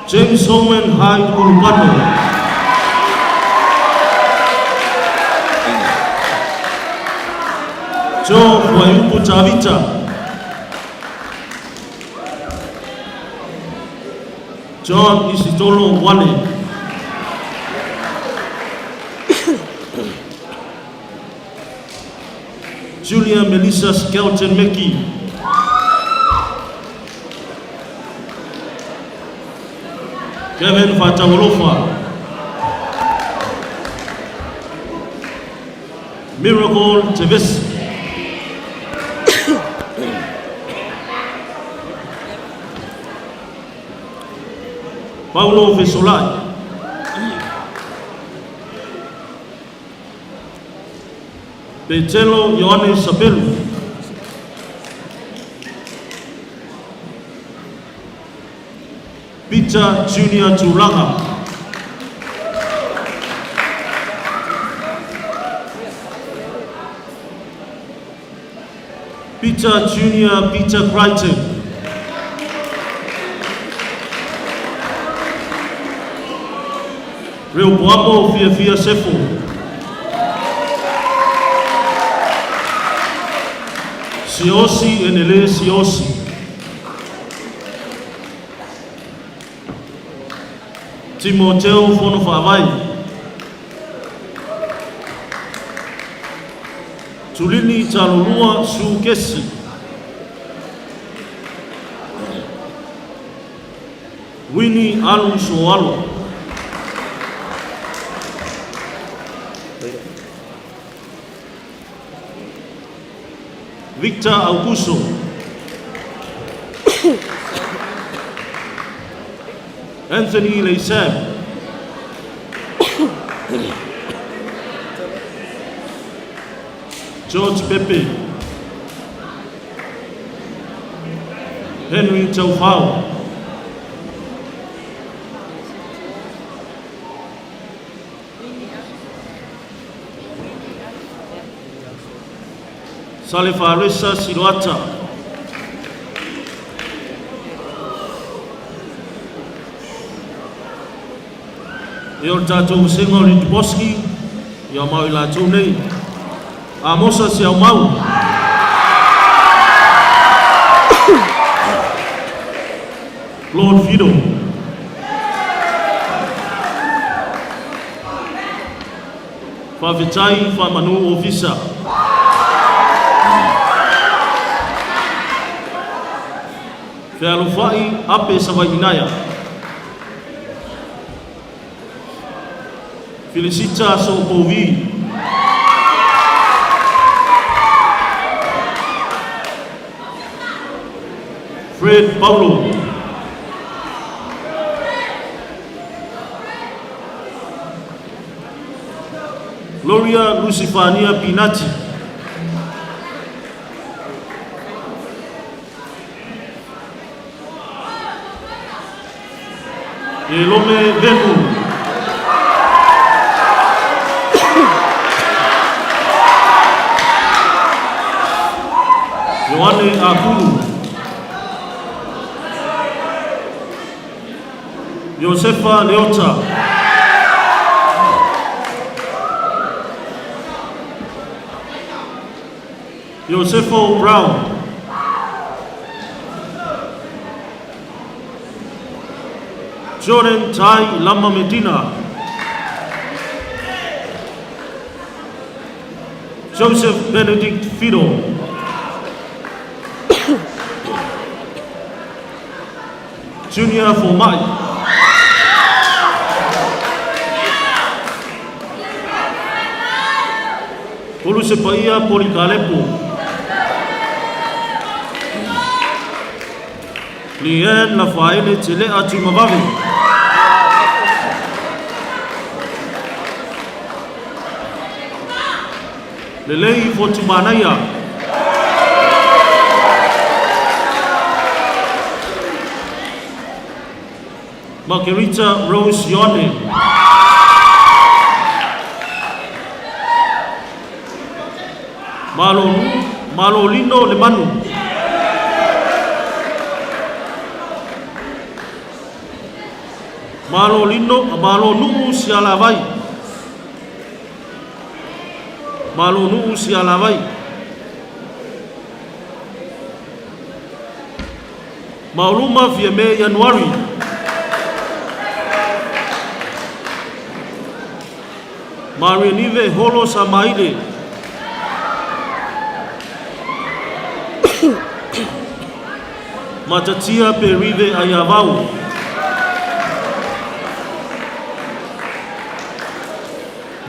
Speaker 14: James Owen Hyde Ulupano. Joe Fuaiupu Tavita. John Isitolo Wale. Julia Melissa Skelton Meki. Kevin Fataualofa. Miracle Tevis. Paulo Fesolai. Petelo Ioane Sabelu. Peter Junior Tulaga. Peter Junior Peter Crichton. Reopoamo Fiafia Sefo. Siosi Enele Siosi. Timoteo Fono Faavai. Tulini Talolua Su Kesi. Winnie Alu Soalo. Victor Augusto. Anthony Leisam. George Pepe. Henry Taufao. Salefaresa Siloata. E o tātou senga o le Tuboski, ia mau i lātou nei. Amosa se au mau. Lord Fido. Whawhetai Whamanu Ofisa. Fealofai Ape Savainaya. Felicita Sopovi. Fred Paulo. Gloria Lucifania Pinati. Elome Venu. Ioane Akulu. Josefa Leota. Josefo Brown. Jordan Tai Lama Medina. Joseph Benedict Fido. Junior Fomai. Koluse Paia Polikalepo. Leanne Lafaele Telea Tumavave. Lelei Fotumanaya. Margarita Rose Yone. Malo, Malolino Lemanu. Malolino, Malonu Sialavai. Malonu Sialavai. Mauluma Fiame Januari. Marianive Holo Samaile. Matatia Perive Ayavau.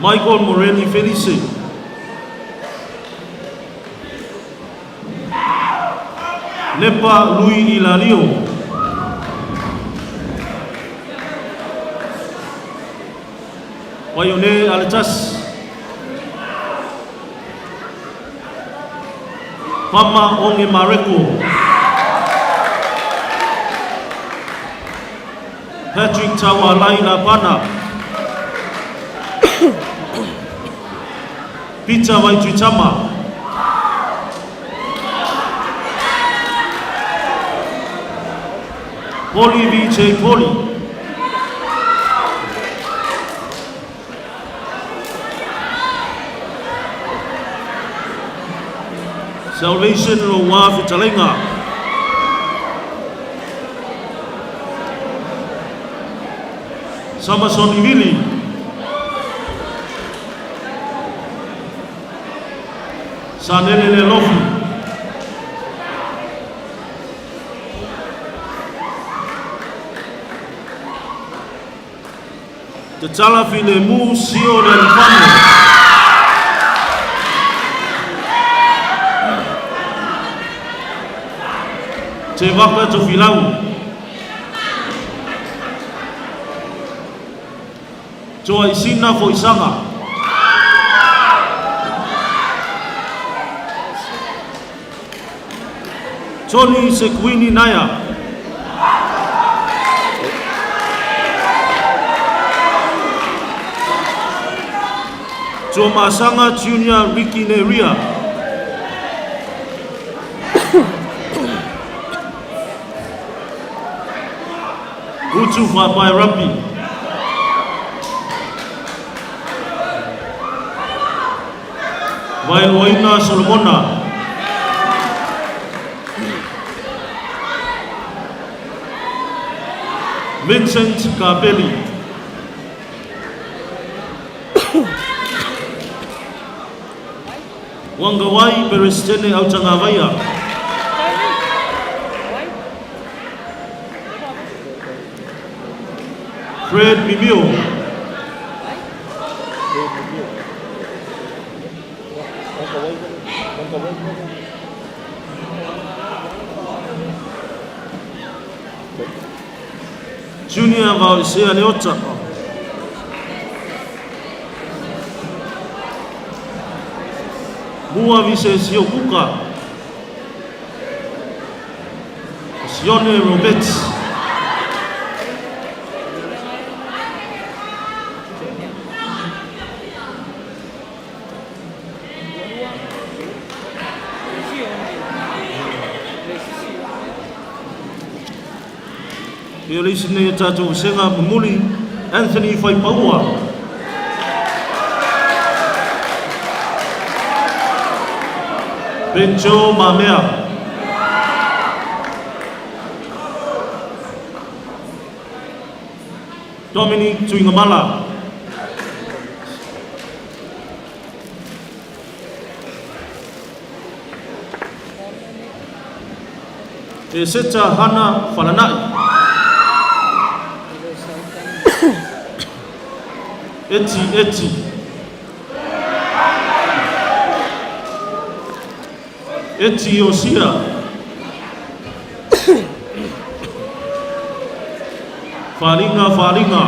Speaker 14: Michael Moreni Felice. Nepa Lui Ilalio. Waione Aletas. Pama Onge Mareko. Patrick Taualai Lapana. Peter Waituitama. Poli VJ Poli. Salvation Loa Fitalenga. Samason Ivili. Sanele Lelofi. Te tala fine mu sio le alifano. Te waka to filau. Toa isina fo isanga. Tony Sekwini Naya. Tuamasanga Junior Ricky Neria. Utu Whapai Rapi. Vailuaina Solomona. Vincent Kapeli. Wangawai Perestene Autangavaia. Fred Mimio. Junior Vaoisea Leota. Mua Visesio Kuka. Sione Roberts. Ia le isi nei o tātou senga mamuli Anthony Whaipaua. Benjo Mamea. Dominic Tuingamala. E Seta Hana Falanai. Eti Eti. Eti Osia. Faringa Faringa.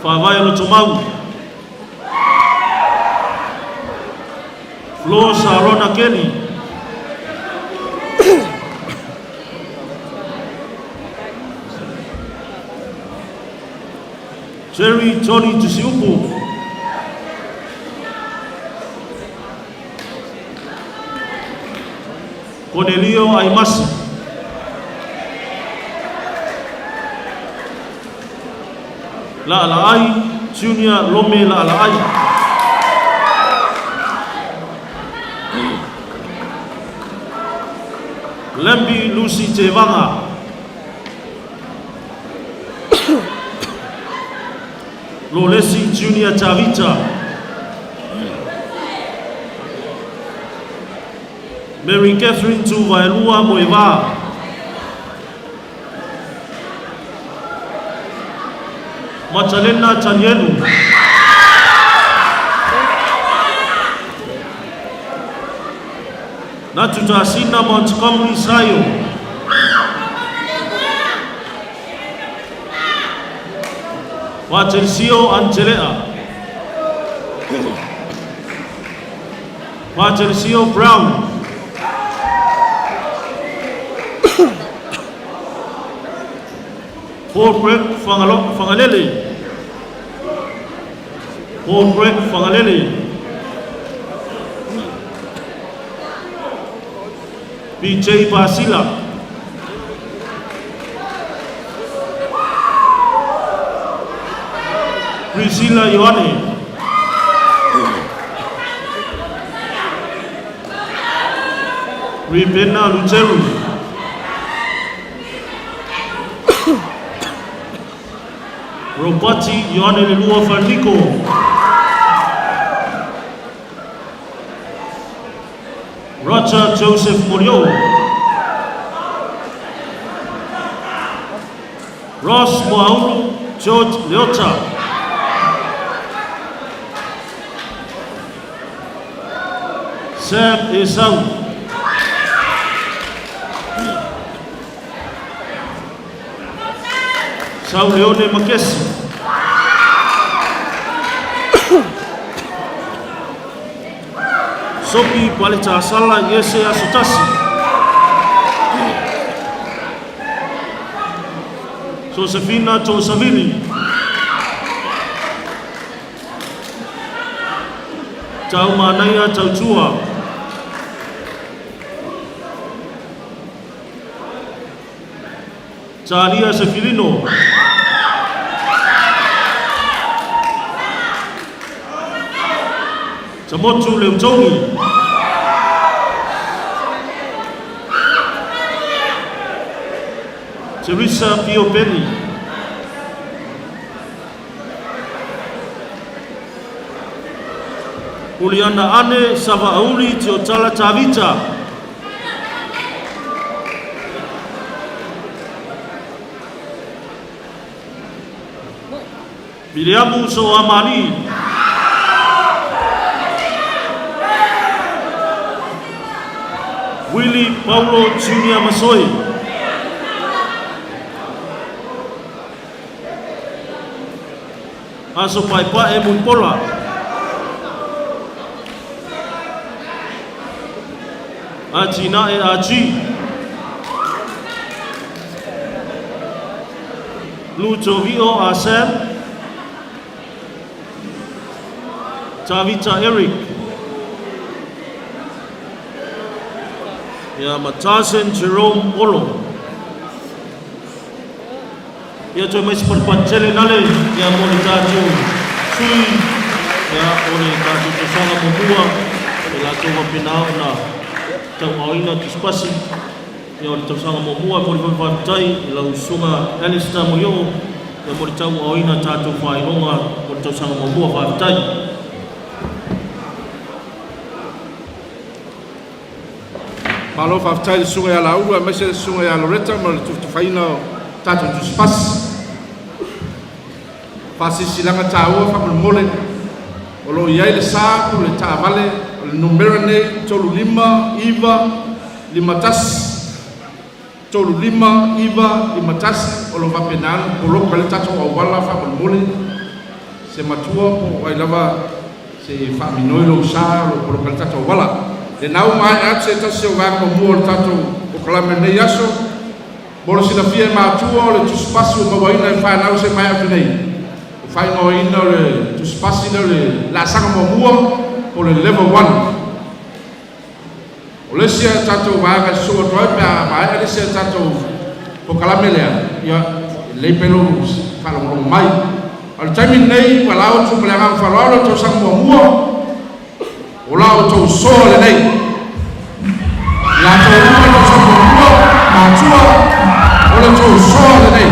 Speaker 14: Whawai o Tomau. Flo Sarona Kelly. Jerry Tony Tusiupu. Cornelio Aimasi. La'ala'ai Junior Lome La'ala'ai. Lembi Lucy Tevanga. Lolesi Junior Tavita. Mary Catherine Tuvaelua Moeva. Matalena Tanielu. Natutasina Montgomery Sayo. Patricio Angelea. Patricio Brown. Paul Greg Fangalele. Paul Greg Fangalele. PJ Basila. Priscilla Ioane. Ribena Luteru. Robati Ioane Lelua Falniko. Roger Joseph Morio. Ross Moaulu George Leota. Sam Esau. Sau Leone Makesi. Sopi Paleta Sala Yese Asotasi. Josefina Tosavili. Tau Manaia Tautua. Talia Sefilino. Tamotu Leutongi. Teresa Pio Benny. Uliana Ane Savaauli Tiotala Tavita. Miriamu Soamani. Willie Paulo Junior Masoi. Aso Pai Pae Muipola. Atinae Aji. Lutovio Asem. Tavita Eric. Ia Matasen Jerome Olo. Ia toe mai se patele nale ia mo le tātou sui ia o le tātou tausaga muamua e latou faapena ona tauaoina tusipasi ia o le tausaga muamua e mo le faafetai i lau susuga Alistair Molioo ia mo le tauaoina tatou faailoga o le tausaga muamua faafetai.
Speaker 3: Malo faafetai le susuga ia Laulu aemaise le susuga ia Loretta ma le tufatufaina o tatou tusipasi. Faasisilaga tāua faamolemole o loo i ai le sa po le taavale o le numera nei 359 51 359 51 o lo faapena ona poloka le tatou auala faamolemole se matua po o ai lava se faaminoi lou sa o lo poloka le tatou auala. Le nau maea atu se tasi o vaega mamua o le tatou polokalame lenei aso mo le silafia e matua o le tusipasi ua mauaina e fanau se maea atu nei. O faaigoaina o le tusipasi lea o le laasaga muamua po le level 1. O le isi a tatou vaega e sosoo atu ai pe a maea le isi a tatou polokalame lea, ia e lelei pe lou faalogologo mai. A o le taimi lenei ua lao atu ma le agaga faaaloalo le tausaga muamua o la outou soa lenei. I latou uma le tausaga muamua matua o le tou soa lenei.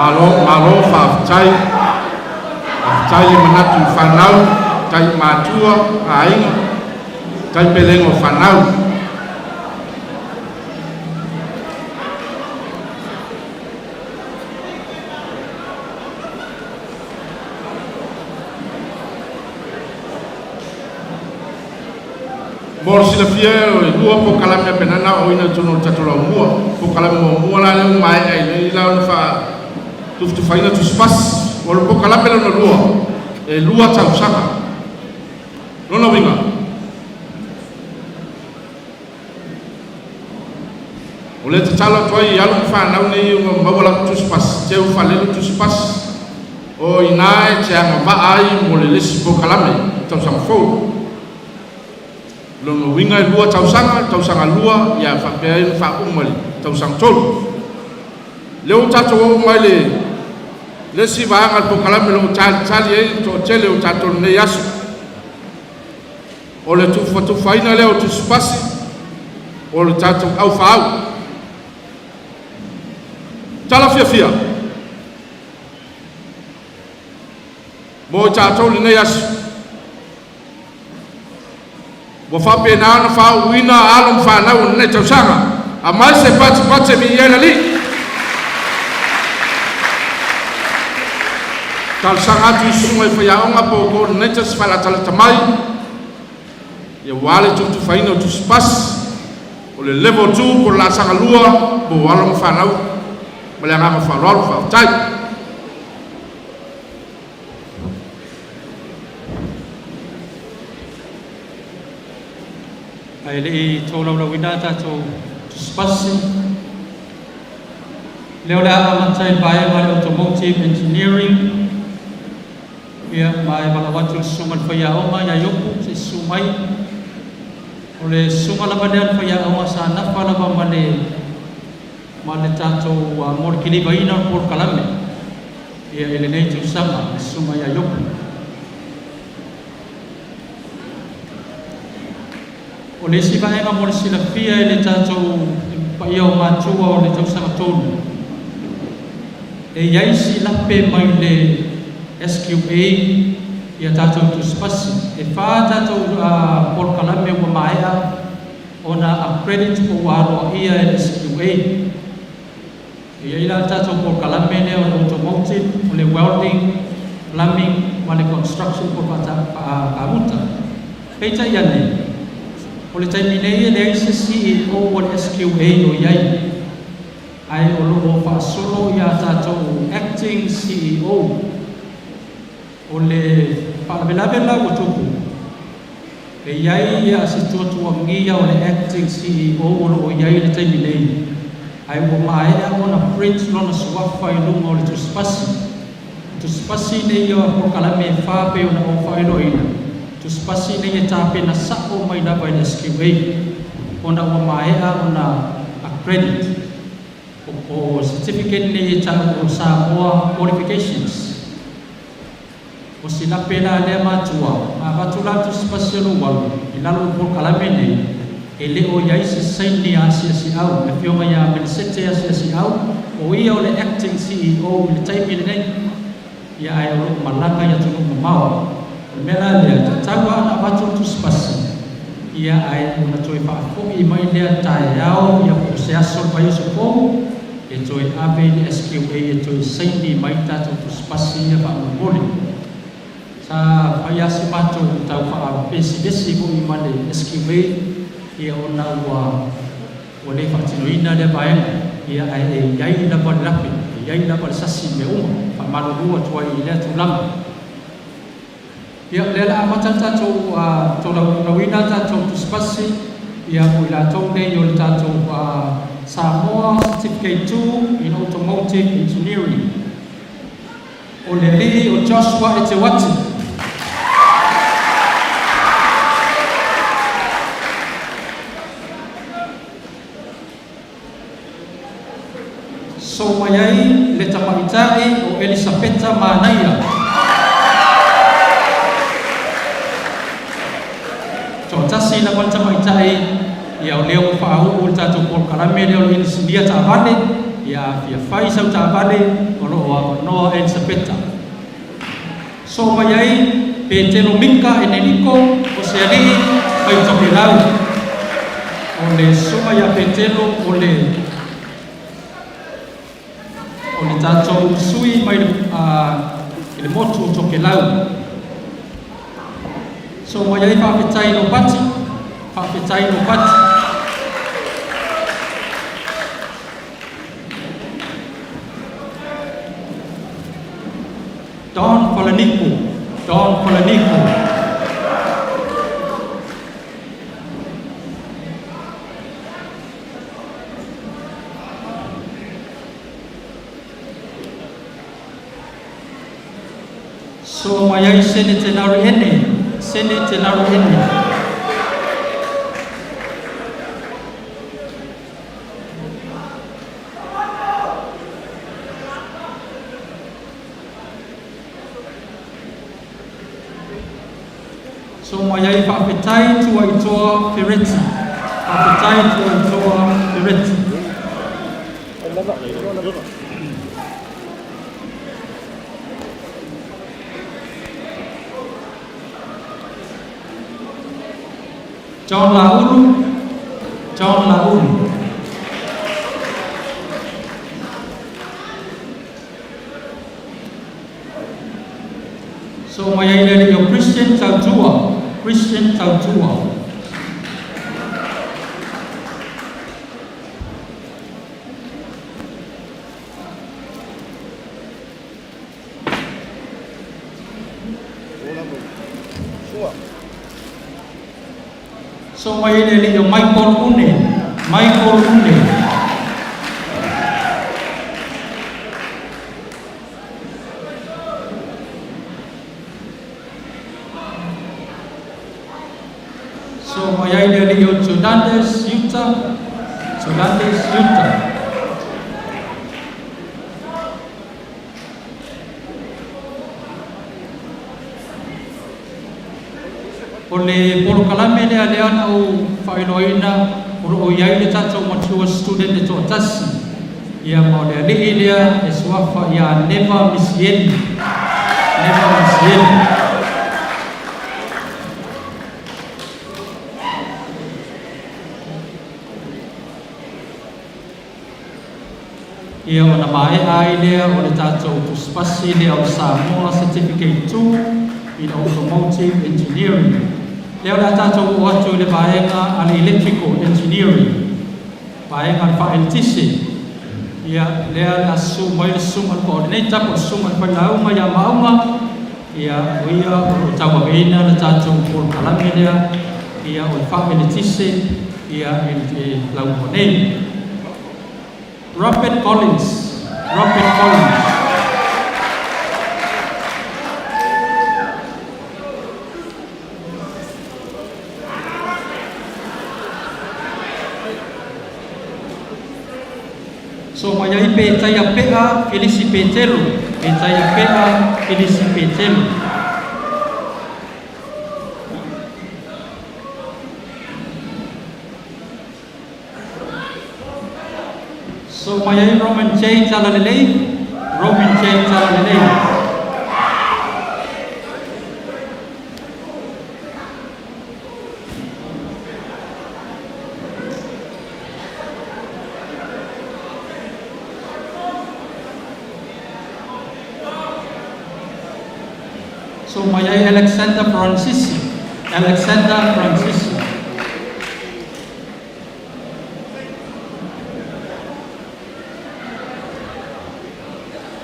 Speaker 3: Malo, malo, faafetai. Faafetai le manatu i fanau, tai matua, aiga, tai pelega o fanau. Mo le silafia e lua polokalame a penana o ina tonu o le tatou laumua. Polokalame muamua la lea ua maea i lenei la ona faatufutufaina tusipasi. O le polokalame lona lua, e lua tausaga. Lona uiga, o le tatalo atu ai i alo ma fanau nei ua maua latou tusipasi, teu faalelu tusipasi, o ina e te agavaa ai mo le lesi polokalame tausaga fou. Lona uiga e lua tausaga, tausaga lua, ia faapea ai ona faauma i le tausaga tolu. Lea ua tatou oo mai le isi vaega o le polokalame o lo o talitali ai le toatele o tatou i lenei aso. O le tufatufaina lea o tusipasi o le tatou aufaau. Tala fiafia mo i tatou lenei aso. Ua faapena ona faauuina alo ma fanau o lenei tausaga. Aumai se patipati e viia ai le Alii. Talosaga atu i susuga i faiaoga po o coordinators faalatalata mai ia ua le tutufaina o tusipasi o le level 2 po o le laasaga lua mo alo ma fanau ma le agaga faaaloalo. Faafetai.
Speaker 13: Ae le i tolaulauina a tatou tusipasi, lea o le a amata i le vaega o le Automotive Engineering, ia ma e valaau atu i le susuga i le faiaoga ia Iopu se i susu mai. O le susuga lava lea a le faiaoga sa nafa lava ma le ma le tatou mo le kilivaina o le polokalame ia i lenei tausaga, le susuga ia Iopu. O le isi vaega mo le silafia e le tatou paia o matua o le tausaga tolu, e i ai si lape mai le SQA ia tatou tusipasi. E fa tatou polokalame ua maea ona accredit po ua aloaia e le SQA. E i ai la le tatou polokalame lea o le automotive, o le welding, plumbing ma le construction po o faakamuta. Peitai ane, o le taimi nei e leai se CEO o le SQA o i ai, ae o lo o faasolo ia tatou acting CEO. O le faalavelave la ua tupu, e i ai ia se tuatuagia o le acting CEO o lo o i ai i le taimi nei, ae ua maea ona print lona suafa i luga o le tusipasi. Tusipasi nei ia polokalame e fa pei ona ou faailoaina, tusipasi nei e tapena sa'o mai lava i le SQA ona ua maea ona accredit. O certificate nei e ta'u o Samoa Qualifications. O si lape la lea matua, a avatu la tusipasi o lou alu, i lalo o polokalame nei, e le o i ai se saini a Asiasiau, le Afioga ia Melesete Asiasiau, o ia o le Acting CEO i le taimi lenei, ia ae o lo o malaga i atunuu mamao. O le mea la lea, e tatau lava ona avatu le tusipasi, ia ae ona toe faafoi mai lea taeao ia po o se aso o le vaiaso fou e toe ave i le SQA e toe saini mai tatou tusipasi ia faamolemole. Sa fai lava si matou tau faavesivesi foi ma le SQA ia ona ua ua le faatinoina lea vaega, ia ae e i ai lava le lape, e i ai lava le sasi i mea uma. Faamalulu atu ai i lea tulaga. Ia, o lea o le a amata le tatou tolaulauina a tatou tusipasi, ia mo i latou nei o le tatou Samoa Certificate 2 in Automotive Engineering. O le alii o Joshua Eteuati. Sou mai ai le tamaitai o Elisapeta Manaia. Toatasi lava le tamaitai, ia o lea ua faauu le tatou polokalame lea o le inisinia taavale, ia a fia fai sau taavale o lo o avanoa Elisapeta. Sou mai ai Petelo Mika Eneliko o se alii mai Tokelau. O le susuga ia Petelo o le o le tatou sui mai i le motu o Tokelau. So mai ai faafetai Lopati, faafetai Lopati. Don Falaniko, Don Falaniko. So mai ai Sene Tenari Ene, Sene Tenari Ene. So mai ai faafetai Tuaitoa Fereti. Faafetai Tuaitoa Fereti. John Laulu, John Laulu. So mai ai le alii o Christian Tautua, Christian Tautua. So mai ai le alii o Michael Une, Michael Une. So mai ai le alii o Fernandes Utah, Fernandes Utah. O le polokalame lea lea na ou faailoaina o lo o i ai le tatou mature student e toatasi, ia ma o le alii lea e suafa ia Neva Misieli. Neva Misieli. Ia ona maea ai lea o le tatou tusipasi lea o le Samoa Certificate 2 in Automotive Engineering. Lea o le a tatou oo atu i le vaega a le Electrical Engineering, vaega a le faaeletise. Ia, lea o le a susu mai le susuga i le coordinator po o le susuga i le failauga ia Maauga, ia, o ia o lo o tauaveina le tatou polokalame lea, ia, o le faaeletise, ia, i le lauga nei. Robert Collins, Robert Collins. So mai ai pe taia pea Felisi Petelo, pe taia pea Felisi Petelo. So mai ai Roman J Talalelei, Roman J Talalelei. So mai ai Alexander Francisi, Alexander Francisi.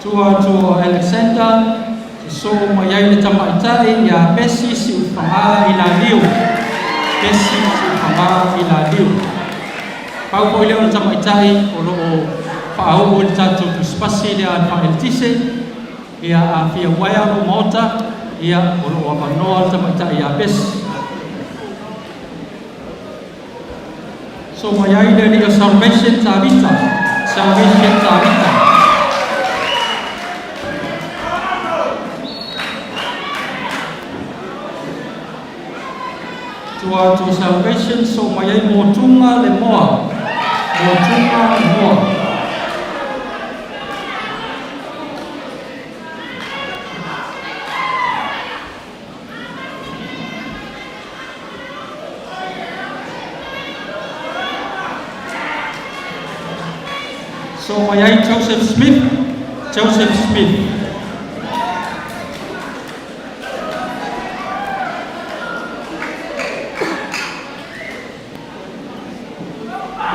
Speaker 13: Tua atu o Alexander, sosoo mai ai le tamaitai ia Pesi Siufaga i Laliu. Pesi Siufaga i Laliu. Pau foi lea o le tamaitai o lo o faaoo i le tatou tusipasi lea a le faaeletise, ia a fia uaea lou maota, ia o lo o avanoa le tamaitai ia Pesi. So mai ai le alii o Salvation Tavita, Salvation Tavita. Tua atu o Salvation so mai ai Motunga le Moa, Motunga le Moa. So mai ai Joseph Smith, Joseph Smith.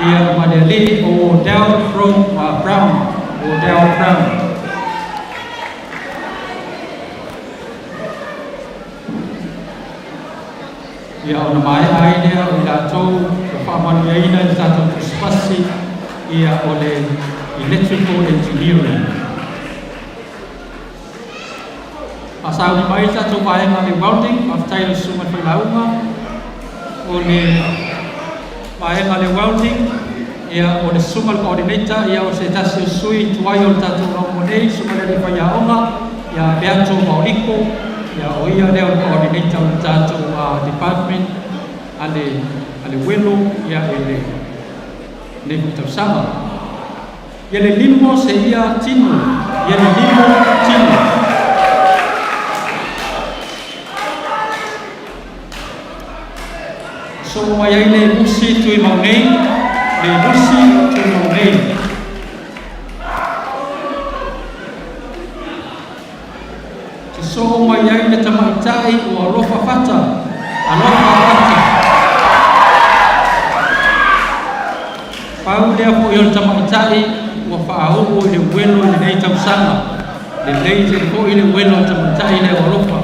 Speaker 13: Ia ma le alii o Wardell Brown, Wardell Brown. Ia ona maea ai lea o i latou ua faamanuiaina i le tatou Kerisimasi, ia o le Electrical Engineering. Faasauni mai le tatou vaega le welding, faafetai i le susuga i le failauga o le vaega le welding, ia o le susuga i le coordinator, ia o se tasi o sui tuai o le tatou laumua nei, susuga i le alii faiaoga, ia Beato Maoliko, ia o ia lea o le coordinator o le tatou department a le welo, ia e le nei foi tausaga. Ia le limo se ia tino, ia le limo tino. So mai ai le musi tui mau nei, le musi tui mau nei. Te soo mai ai le tamaitai o Alofa Fata, Alofa Fata. Pau lea foi o le tamaitai ua faaoo i le uelo i lenei tausaga. Lelei tele foi le uelo o le tamaitai lea o Alofa.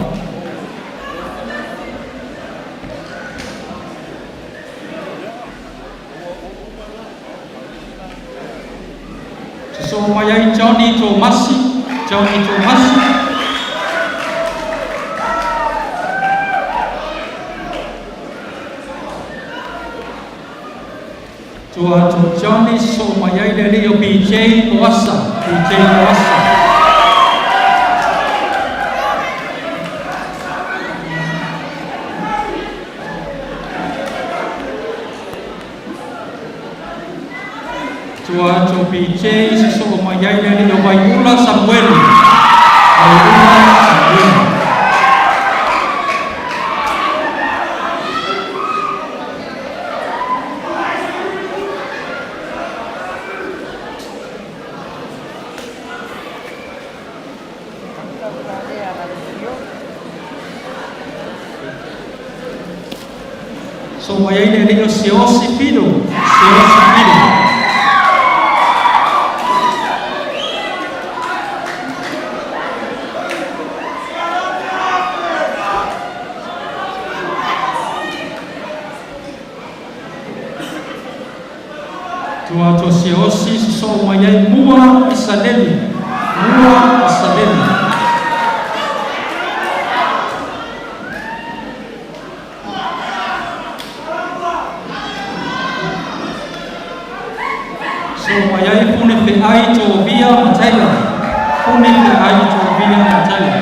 Speaker 13: Sosoo mai ai Johnny Tomasi, Johnny Tomasi. Tua atu Johnny sosoo mai ai le alii o BJ Poasa, BJ Poasa. Tua atu o BJ sosoo mai ai le alii o Vaiula Samueli, Vaiula Samueli. So mai ai le alii o Siaosi Fido, Siaosi Fido. Tua atu o Siaosi sosoo mai ai Mua Isaleli, Mua Isaleli. So mai ai Pune Fe'ai Tovia Mataia, Pune Fe'ai Tovia Mataia.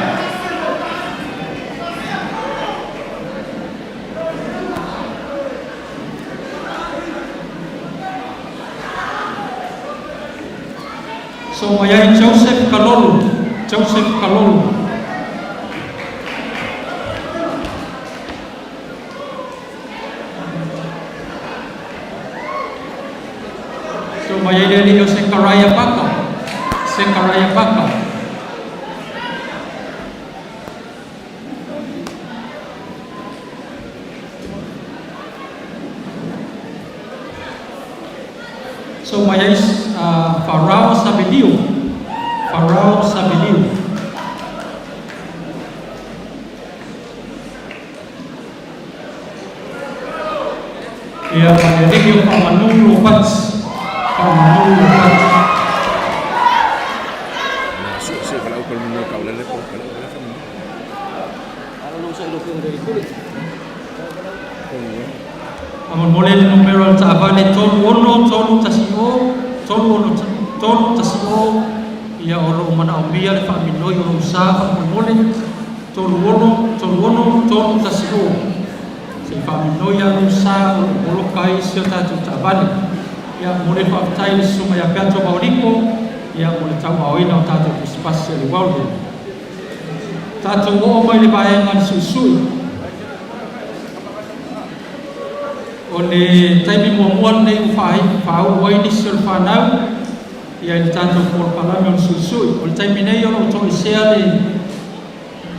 Speaker 13: So mai ai Joseph Kalolu, Joseph Kalolu. So mai ai le alii o Sekaraia Paka, Sekaraia Paka. So mai ai Farao Sabiliu, Farao Sabiliu. Ia ma le alii o Faamanu Lopati, Faamanu Lopati. Faamolemole le numera o le taavale 36310, 36310, ia o loo manaomia le faaminoi o lou sa faamolemole 3636310 se i faaminoi a lou sa o loo poloka ai si o tatou taavale. Ia mo le faafetai i le susuga ia Peato Maoliko ia mo le tauaoina o tatou tusipasi a le Weldon. Tatou oo mai le vaega le suisui. O le taimi muamua lenei ua faauu ai nisi o le fanau ia i le tatou polokalame o le suisui. O le taimi nei o loo toesea le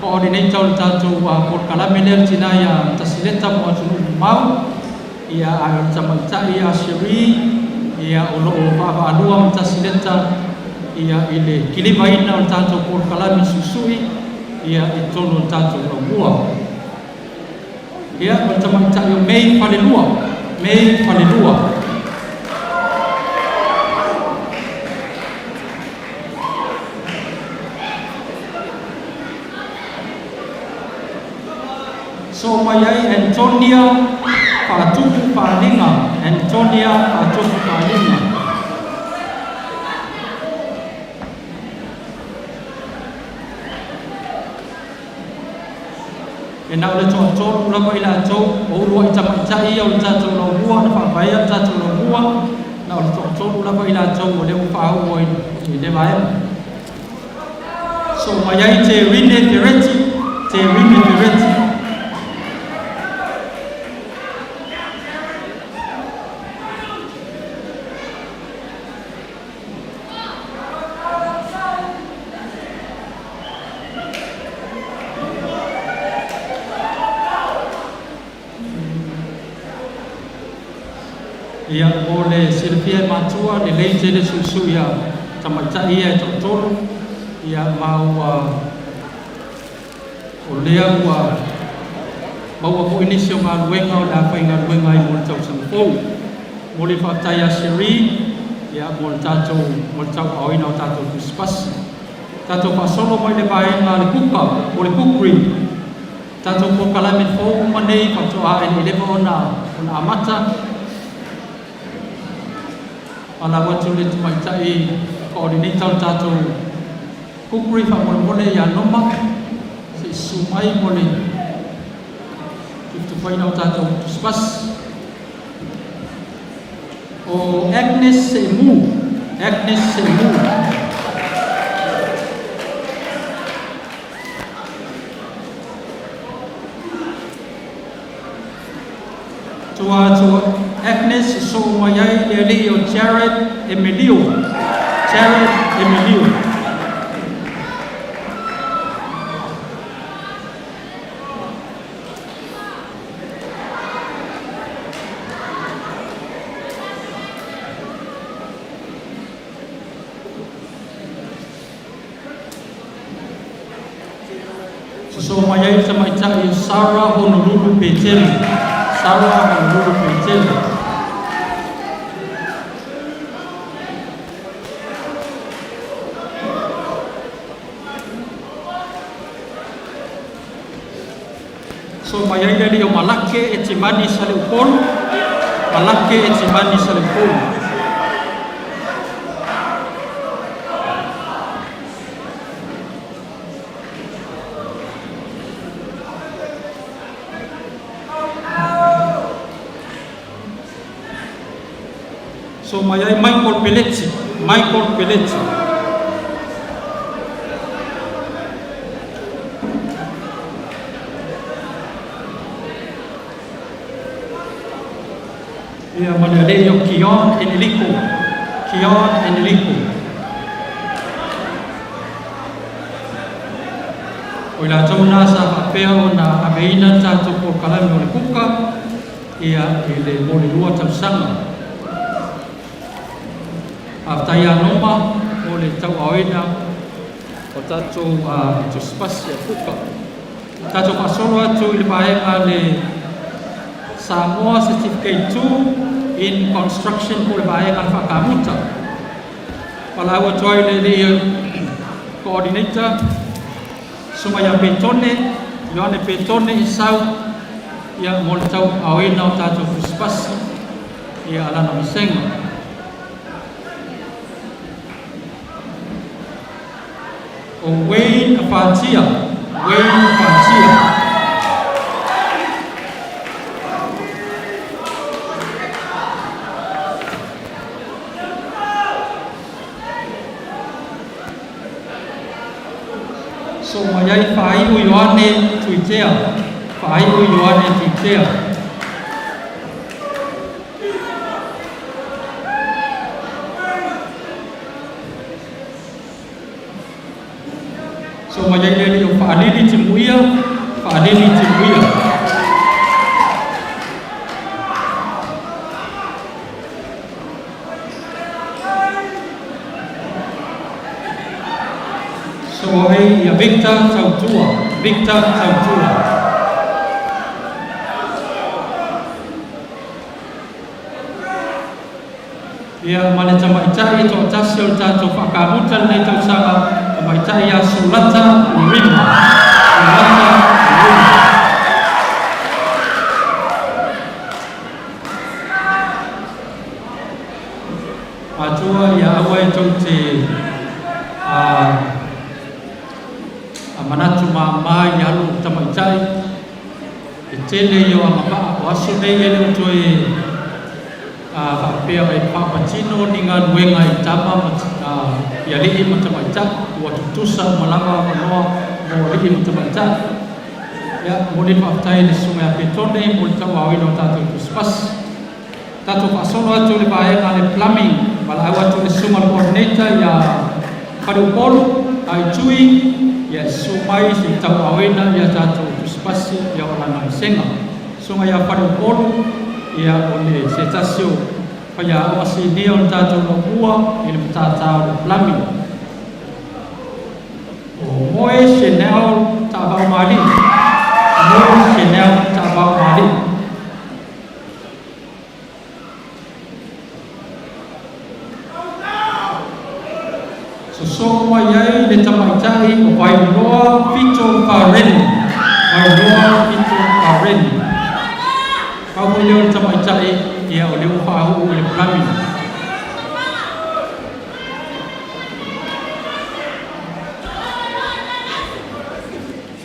Speaker 13: coordinator o le tatou polokalame lea le tina ia Tasileta mo atunuu mamao, ia ae o le tamaitai ia Cherie ia o loo vaavaalua ma Tasileta ia i le kilivaina o le tatou polokalame suisui ia i totonu o le tatou laumua. Ia o le tamaitai o Mei Falelua, Mei Falelua. So mai ai Antonia Faatupu Paaliga, Antonia Faatupu Paaliga. E na o le toatolu lava i latou o uluai tamaitai ia o le tatou laumua na faavaea le tatou laumua, na o le toatolu lava i latou o lea ua faauu ai i le vaega. So mai ai Te Rine Fereti, Te Rine Fereti. Ia, mo le silafia e matua, lelei tele suisui a tamaitai ia e toatolu, ia ma ua o lea ua maua foi nisi o galuega o le a faigaluega ai mo le tausaga fou. Mo le faafetai ia Cherie, ia mo le tatou mo le tauaoina o tatou tusipasi. Tatou faasolo mai le vaega a le kuka o le cookery. Tatou polokalame fou uma nei faatoa e le i leva ona amata. Falau atu le tamaitai coordinator o le tatou cookery faamolemole ia Noma se i susu mai mo le tufatufaina o tatou tusipasi. O Agnes Seimu, Agnes Seimu. Tua atu o Agnes sosoo mai ai le alii o Jared Emilio. Jared Emilio. Sosoo mai ai le tamaitai o Sarah Honolulu Petelu. Sarah Honolulu Petelu. So mai ai le alii o Malake Etimani Saleupolu. Malake Etimani Saleupolu. So mai ai Michael Peletti, Michael Peletti. Ia ma le alii o Kion Eneliko. Kion Eneliko. O i latou na sa faapea ona aveina le tatou polokalame o le kuka ia i le mo le 2 tausaga. Faafetai ia Noma mo le tauaoina o tatou tusipasi a kuka. Tatou faasolo atu i le vaega le Samoa Certificate 2 in Construction po le vaega le faakamuta. Valaau atu ai le alii coordinator susuga ia Petone, Ioane Petone Isau, ia mo le tauaoina o tatou tusipasi ia alana vasega. O Wayne Afatia, Wayne Afatia. So mai ai Faaiu Ioane Tuitea, Faaiu Ioane Tuitea. So mai ai le alii o Faalili Timuia, Faalili Timuia. So ai ia Victor Tautua, Victor Tautua. Ia ma le tamaitai toatasi o le tatou faakamuta lenei tausaga, tamaitai ia Sulata Urima. Sulata Urima. Atua ia aua e tou te a manatu mamā i alu o tamaitai e tele i o agavaa o aso nei e le o toe faapea e faapatino ni galuega i tama ma i alii ma tamaitai ua tutusa uma lava avanoa mo alii ma tamaitai. Ia momoli le faafetai i le susuga ia Petone mo le tauaoina o tatou tusipasi. Tatou faasolo atu le vaega le plumbing, valaau atu le susuga le coordinator ia Faleupolu ai Tui ia susu mai se i tauaoina ia tatou tusipasi ia o lana vasega. Susuga ia Faleupolu ia o le se tasi o faiaoga sinia o le tatou laumua i le matata o le plumbing. O Moe Chanel Taavao Malii. Moe Chanel Taavao Malii. Sosoo mai ai le tamaitai o Vailoa Fito Fareni. Vailoa Fito Fareni. Pau foi lea o le tamaitai ia o lea ua faauu i le plumbing.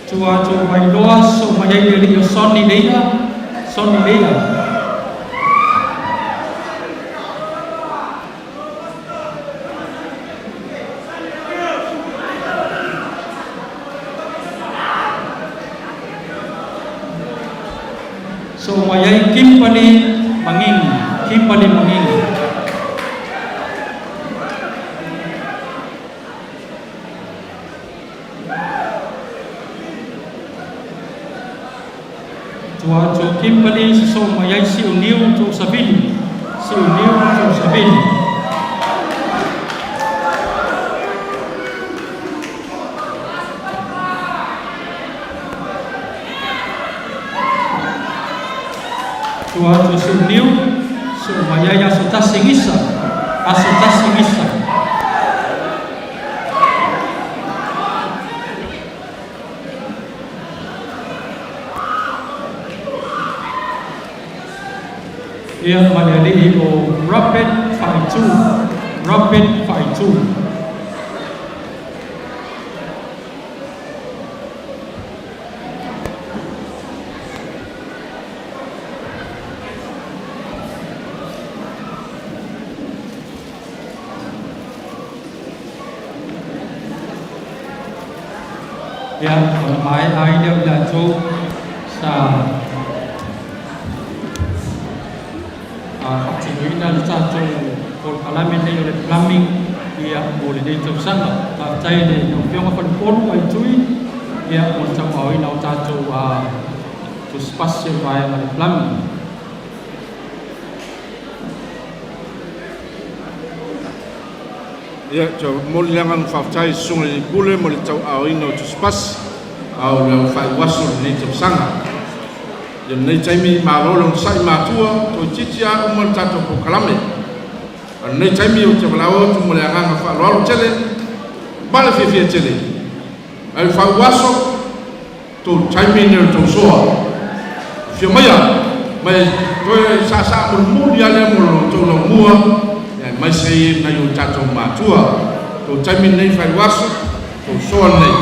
Speaker 13: Tua atu o Vailoa sosoo mai ai le alii o Sonny Leia. Sonny Leia. So mai ai Kimberly Mangingi. Kimberly Mangingi. Tua atu o Kimberly sosoo mai ai Siuniu Tuusavili. Siuniu Tuusavili. Tua atu o Siuniu sosoo mai ai Aso Tasi Gisa. Aso Tasi Gisa. Ia ma le alii o Robert Faaitu. Robert Faaitu. Ia, ona maea ai lea o i latou sa Faatinoina le tatou polokalame nei o le plumbing ia mo lenei tausaga. Faafetai i le Afioga Falepolu Aitui ia mo le tauaoina o tatou tusipasi o le vaega o le plumbing.
Speaker 3: Ia, te momoli le agaga faafetai i susuga i le Pule mo le tauaaoina o tusipasi a o le aufaiuaso o lenei tausaga. Ia lenei taimi malo le onosai matua, toeitiiti lava uma le tatou polokalame. A o lenei taimi ou te valaau atu ma le agaga faaaloalo tele ma le fiafia tele. Ae fauaso tou taimi nei o le tou soa. Afio maia, mai toe saasaa mulimuli lava lea mo lo outou laumua, aemaise ai nai o tatou matua. Tou taimi lenei faiuaso, tou soa lenei.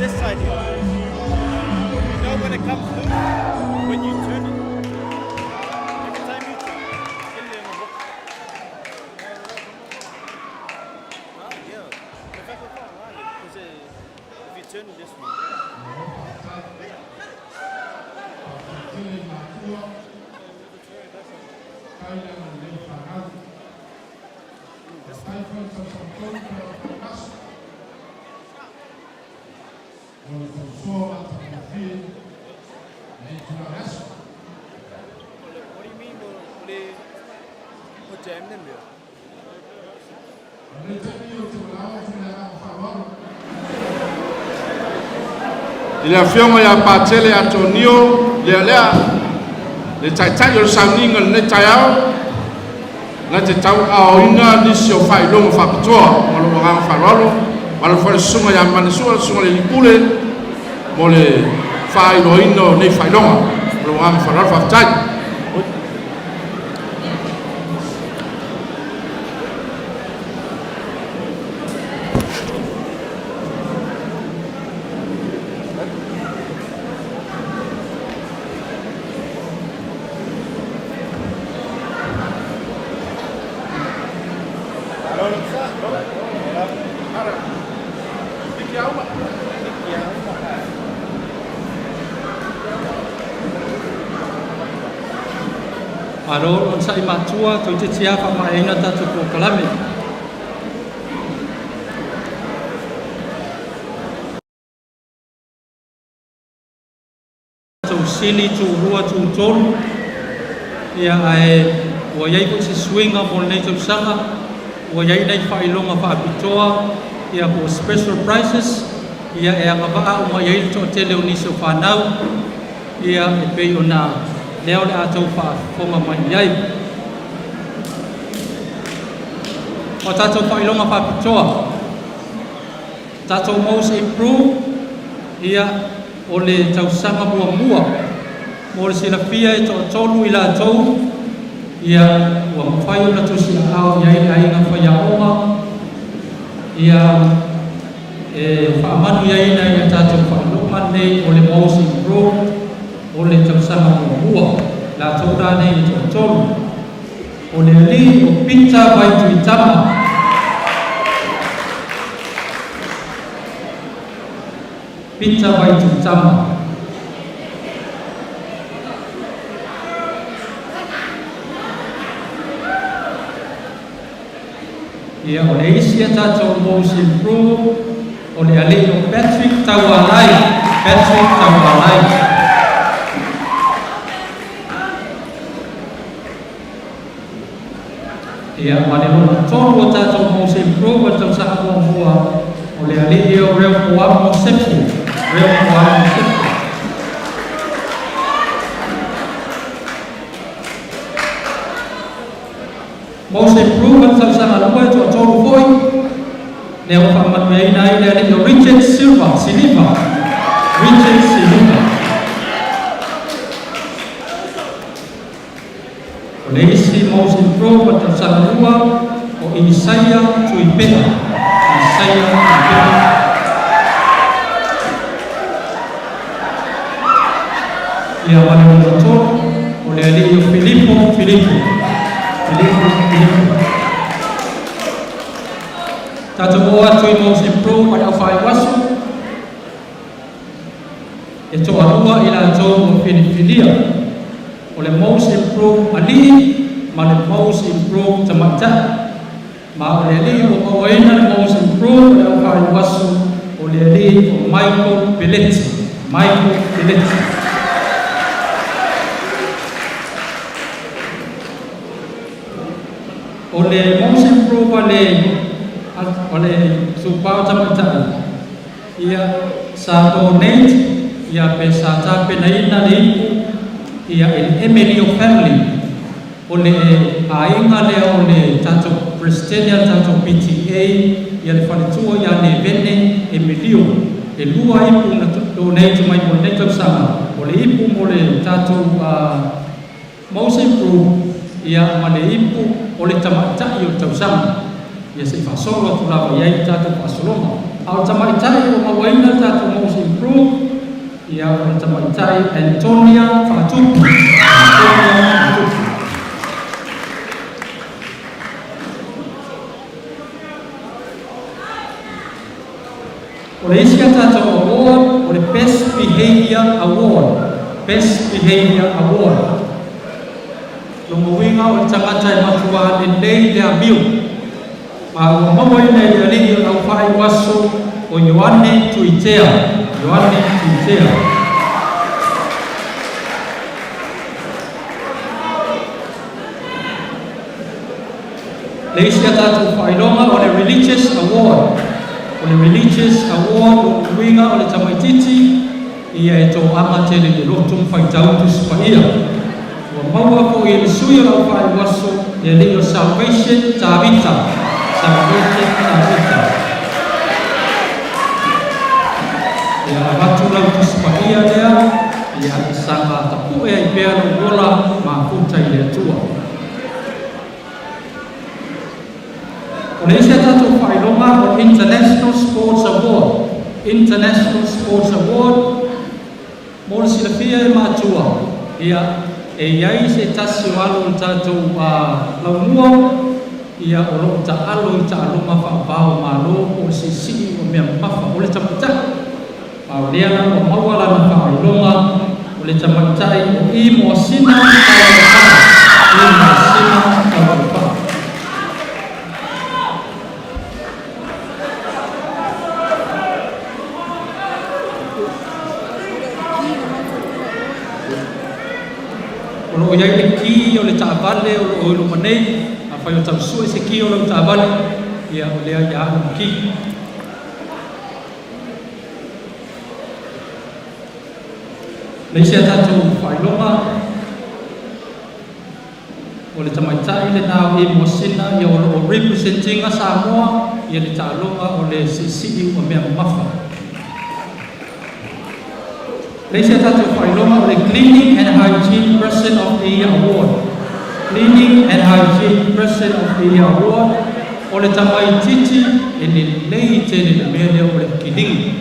Speaker 8: This side here. You know when it comes loose, when you turn it, every time you turn, get it in the hook. Ah, yeah. In fact, because if you turn it this way, What do you mean? O jam them here?
Speaker 3: I le afioga ia Patele Atonio Lealea, le taitai o le sauniga i lenei taeao, na te tauaaoina nisi o faailoga faapitoa ma lou agaga faaaloalo, ma le foi le susuga ia Manesua, le susuga i le alii pule mo le faailoaina o nei faailoga. Ma lou agaga faaaloalo, faafetai.
Speaker 13: Malo onosai matua, toeitiiti lava faamaeaina tatou polokalame. sili, itu lua, itu tolu. Ia ae ua iai fo'i se suiga mo lenei tausaga, ua iai nai fa'ailoga fa'apitoa ia po special prizes ia e agava'a uma i ai le to'atele o nisi o fanau ia e pei ona lea o le a tou fa'afofoga mai i ai. O tatou fa'ailoga fa'apitoa, tatou Most Improve ia o le tausaga muamua. Mo le silafia e to'atolu i latou ia ua mafai ona tusi'aao i ai le aiga faiaoga ia e fa'amanuiaina i a tatou fa'ailoga nei o le Most Improve o le tausaga muamua. Latou lanei e to'atolu o le alii o Pita Vaituitama, Pita Vaituitama. Ia o le isi a tatou Most Improve o le alii o Patrick Taualai, Patrick Taualai. Ia ma le lona tolu o tatou Most Improve o le tausaga muamua o le alii o Reo Moamo Sefu, Reo Moamo Sefu. Most Improve o le tausaga lua e to'atolu fo'i lea ua fa'amanuiaina ai le alii o Richard Silva Siliva, Richard Siliva. O le isi Most Improve o le tausaga lua o Isaia Tuipe'a, Isaia Tuipe'a. Ia ma le lona tolu o le alii o Filipo Filipo, Filipo Filipo. Tatou o atu i Most Improve a le aufaiuaso e to'alua i latou ua filifilia, o le Most Improve alii ma le Most Improve tamaitai. Ma o le alii ua mauaina le Most Improve le aufaiuaso o le alii o Michael Peletti, Michael Peletti. O le Most Improve a le o le supao tamaitai ia sa donate ia pe sa tapenaina le ipu ia e le Emilio family, o le aiga lea o le tatou president le tatou PTA ia le faletua ia Levene Emilio. E lua ipu na donate mai mo lenei tausaga, o le ipu mo le tatou Most Improve ia ma le ipu o le tamaitai o le tausaga ia se'i faasolo atu lava i ai le tatou faasologa. A o le tamaitai o mauaina le tatou Most Improve ia o le tamaitai Antonia Faatupu, Antonia Faatupu. O le isi a tatou award o le Best Behavior Award, Best Behavior Award. Lona uiga o le tagata e matuā lelei le amio. Ma ua mauaina e le alii o le aufaiuaso o Ioane Tuitea, Ioane Tuitea. Le isi a tatou fa'ailoga o le Religious Award. O le Religious Award o uiga o le tamaititi ia e to'aga tele le loto ma faitau Tusi Paia. Ua maua fo'i e le sui o lau fa'aiuaso le alii o Salvation Tavita, Salvation Tavita. Ia avatu lau Tusi Paia lea ia saga tapu'e ai pea lou ola mafuta i le Atua. O le isi a tatou fa'ailoga o International Sports Award, International Sports Award. Mo le silafia e matua ia e iai se tasi o alo o le tatou laumua ia o lo'o ta'alo i ta'aloga fa'avao malo po o le siisii o mea mamafa, o le tamaitai. Ma o lea la ua maua lana fa'ailoga, o le tamaitai o i Moasina Tauaupaa, i Moasina Tauaupaa. O loo iai le ki o le taavale o loo i luma nei. Afai o tausue se ki o lau taavale, ia o lea ia alu ma ki. Le isi a tatou faailoga o le tamaitai lenā o e Moasina, ia o loo representinga Samoa ia le taaloga o le siisii ua mea mamafa. Le isi a tatou faailoga o le Cleaning and Hygiene Person of the Year Award. Cleaning and Hygiene Person of the Year Award o le tamaititi e lelei tele le mea lea o le kiligi.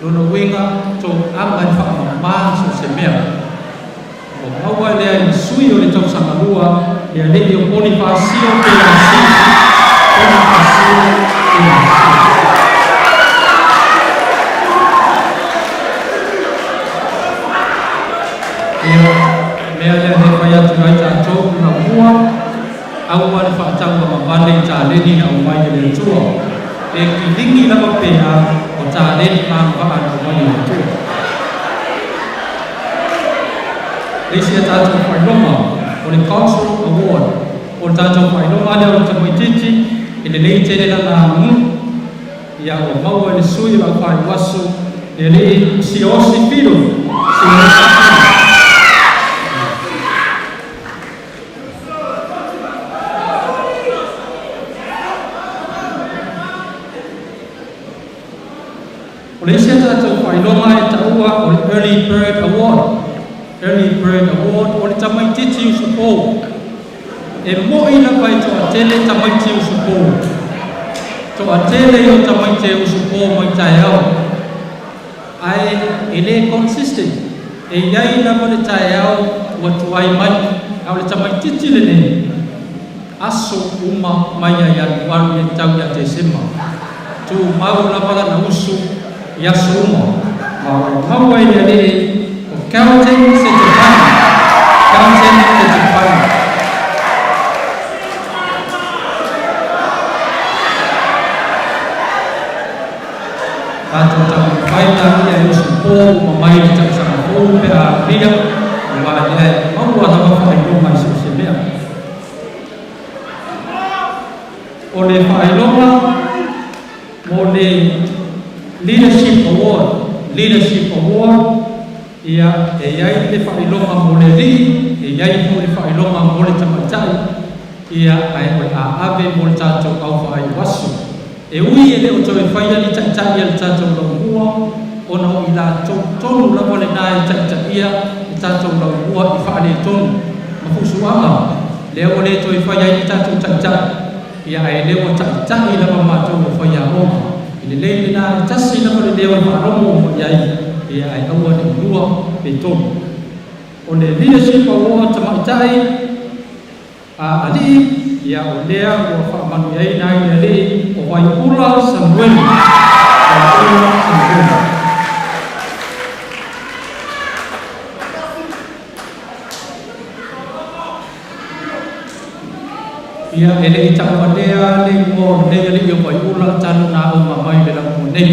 Speaker 13: Lona uiga toaga e faamamā so se mea. Ua maua lea i le sui o le tausagalua le alii o Ponifasio Pelasi. Ponifasio Pelasi. Ia, mea lea he fai atu ai tatou lamua, aua le faatauamavale i taleni na aumai e le Atua. Pe kiligi lava pe a, o taleni ma agavaa na aumai e le Atua. Le isi a tatou faailoga o le Cultural Award. O le tatou faailoga lea o le tamaititi e lelei tele lana aganuu. Ia ua maua e le sui o le aufaiuaso le alii Siaosi Filo. Siaosi Filo. O le isi a tatou faailoga e taua o le Early Bird Award. Early Bird Award o le tamaititi usupō. E mo'i lava e toatele tamaiti usupō. Toatele i o tamaiti e usupō mai taeao. Ae e le consistent. E iai lava le taeao ua tuai mai. A o le tamaititi lenei, aso uma mai ia Ianuari e tau ia Tesema. Tumau lava lana usu i aso uma. Ma ua maua i le alii o Kelton Setefano. Kelton Setefano. Tatou taumafai laia e usu pō uma mai le tausaga fou pe a alia, aua lea e maua lava faailoga i so o se mea. O le faailoga mo le Leadership Award. Leadership Award, ia e iai le faailoga mo le alii, e iai foi le faailoga mo le tamaitai, ia ae o le a ave mo le tatou aufaaiuaso. E ui e le o toe faia ni taitai a le tatou laumua, ona o i latou tonu lava lenā e taitaia le tatou laumua i faaletonu ma fusuaga, lea ua le toe faia ai ni tatou taitai, ia ae lea ua taitai lava matou o faiaoga. E lelei lenā e tasi lava le leo e faalogo uma i ai, ia ae aua ne i lua pe tolu. O le Leadership Award tamaitai a alii, ia o lea ua faamanuiaina ai le alii o Vaiula Samueli. Vaiula Samueli. Ia e le i taualea le igoa o lenei alii o Vaiula talu na auga mai le laumua nei.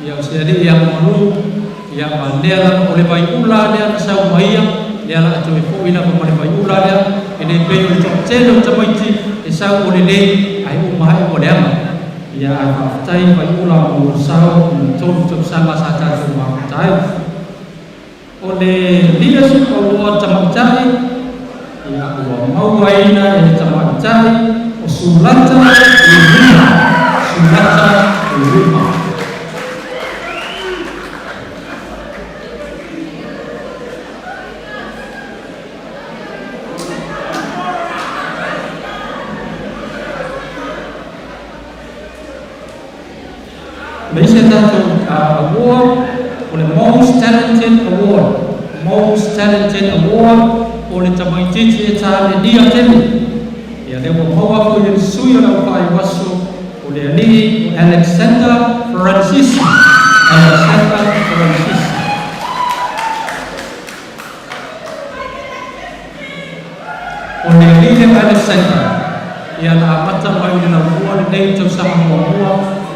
Speaker 13: Ia o se alii agomalu, ia ma lea lava o le Vaiula lea na sau ma ia, lea la a toe fo'i lava ma le Vaiula lea, e le pei o le toatele o tamaiti e sau o lelei ae uma ae ua leaga. Ia ae faafetai Vaiula mo lou sao i le 3 tausaga sa tatou mafuta ai. O le Leadership Award tamaitai, ia ua mauaina e le tamaitai o Sulata Urima. Sulata Urima. Le isi a tatou award o le Most Talented Award. Most Talented Award o le tamaititi e talenia tele. Ia lea ua maua foi e le sui o le aufaiuaso o le alii o Alexander Francis. Alexander Francis. O le alii lea o Alexander, ia na amata mai i le laumua lenei tausaga muamua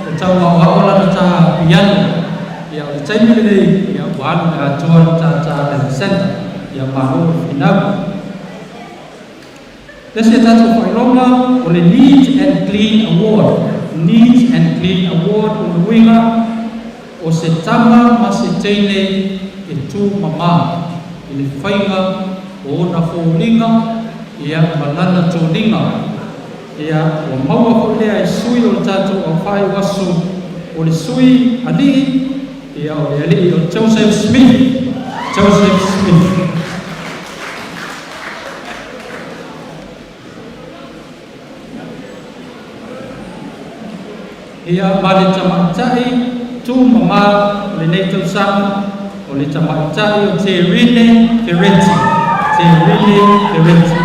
Speaker 13: o tau aoao lana tā piano. Ia o le taimi lenei, ia ua alu i le atoa le tātā Alexander. Ia malo le finau. Le isi a tatou faailoga o le Neat and Clean Award. Neat and Clean Award o le uiga o se tama ma se teine e tumamā i le faiga o ona foliga ia ma lana toniga. Ia ua maua foi lea e sui o le tatou aufaiuaso o le sui alii ia o le alii o Joseph Smith. Joseph Smith. Ia ma le tamaitai tumamā o lenei tausaga o le tamaitai o Terine Fereti. Terine Fereti.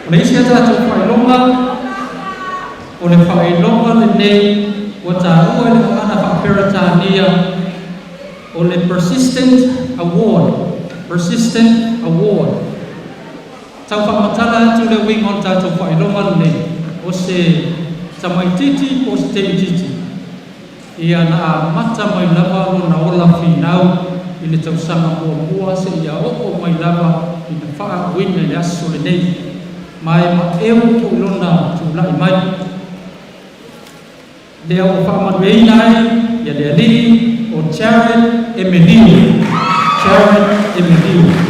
Speaker 13: O le isi a tatou faailoga, o le faailoga lenei ua taua i le gagana faa-Peretania o le Persistent Award. Persistent Award. Tau faamatala atu le uiga o le tatou faailoga lenei, o se tamaitiiti po o se teititi ia na amata mai lava lona ola finau i le tausaga muamua seia oo mai lava ina faauuina i le aso lenei, ma e maeu foi lona tulai mai. Lea ua faamanuiaina ai ia le alii o Jared Emilio. Jared Emilio.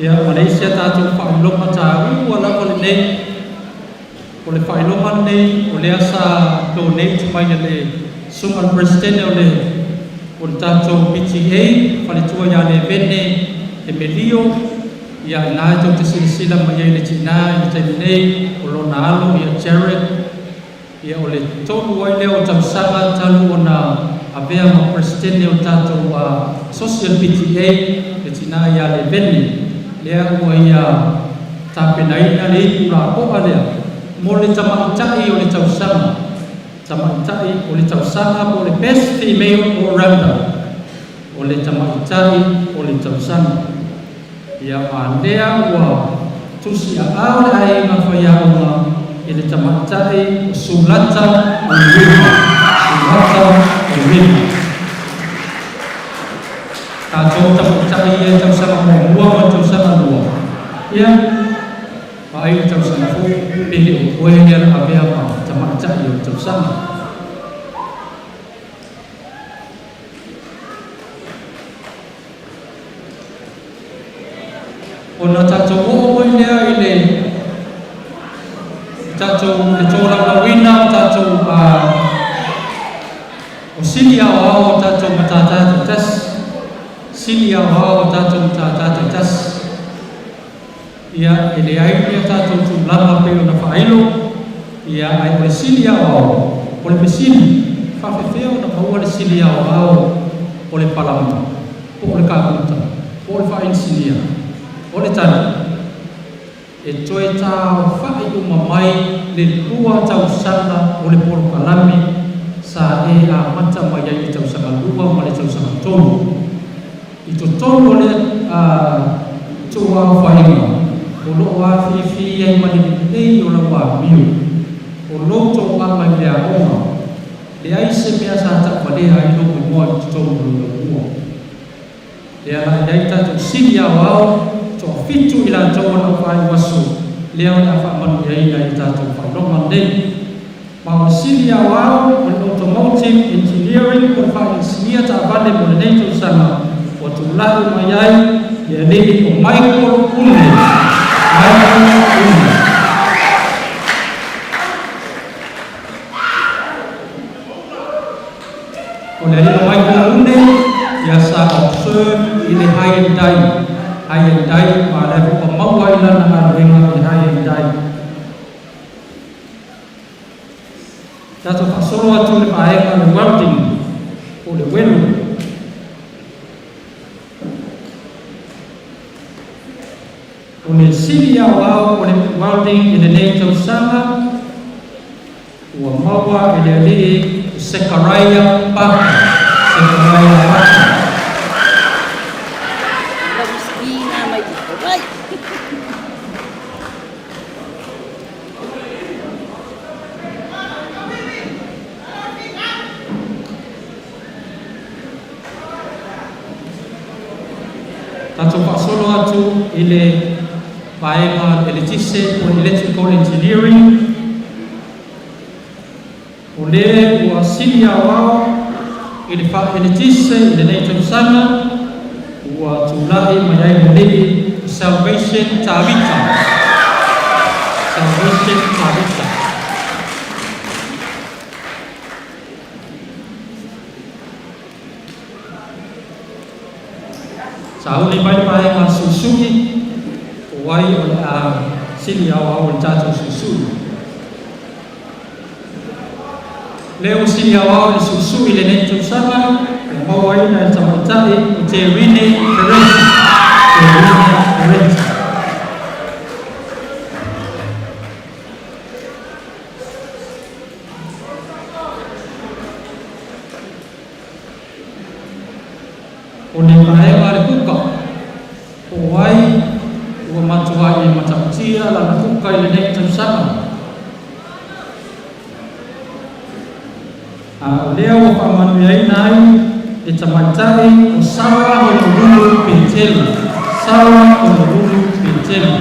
Speaker 13: Ia, ma le isi a tatou faailoga taua lava lenei, o le faailoga lenei o lea sa donate mai e le susuga i le Peresetene o le o le tatou PTA, faletua ia Levene Emelio, ia ina e tou te silasila mai ai i le tinā i le taimi nei o lona alo ia Jared, ia o le tolu ai lea o tausaga talu ona avea ma Peresetene o le tatou Social PTA, le tinā ia Levene, lea ua ia tapenaina le ipu lapoa lea mo le tamaitai o le tausaga, tamaitai o le tausaga po o le Best Female All-Rounder, o le tamaitai o le tausaga. Ia ma lea ua tusiaao le aiga faiaoga i le tamaitai o Sulata Oluima. Sulata Oluima. Tatou tamaitai ia i tausaga muamua ma le tausaga lua. Ia, vaai le tausaga fou, pe le o oe lea na avea ma tamaitai o le tausaga. Ona tatou oo mai lea i le tatou le tolaulauina o tatou o sili aoao o tatou matata taitasi, sili aoao o tatou matata taitasi. Ia, e leai ni a tatou tulaga pei ona faailo, ia, ae o le sili aoao, o le fesili, e faafefea ona maua le sili aoao o le palama, po o le kāputa, po o le faainisinia? O le tali, e toe taaofai uma mai le lua tausaga o le polokalame sa e amata mai ai i le tausaga lua ma le tausaga tolu. I totonu o lea tuuaofaiga, o lo o afifi ai ma le lelei o lau amio, o lou toaga i le aoga, leai se mea sa tauvalea ai lou igoa i totonu o lou laumua. Lea la i ai tatou sili aoao toafitu i latou o lau faaiuaso lea o le a faamanuiaina i le tatou faailoga lenei. Ma o le sili aoao o le Automotive Engineering po o le faainisinia taavale mo lenei tausaga ua tulai mai ai le alii o Michael Une. Michael Une. O le alii o Michael Une, ia sa observe i le Hyundai. Hyundai ma lea foi ua maua ai lana galuega i le Hyundai. Tatou faasolo atu i le vaega o le welding po o le welu. O le sili aoao o le welding i lenei tausaga ua maua e le alii o Sekaraia Paka. Sekaraia Paka. Tatou faasolo atu i le vaega eletise po o electrical engineering. O le ua sili aoao i le faaeletise i lenei tausaga ua tulai mai ai le alii Salvation Tavita. Salvation Tavita. Sauni mai le vaega suisui o ai o le a sili aoao o le tatou suisui. Le ua sili aoao i le suisui i lenei tausaga e maua ai na e tamaitai o Te Rine Ferenti. Te Rine Ferenti. O le vaega a le kuka, po o ai ua matuai e matautia lana kuka i lenei tausaga. A o lea ua faamanuiaina ai le tamaitai o Sara Honolulu Petelu. Sara Honolulu Petelu.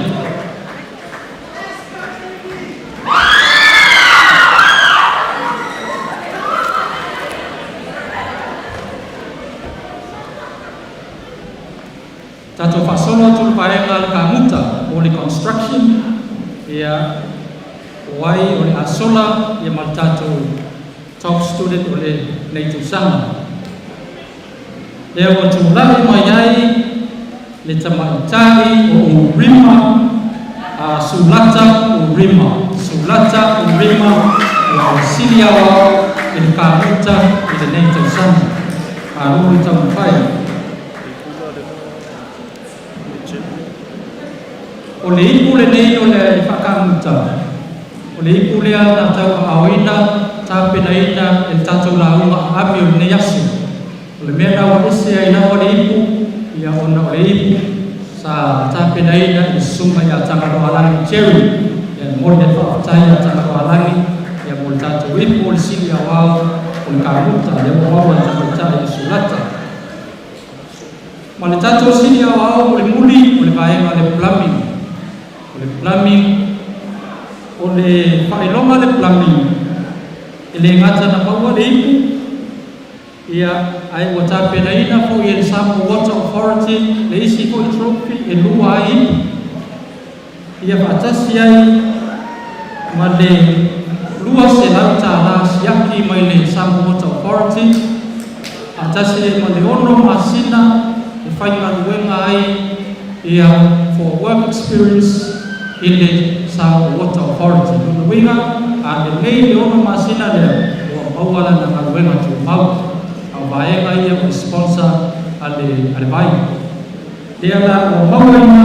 Speaker 13: Tatou faasolo atu le vaega le kamuta o le construction ia o ai o le asola ia ma le tatou top student o le nei tausaga. Lea ua tulai mai ai le tamaitai o Urima a Sulata Urima. Sulata Urima ua sili aoao i le kamuta i lenei tausaga. Malo le taumafai. O le ipu lenei o le faakamuta, o le ipu lea na tauaaoina tapenaina e le tatou lauga aami o lenei aso. O le mea na ua ese ai lava le ipu, ia ona o le ipu sa tapenaina i le susuga ia Tagaloaalagi Jerry. Ia e momoli le faafetai ia Tagaloaalagi ia mo le tatou ipu o le sili aoao o le kamuta lea ua maua e tamaitai o Sulata. Ma le tatou sili aoao mulimuli o le vaega o le plumbing. O le plumbing, o le faailoga le plumbing, e le gata na maua le ipu, ia ae ua tapenaina foi e le Samoa Water Authority le isi foi trophy e lua ai ipu. Ia faatasi ai ma le $200 siaki mai le Samoa Water Authority, faatasi ai ma le 6 masina e faigaluega ai ia for work experience i le Samoa Water Authority. Lona uiga, a lelei le 6 masina lea, ua maua lana galuega tumau. A o vaega ia o le sponsor a le vai. Lea la ua mauaina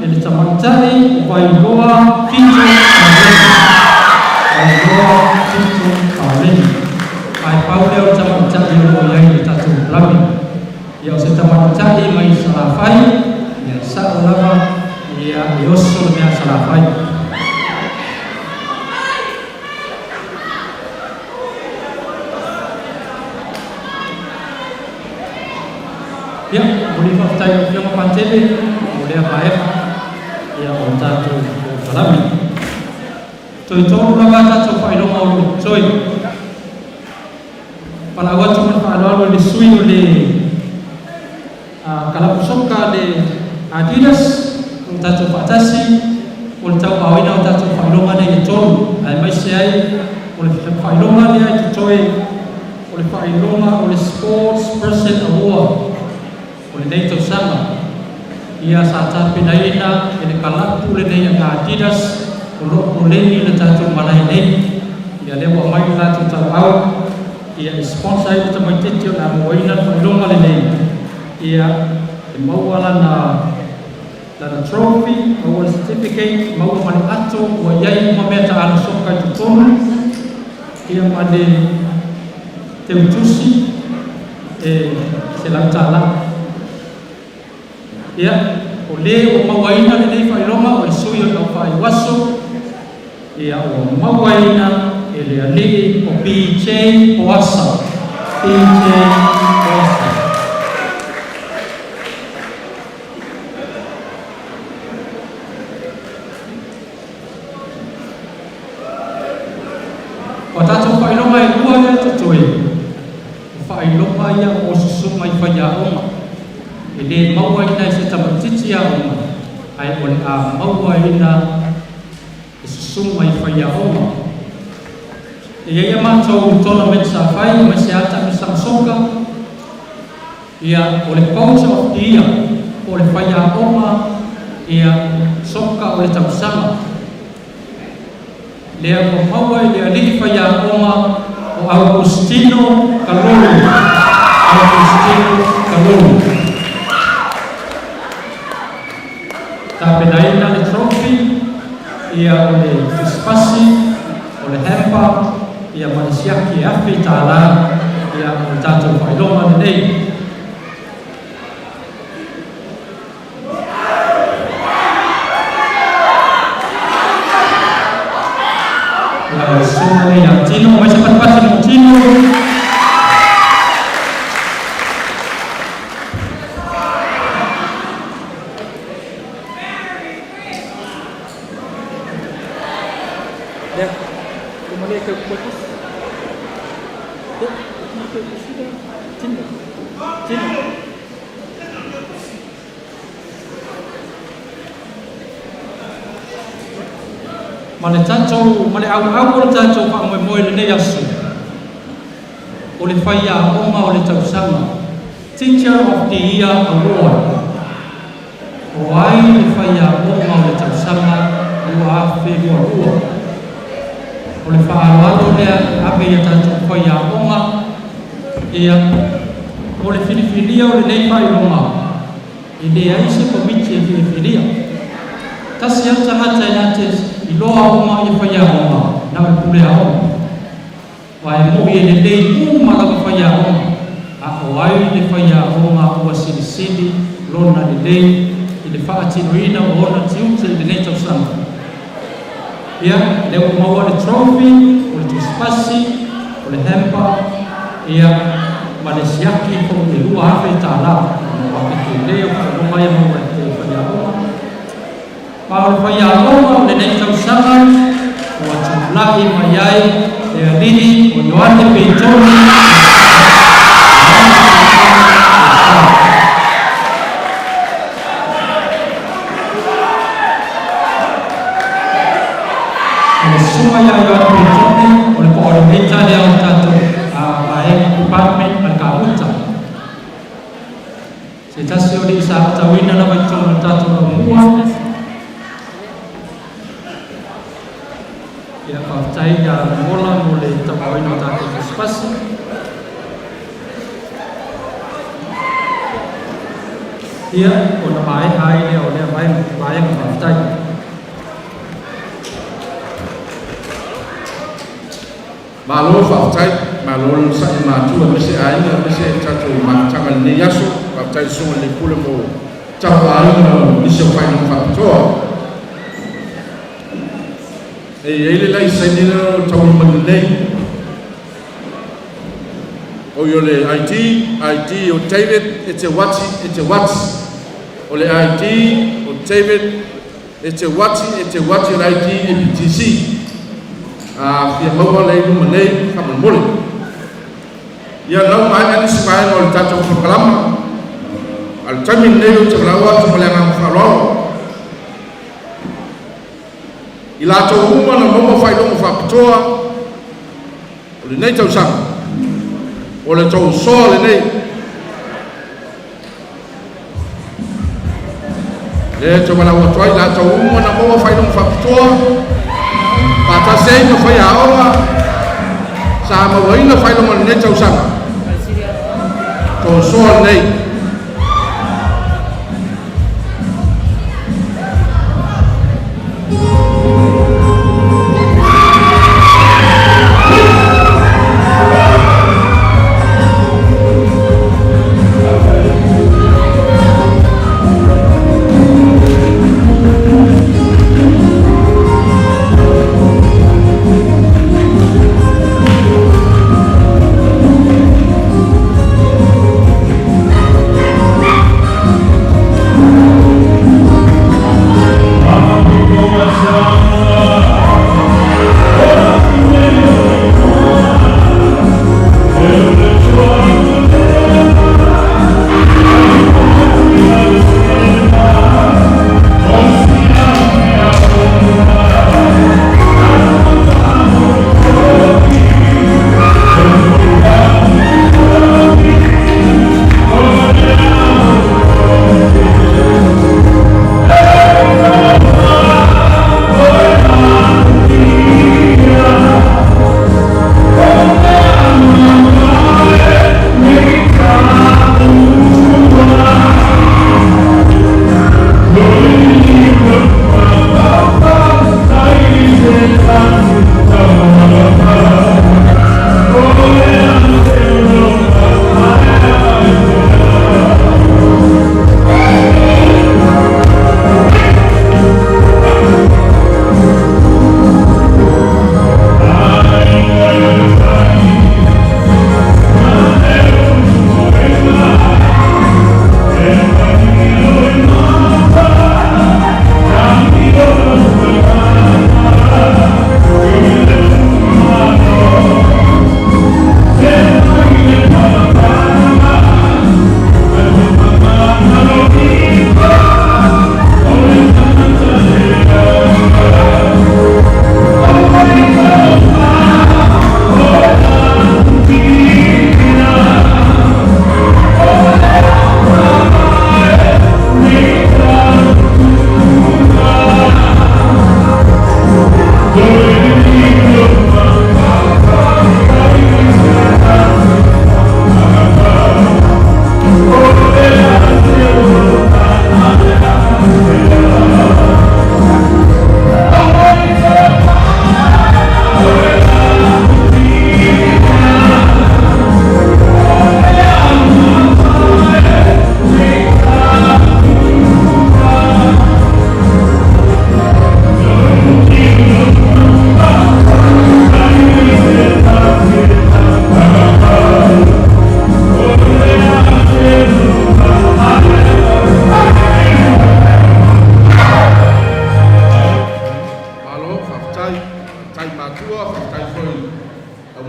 Speaker 13: e le tamaitai o Vailoa Fito Paleni. Vailoa Fito Paleni. Ae pau lea o le tamaitai o lo o i ai le tatou plumbing. Ia o se tamaitai mai Salafai, ia sao lava ia e oso le mea Salafai. Ia, momoli faafetai i lau Afioga Patele mo lea vaega ia o le tatou polokalame. Toe tolu lava tatou faailoga o lo o totoe. Valaau atu ma le faaaloalo i le sui o le kalapu soka le Adidas o lo o tatou faatasi o le tauaaoina o tatou faailoga nei e tolu, aemaise ai o le faailoga lea e totoe o le faailoga o le Sports Person Award o lenei tausaga. Ia sa tapenaina e le kalapu lenei a Adidas o lo o poleni le tatou malae nei. Ia lea ua aumai le latou tauau ia e sponsor ai le tamaitiiti o le a mauaina le faailoga lenei ia e maua lana Lana trophy, maua le certificate, maua ma le ato ua i ai uma mea taalo soka i totonu, ia ma le teutusi e $100. Ia, o lē ua mauaina lenei faailoga o le sui o le aufaiuaso, ia ua mauaina e le alii o BJ Poasa. BJ Poasa. O tatou faailoga e lua lea totoe, o faailoga ia mo susuga i faiaoga. E lē mauaina e se tamaititi aoga, ae o le a mauaina e susuga i faiaoga. E iai a matou tournament sa fai ma se ata misaga soka, ia o le coach of the year po o le faiaoga ia soka o le tausaga lea ua maua i le alii faiaoga o Augustino Kalolu. Augustino Kalolu. Tapenaina le trophy, ia o le tuspasi, o le hamper, ia ma le siaki e $1,000, ia o le tatou faailoga lenei. Ia o le susuga ia Tino, mai se patipati mo Tino.
Speaker 11: Ya, kemana ke bagus? Ya, ke sudah. Tino. Tino.
Speaker 13: Ma le tatou, ma le auau o le tatou faamoemoe lenei aso. O le faiaoga o le tausaga. Teacher of the Year Award. O ai le faiaoga o le tausaga 2022? O le faaaloalo lea ave ia tatou faiaoga, ia o le filifilia o lenei faailoga, e leai se komiti e filifilia. Tasi au tagata e na te iloa uma ia faiaoga, na o le pule aoga. Wa e moi e lelei uma lava faiaoga, a o ai le faiaoga ua silisili lona lelei i le faatinoina o ona tiute i lenei tausaga. Ia, lea ua maua le trophy, o le tuspasi, o le hamper, ia, ma le siaki foi e $2,000. Ua tetele o faailoga ia maua e faiaoga. Ma o le faiaoga o lenei tausaga ua tula'i mai ai le alii o Ioane Peitoni. O le susuga ia Ioane Peitoni o le coordinator lea o tatou vaega department a le kamuta. Se tasi o alii sa aotauina lava i totonu o le tatou laumua. Ia faafetai ia Mola mo le tauaoina o tatou tusipasi. Ia, ona maea ai lea o lea vaega faafetai.
Speaker 3: Malo faafetai, malo le onosai i matua aemaise aiga aemaise tatou mafutaga i lenei aso. Faafetai i le susuga i le Pule mo tauaaiga o nisi o faailoga faapitoa. E i ai le laisene lea o taulimaina nei. O i o le ID, ID o David Eteuati Eteuati. O le ID o David Eteuati Eteuati o le ID APTC. A fia maua le i luma nei, faamolemole. Ia lau maea nisi vaega o le tatou polokalama. A o le taimi lenei ou te valaau atu ma le agaga faaaloalo i latou uma na maua faailoga faapitoa o lenei tausaga, o le tou soa lenei. Le te valaau atu ai latou uma na maua faailoga faapitoa faatasi ai ma faiaoga sa mauaina faailoga o lenei tausaga, tou soa lenei.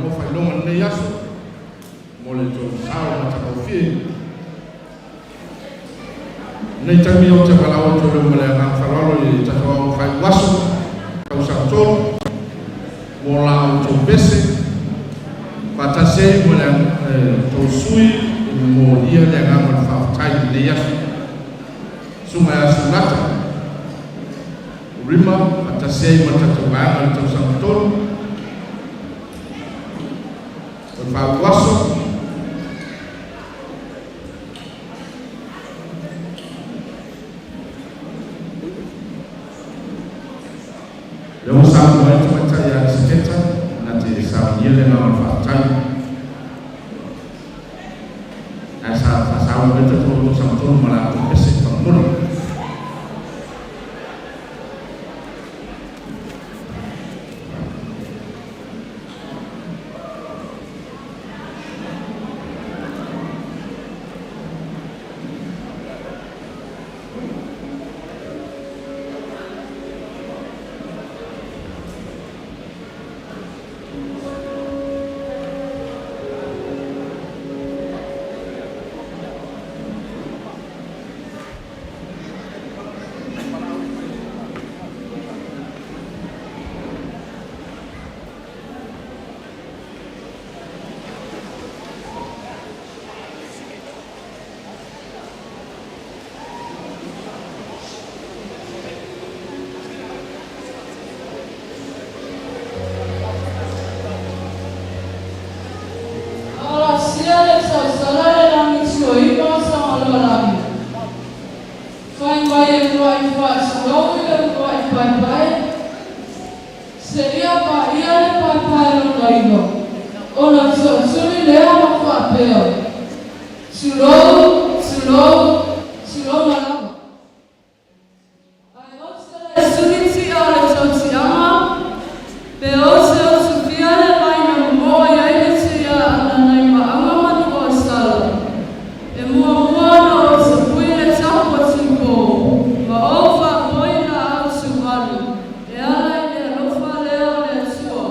Speaker 3: mo faailoga lenei aso mo le tou sao matagaofie. Nei taimi o te valaau atu ai ma le agaga faaaloalo i le tatou ao faaiuaso tausaga tolu mo la outou pese faatasi ai ma le tou sui e momolia le agaga o le faafetai i lenei aso. Susuga ia Sulata Rima faatasi ai ma le tatou vaega o le tausaga tolu o le faaiuaso. Lea ua saunoa ai le tamaitai ia Elisapeta na te saunia le agaga o le faafetai. Ae sa faasaunia ai le tatou tausaga tolu ma la outou pese faamolemole.
Speaker 9: Aolasia le tausala le lagi suaima o Sagaloalagi. Fai mai e uluai faatulou i le uluai paepae, seia paia le paepae lona iva, ona tootuli lea ma faapea, Tulou, tulou, tulouna lava. Ae ou te le suli tia o le tautiaga, pe ou te utufia le vai na momo'o i ai le tia ana nai maauga manu o Sala. E muamua ona ou tapui le tapu o Tupo, ma ou faapoi laau tuvalu, e ala i le alofa lea o le Atua,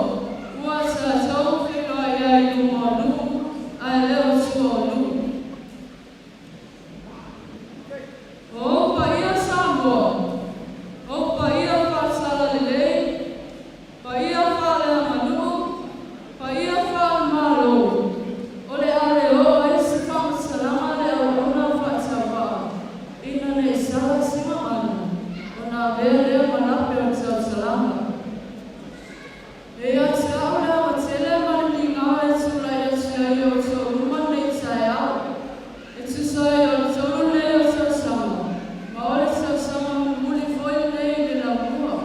Speaker 9: ua tatou feiloai ai i luma o nuu, ae le o tua o nuu. O ou paia Samoa, ou paia faatalalelei, paia faaleaganuu, paia faalemalo, o le a le oo ai se faamatalaga le auauna faatauvaa, ina ne i sala se gagana, ona avea lea ma lape o le tautalaga. E ia te au le agatele ma le migao e tulai atu ai i outou luma nei taeao, e tusa ai o le tolu nei o tausaga, ma o le tausaga mulimuli foi lenei i le laumua.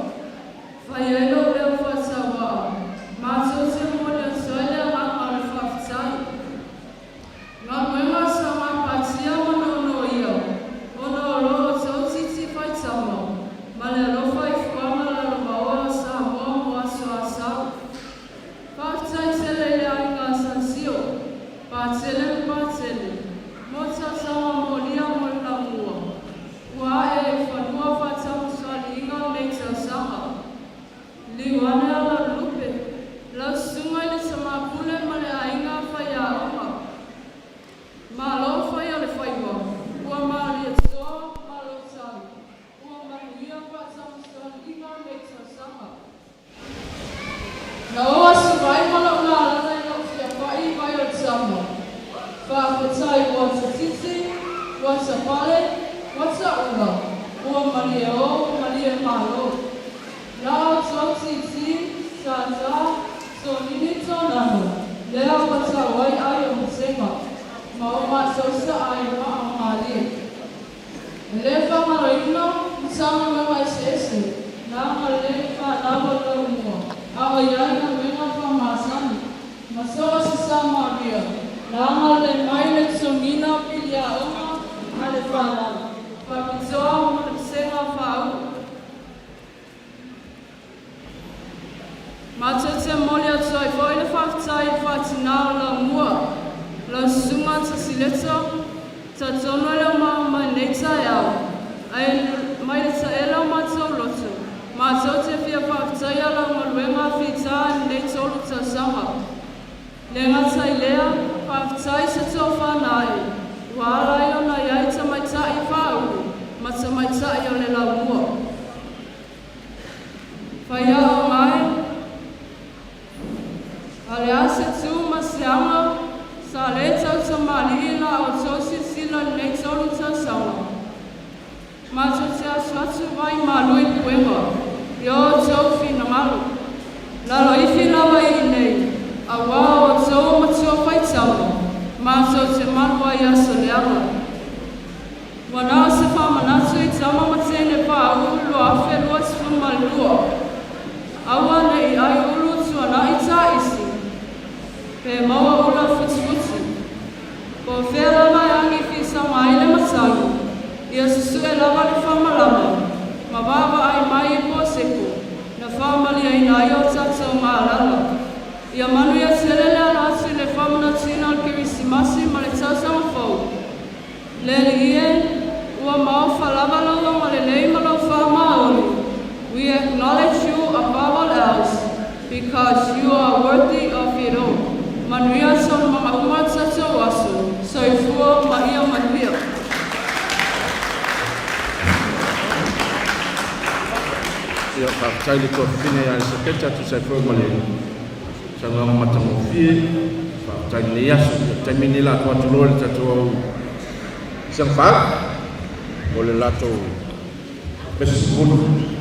Speaker 9: Fai ai lou leo faatauvaa, matou te momoli atu ai le agaga o le faafetai. Galuega sa gapatia ma noonoia, ona o lo outou titi faitama, ma le alofa i fuaga lalovaoa a Samoa mo aso a sau. Faafetai tele i le aiga a Sansio, Patele ma Patele, mo tausaga molia mo le laumua, ua ae ai i fanua faatamasoaliiga lenei tausaga. Liu ane a Laulupe, lau susuga i le tama pule ma le aiga a Faiaoga. Malo fai o le faiva, ua malie toa, malo tali, ua manuia faatamasoaliiga nei tausaga. Na ou asu mai ma lou lalana i lou fiapaʻi i vai o le tama. Faafetai ua tatiti, ua tapale, ua taʻula, ua malie o, ua malie malo. La outou tītī, tātā, tōnini, tōnano, lea ua tau ai ai o Matega, ma o matou saʻa i maa o Malie. E le faagaloina Matagaluega eseese na agalelei i fanau o le laumua, a o i ai galuega faamasani, ma so o se Samaria, na agalelei mai le totogiina o pili aoga a le fanau, faapitoa mo le vasega faauu. Matou te momoli atu ai foi le faafetai i le faatinā o Laumua, lau susuga Tasileta, talitonu e le o maua mai nei taeao, ae mai le taela o matou loto, matou te fia faafetaia lau galuega fita i lenei tolu tausaga. Le gata i lea, faafetai se tofa na ae, ua ala ai ona i ai tamaita'i faaulu ma tamaita'i o le laumua. Faiaoga e, a le a se tu ma se aga sa lē tautamalii la outou silasila i lenei 3 tausaga. Matou te asuasu vai malu i puega i o outou finagalo. Laloifi lava i inei, auā o outou matua faitama, matou te malu ai i aso leaga. Ua na o se faamanatu i tama ma teine faaulu 2022. Aua ne'i ai ulu tuana'i taisi, pe maua ula futifuti. Po o fea lava e agi fisaga ai le matagi, ia susu'e lava le faamalama ma vaavaai mai i puaseko na faamaliaina ai o tatou malala. Ia manuia tele le alo atu i le faamanatuina o le Kerisimasi ma le tausaga fou. Le Alii e, ua maofa lava lou agalelei ma lou faamaoni. We acknowledge you above all else because you are worthy of it all. Manuia taualumaga uma o tatou aso. Soifua ma ia manuia.
Speaker 3: Ia, faafetai le tuafafine ia Elisapeta tusa ai foi ma le saunoaga matagofie. Faafetai i lenei aso. Ia, taimi lenei la atu loa le tatou au Saga mo le latou pese 10.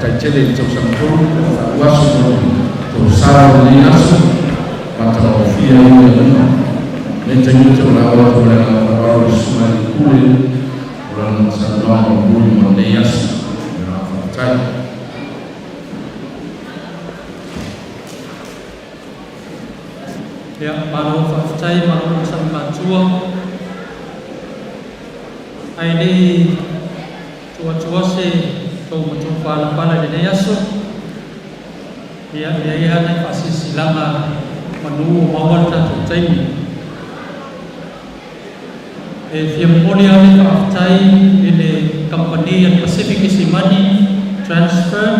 Speaker 3: Faafetai tele i le tausaga fou, faalua aso mo le tolosa o lenei aso, matagofie ai le atunuu. Lenei taimi ou te valaau atu ma le agaga faaaloalo i le Susuga i le Pule mo lana saunoaga mulimuli mo lenei aso. Ma le agaga faafetai.
Speaker 13: Ia, malo faafetai, malo onosai matua. Ae le i tuu atu se tou matua palapala i lenei aso, ia, e i ai lava nai faasilasilaga manu ua maua le tatou taimi. E fia momoli lava le faafetai i le kamupani a le Pacific Easy Money Transfer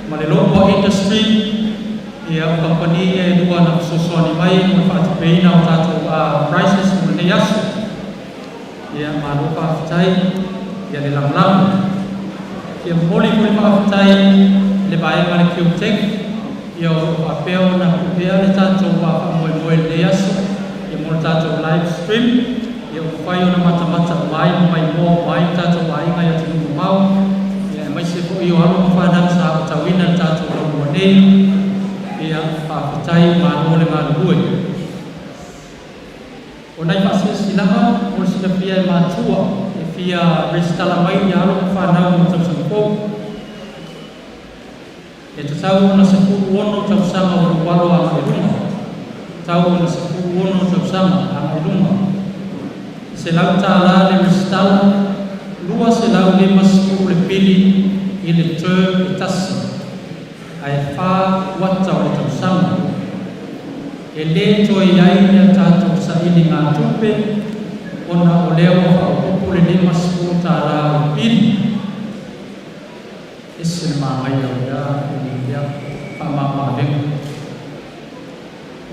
Speaker 13: ma le Loboa Industry, ia, o kamupani ia e lua na fesoasoani mai mo le faatupeina o tatou prizes mo lenei aso. Ia, malo faafetai ia le lagolago. Fia momoli foi le faafetai i le vaega a le Q-Tech, ia, o lo o faapea ona pupea le tatou faamoemoe i lenei aso, ia, mo le tatou live stream, ia, ua mafai ona matamata uma ai ma maimoa uma ai tatou aiga i atunuu mamao, ia, aemaise foi o alo ma fanau sa aotauina le tatou laumua nei. Ia, faafetai, malo le galulue. O nai faasilasilaga mo le silafia e matua e fia resitala mai ia alo ma fanau mo tausaga fou. E tatau ona 16 tausaga o lou alo agai i luma, tatau ona 16 tausaga agai i luma. E $100 le resitala, 250 le pili i le term e tasi, ae 4 kuata o le tausaga. E lē toe i ai le tatou sailigatupe ona o lea ua faaopoopo le $50 o le pili. Ese le manaia o lea lea faamamaavega.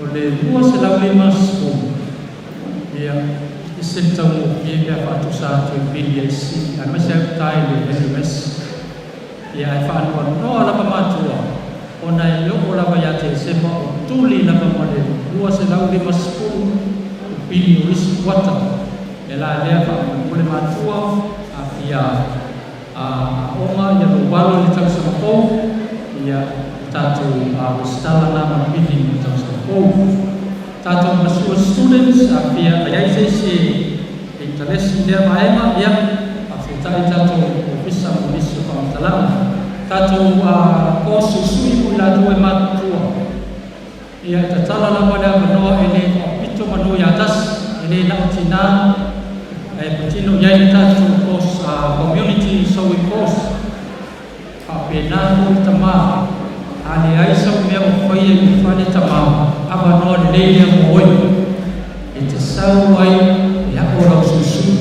Speaker 13: O le 250, ia, ese le taugofie pe a faatusa atu i pili a isi, aemaise ai uta i le NUS. Ia, ae faanoanoa lava matua ona e oo lava ia Tesema o tuli lava ma le 250 o pili o isi kuata. E la lea faamolemole matua a fia aoga ia lou alo i le tausaga fou, ia, tatou resitala na ma pili mo le tausaga fou. Tatou mature students, a fia ai se isi e interest i lea vaega, ia, faafetai tatou ofisa mo nisi o faamatalaga. Tatou course suisui mo i latou e matutua, ia, e tatala lava le avanoa, e lē faapito manu ia tasi, e lē na o tinā e patino i ai le tatou course community sewing course, faapena foi tamā. A leai sau mea o faia i le fale tamā, avanoa lelei lea mo oe e te sau ai e aʻo lau suisui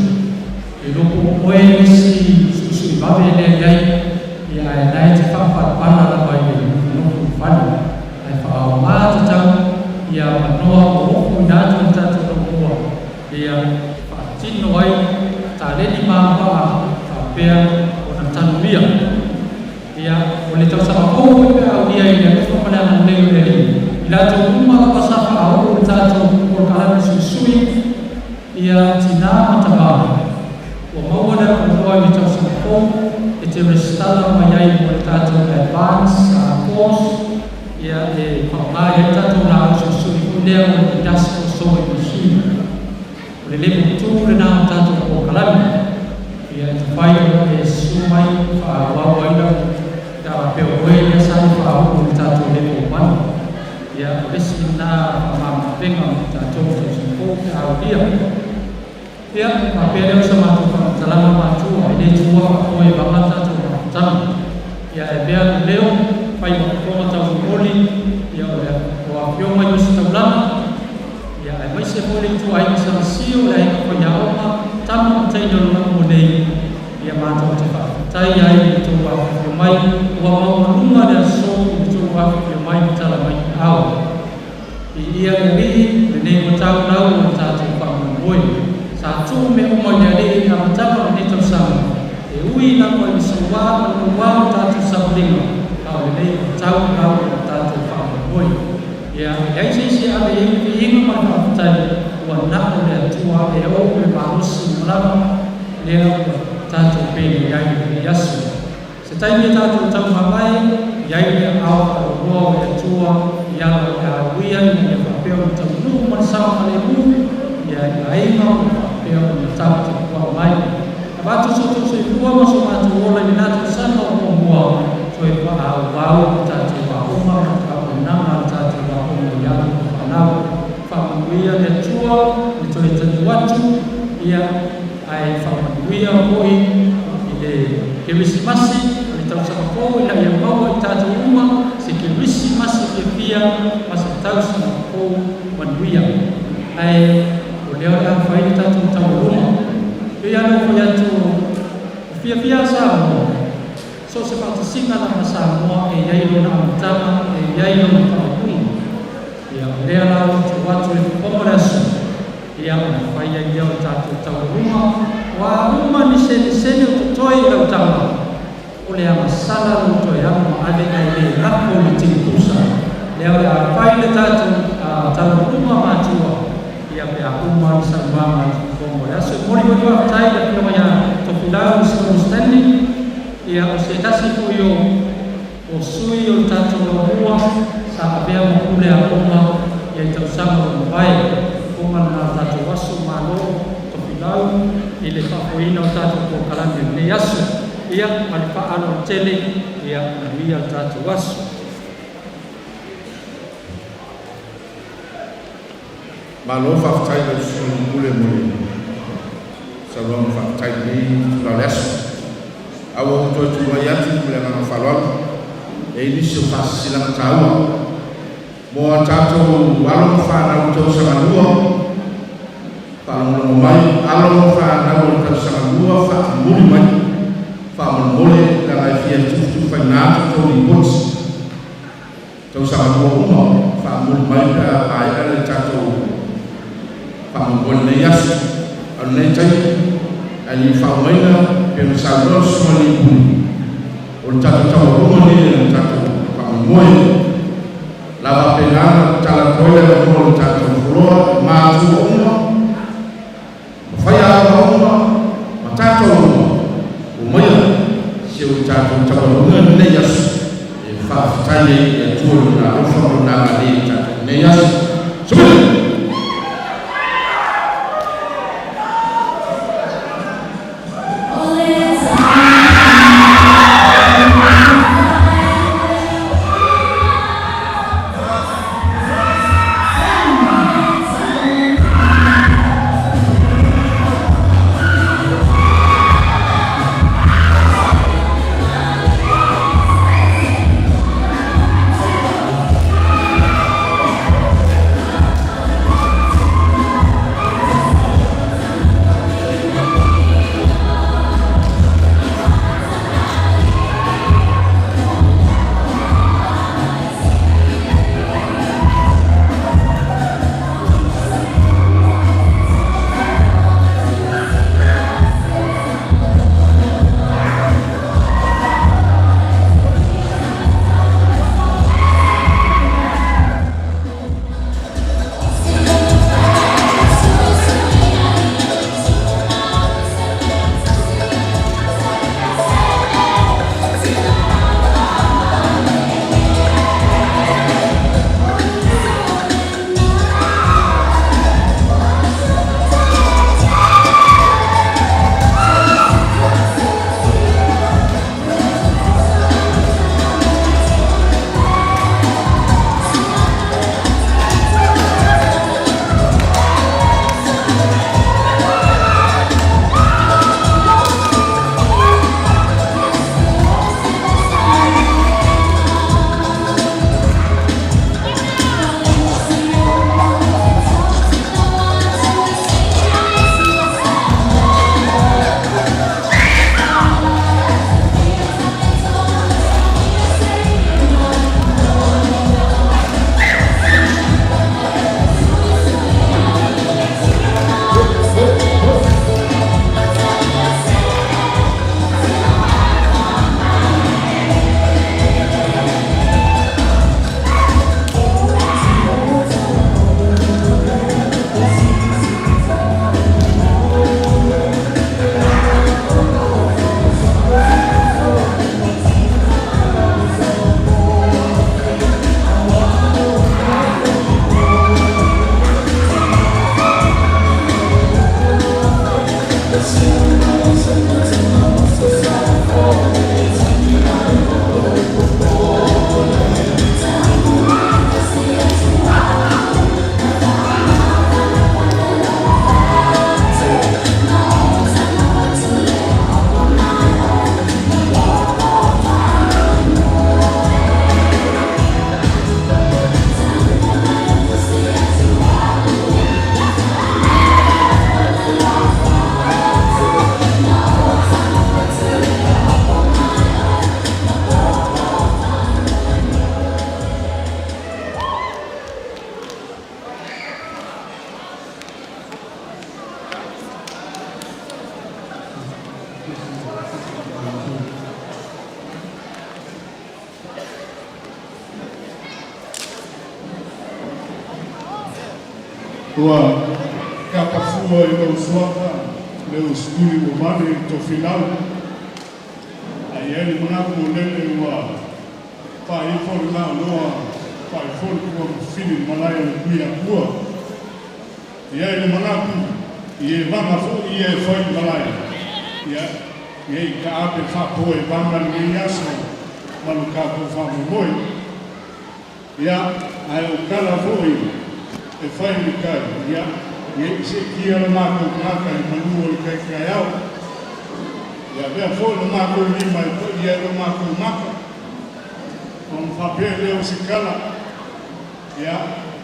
Speaker 13: e loko o oe nisi suisui vave lea i ai, ia, ae nae te faapalapala lava i le nofonofo i fale, ae faaaogā tatau ia avanoa o ofoina atu i le tatou laumua, ia, faatino ai taleni maavaa faapea ona tanuia. Ia, o le tausaga fou foi pe a aulia i le alofa ma le agalelei o le Alii, i latou uma lava sa faaoo le tatou polokalame suisui, ia, tinā ma tamā, ua maua le avanoa i le tausaga fou e te resitala mai ai mo le tatou advance course, ia, e faaaoga i ai le tatou laau suisui foi lea o le industrial sewing machine. O le level 2 lena o tatou polokalame. Ia, e mafai ona e susu mai faaauau ai lau pe a faapea o oe lea sa e faaoo i le tatou level 1. Ia, o le isi lena faamamaavega mo tatou tausaga fou pe a aulia. Ia, faapea lea o sa matou faamatalaga matua, e lē tuua faafoe e vaga tatou mafutaga. Ia, e avea le leo fai ma fofoga taumolimoli, ia, o le o afioga i ositaulaga, ia, aemaise foi le ituaiga salasio, le aiga faiaoga, tama ma teine o le laumua nei, ia, matou te faafetai ai i le tou afifio mai. Ua maualuga le aso i le tou afifio mai ma tala mai aao. Viia le Alii, lenei ua taulau o le tatou faamoemoe. Sa tuu mea uma i le Alii i le amataga o lenei tausaga. E ui lava i le sauā ma le mauā o le tatou sauniga, a o lenei ua taulau o le tatou faamoemoe. Ia, e leai se isi e ave i ai le viiga ma le faafetai, ua na o le Atua e ou le malosi uma lava, lea ua tatou penei ai i lenei aso. Se taimi e tātou taumavae, i ai le aao faaloaloa o le Atua i ala o le a uia ina ia faapea ona taunuu ma le saogalemu ia i aiga o faapea ona tau tapua'a mai. Avatu so outou soifua ma so matou ola i lenā tausaga o muamua toe faaauau le tatou aoga ma le auaunaga a le tatou aoga i alo ma fanau. Faamanuia le Atua i le toe taliu atu ia ae faamanuia foi i le Kerisimasi ma le tausaga fou ina ia maua i tatou uma se Kerisimasi fiafia ma se tausaga fou manuia. Ae o lea o le a fai le tatou taualuga. E pei lava ona ou fai atu, o fiafia Samoa, so o se faatasiga lava a Samoa e i ai lona amataga, e i ai lona faaupuga. Ia, o lea la ua tuu atu i le fofoga o le aso, ia ona fai ai lea o le tatou taualuga, o a uma ni senesene o totoe i lau tama, o le agasala lou toe alu ma ave ae le lafo i le tini pusa. Lea o le a fai le tatou taualuga matua, ia pe a uma le saunoaga a le fofoga o le aso. E momoli foi le faafetai i le afioga ia Tofilau Simon Stanley, ia o se tasi foi o sui o le tatou laumua sa avea ma pule aoga ia i tausaga ua mavae. Fofoga lena o le tatou aso. Malo Tofilau i le faafoeina o tatou polokalame i lenei aso. Ia ma le faaaloalo tele, ia manuia le tatou aso.
Speaker 3: Malo faafetai i lau Susuga i le Pule mo le saunoaga faafetai i lenei itula o le aso. A ua ou toe tulai atu ma le agaga faaaloalo, e i ai nisi o faasilasilaga taua mo a tatou alo ma fanau tausaga lua faalogologo mai, alo ma fanau o le tausaga lua faamuli mai faamolemole, leaga e fia tufatufaina atu tou lipoti. Tausaga lua uma faamuli mai pe a maea le tatou faamoemoe i lenei aso. A o lenei taimi ae le i faaumaina pe ona saunoa le Susuga i le Pule, o le tatou taualuga lenei o le tatou faamoemoe lava pena ona tatala atu ai le avanoa o le tatou floor i matua uma ma faiaoga uma ma tatou uma omaia si o tatou taualuga lenei aso e faafetai ai i le Atua i Lona alofa ma Lona agalelei i tatou lenei aso. Sumili!
Speaker 15: Ua kapafua i lou suafa le usuli ua vale i tofilau. Ae i ai le manatu o lele ua faaifo le gaoloa, faaifo le tuafafine i le malae o le Tuiatua. E i ai le manatu i e vaga foi ia e fai i malae, ia, ne i taape faapoe vaga lenei aso ma lo tatou faamoemoe. Ia, ae o tala foi e fai i le tai, ia, ne i seetia lo matou tagata i manu o le tai taeao. Ia avea foi lo matou lima e paia ai lo matou mata. Ona faapea lea o se tala, ia,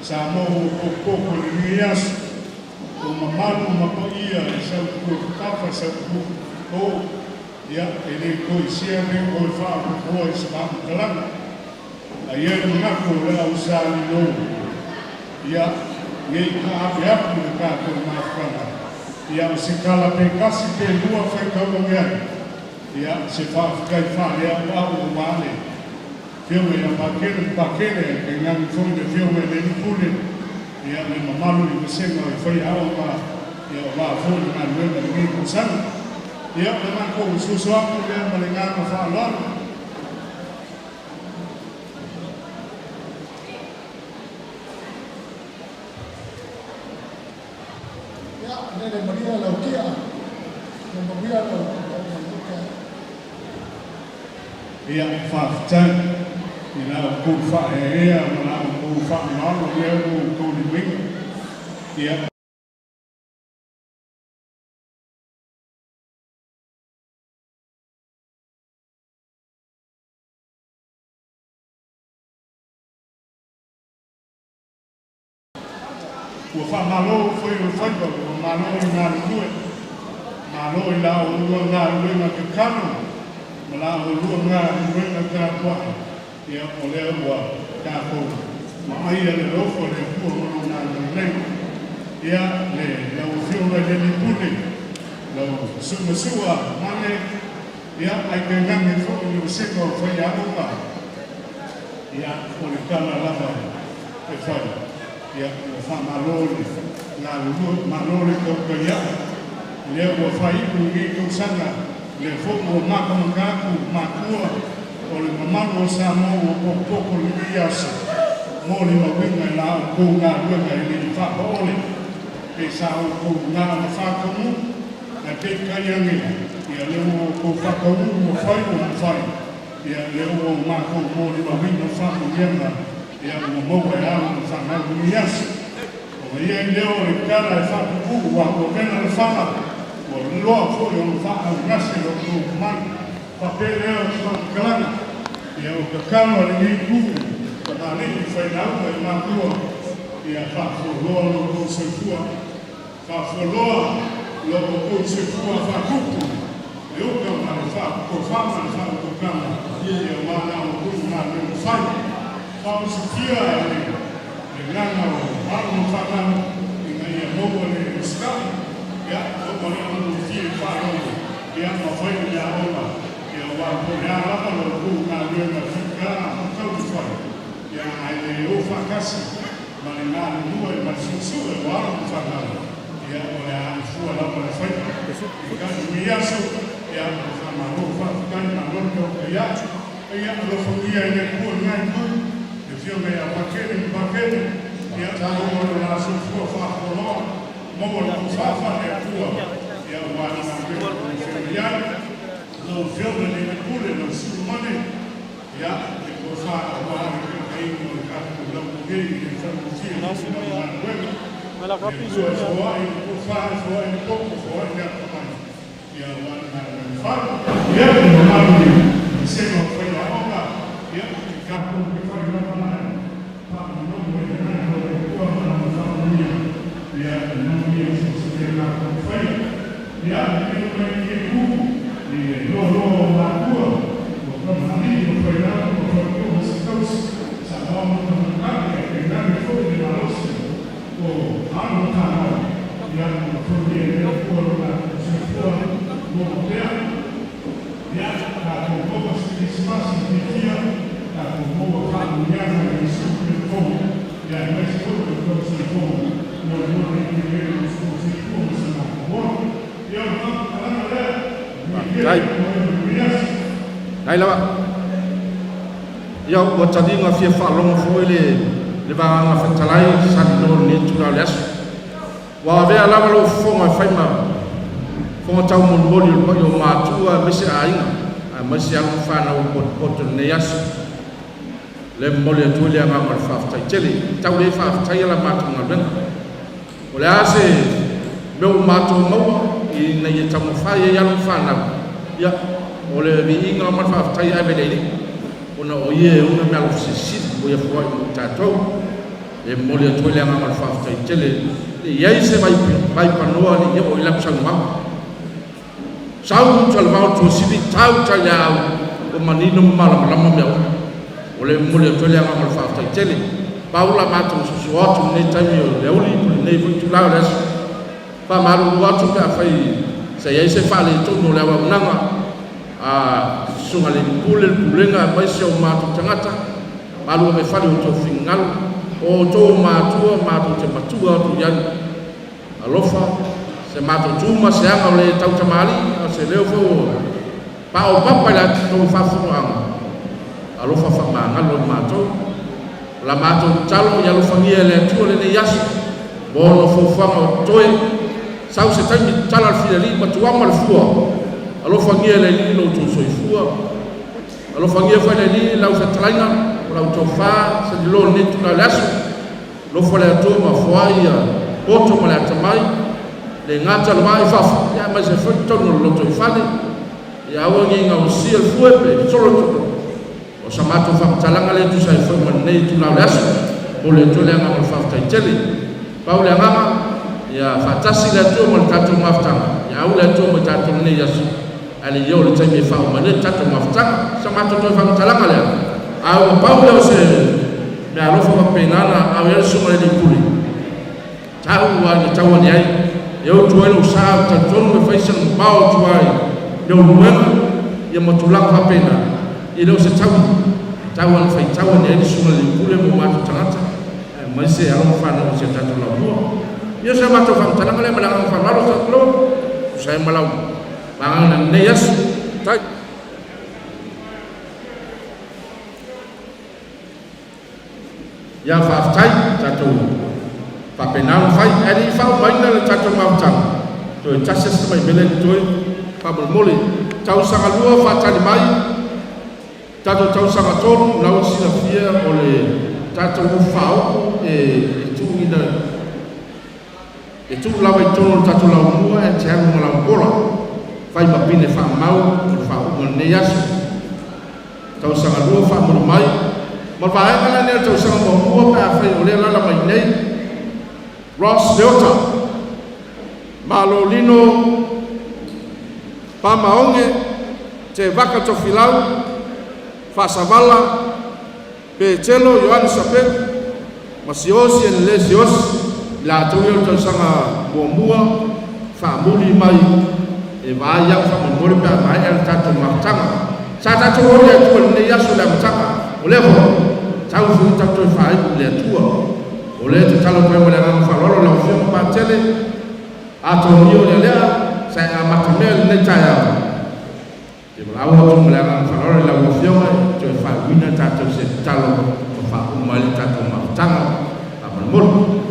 Speaker 15: Samoa ua potopoto i lenei aso, o mamalu ma paia e sautua tatafa, sautua toto, ia, e le toesia le toe faaopoopoa i se faamatalaga. Ae i ai le manatu o le au sa lilou, ia, ne i taape atu le tatou mafutaga, ia, o se tala pe tasi pe lua faitau ane ai, ia, se faafetai faaleauau aua le Afioga ia Pakele ma Pakele, ae tainane foi le Afioga i le Alii Pule, ia, le mamalu i vasega o faiaoga, ia, aua foi le galuega i lenei tausaga. Ia, o le matou soso atu lea ma le agaga faaaloalo.
Speaker 16: Ia, lele malia lau tia, ia manuia lau lauga i lenei taeao.
Speaker 15: Ia, faafetai i la outou faaeaea ma la outou faaaloalo lea ua outou limaina. Ia. Ua faamalo foi o le faiva, ua malo le galulue, malo i la oulua galuega tatalo ma la oulua galuega tapuai. Ia, o lea ua tatou vaaia le alofa o le Atua ma lona agalelei. Ia, le lau Afioga i le Alii Pule, lau Sumasua Mane, ia, ae tainane foi le vasega o faiaoga. Ia, o le tala lava e fai, ia, ua faamalo le galulue, malo le tautaiaʻa, lea ua faaiu lenei tausaga, lea foi ua matamata atu matua o le mamalu o Samoa ua potopoto i lenei aso mo le mauiga i la outou galuega e le i faapaole pe sa outou na ona faataunuu, ae peitai ane, ia, lea ua outou faataunuu ua fai ua mafai. Ia, lea ua matou molimauina faamanuiaga, ia, ua maua e alo ma fanau i lenei aso. Ona i ai lea o le tala e faapupuu, ua vela le fala, ua loa foi ona faaaaogase lo outou mamalu. Faapea lea o se faamatalaga, ia, o tatalo a lenei itu, tamalii failauga i matua, ia faafualoa lo outou soifua. Faafualoa lo outou soifua faatupu le uta ma le faatofa ma le faautautaga, ia aua la outou galuega fai. Faaosofia e le gaga o alo ma fanau ina ia maua le usitai, ia maua le augofie i faalogo, ia ma fai le mea ola, ia aua po o le a lava la outou galuega fita ma taumafai, ia ae le o faatasi ma le galulue ma le suesue o alo ma fanau, ia, o le a afua lava le faiva. I ka lenei aso, ia, ua faamalo, faafetai, malo le taumafai atu. Ia, alofagia e le Atua lena itu, le Afioga ia Pakele ma Pakele, ia, maua lo la soifua faafualoa, maua le tofa faale-Atua, ia, aua le galuega o lo o feagai ai. Lau Afioga i le Alii Pule, lau Susu Mane, ia, le tofa aua le taitaiga o le tatou laumulei i le faigofie foi lau galuega. Le Atua e foai le tofa, e foai le toto, foai le atamai, ia, aua le galuega fai. Ia, le mamalu i vasega o faiaoga, ia, e tatou te fai lava ae faamonono i le agaga o le Atua ma lana faamanuia, ia, e manuia i so o se mea tatou te faia. Ia, lelei mai i lenei itu, i le loaloa o matua, o tamalii, o failauga, o faletua ma se tausi, saoa ma tamaitai, ae tainane foi le malosi o alo ma fanau, ia, ua tolia e le Atua lo latou soifua maua pea. Ia, tatou maua se Kerisimasi.
Speaker 3: Tai. Tai lava. Ia ua taliga fia faalogo foi le le vagaga fetalai salilo lenei itula o le aso. Ua avea lava lou fofoga e fai ma fofoga taumolimoli o le paia o matua aemaise aiga aemaise alo ma fanau o potopoto i lenei aso. O lea e momoli atu ai le agaga o le faafetai tele. E tau le faafetaia la matou galuega. O le a se mea ua matou maua ina ia taumafai ai alo ma fanau, ia, o le viiga ma le faafetai e ave i le Alii, ona o Ia e ona meaalofa silisili ua Ia foai mo i tatou. E momoli atu ai le agaga o le faafetai tele, e leai se vaipanoa ne i oo i lau saunoaga. Sau uta le vao Tuasivi, tau tai le aau, ua manino ma malamalama mea uma. O lea e momoli atu ai le agaga o le faafetai tele. Pau la matou soso atu i lenei taimi o le auli po o lenei foi itula o le aso. Faamalulu atu pe afai sa i ai se faaletonu o le auaunaga a Susuga i le Pule, le Pulega aemaise o matou tagata, malu ave fale i o outou finagalo, o outou o matua matou te matua atu i ai. Alofa, se matou tu ma se aga o le tautamalii, a o se leo foi ua paopapa i la outou faafofogaaga. Alofa faamagalo i matou. O la matou tatalo ia alofagia e le Atua lenei aso ma ona fuafuaga o totoe. Sau se taimi tatala le filialii ma tuama le fua. Alofagia e le Alii lo outou soifua. Alofagia foi e le Alii lau fetalaiga ma lau tofa se lilo o lenei itula o le aso. Alofa le Atua ma foai ia poto ma le atamai, le gata le vaa i fafo, ia aemaise foi totonu o le lotoifale. Ia aua ne i gausia le fue pe solo totonu. O sa matou faamatalaga lea e tusa ai foi ma lenei itula o le aso. Momoli atu ai le agaga o le faafetai tele. Pau le agaga, ia faatasi le Atua ma le tatou mafutaga, ia au le Atua ma i tatou i lenei aso, ae le i oo i le taimi e faauma ai le tatou mafutaga. Sa matou toe faamatalaga lea, a ua pau lea o se meaalofa faapena na ave ai le Susuga i le Alii Pule, tau lava ina tau ane ai, e utu ai lou sa, ou te talitonu e fai sina mamao atu lava i Leulumoega, ia ma tulaga faapena, e le o se taui, e tau lava ina faitau ane ai le Susuga i le Alii Pule ma o matou tagata, aemaise alo ma fanau o si o tatou laumua. Ia o si a matou faamatalaga lea ma le agaga faaaloalo, Saatalo, tusa ai ma lau vagana i lenei aso. Tai. Ia faafetai, tatou faapena ona fai. Ae le i faaumaina le tatou mafutaga, toe tasi asi tamai mea lea e totoe, faamolemole. Tausaga lua faatali mai. Tatou tausaga tolu, la ua silafia o le tatou ufu faaoo e tuuina e tuu lava i totonu o le tatou laumua ae te alu ma laupola, fai ma pine faamau o le faauuga o lenei aso. Tausaga lua faamuli mai, ma le vaega la lenei o le tausaga muamua pe afai o lea e alaala mai nei, Ross Leota, Malolino Pamaoge, Te Vaka Tofilau, Faasavala, Petelo Ioane Sapelu, ma Siosi Enele Siosi, i latou ia o le tausaga muamua, faamuli mai e vaai au faamolemole pe a maea le tatou mafutaga. Sa tatou o i le Atua i lenei aso i le amataga, o lea foi, tau foi tatou toe faaiu i le Atua. O lea e tatalo atu ai ma le agaga faaaloalo i lau Afioga Patele, Atonia o lea sa e amatamea i lenei taeao. Te valaau atu ma le agaga faaaloalo i lau Afioga e toe faauuina tatou se tatalo ma faauma ai le tatou mafutaga. Faamolemole.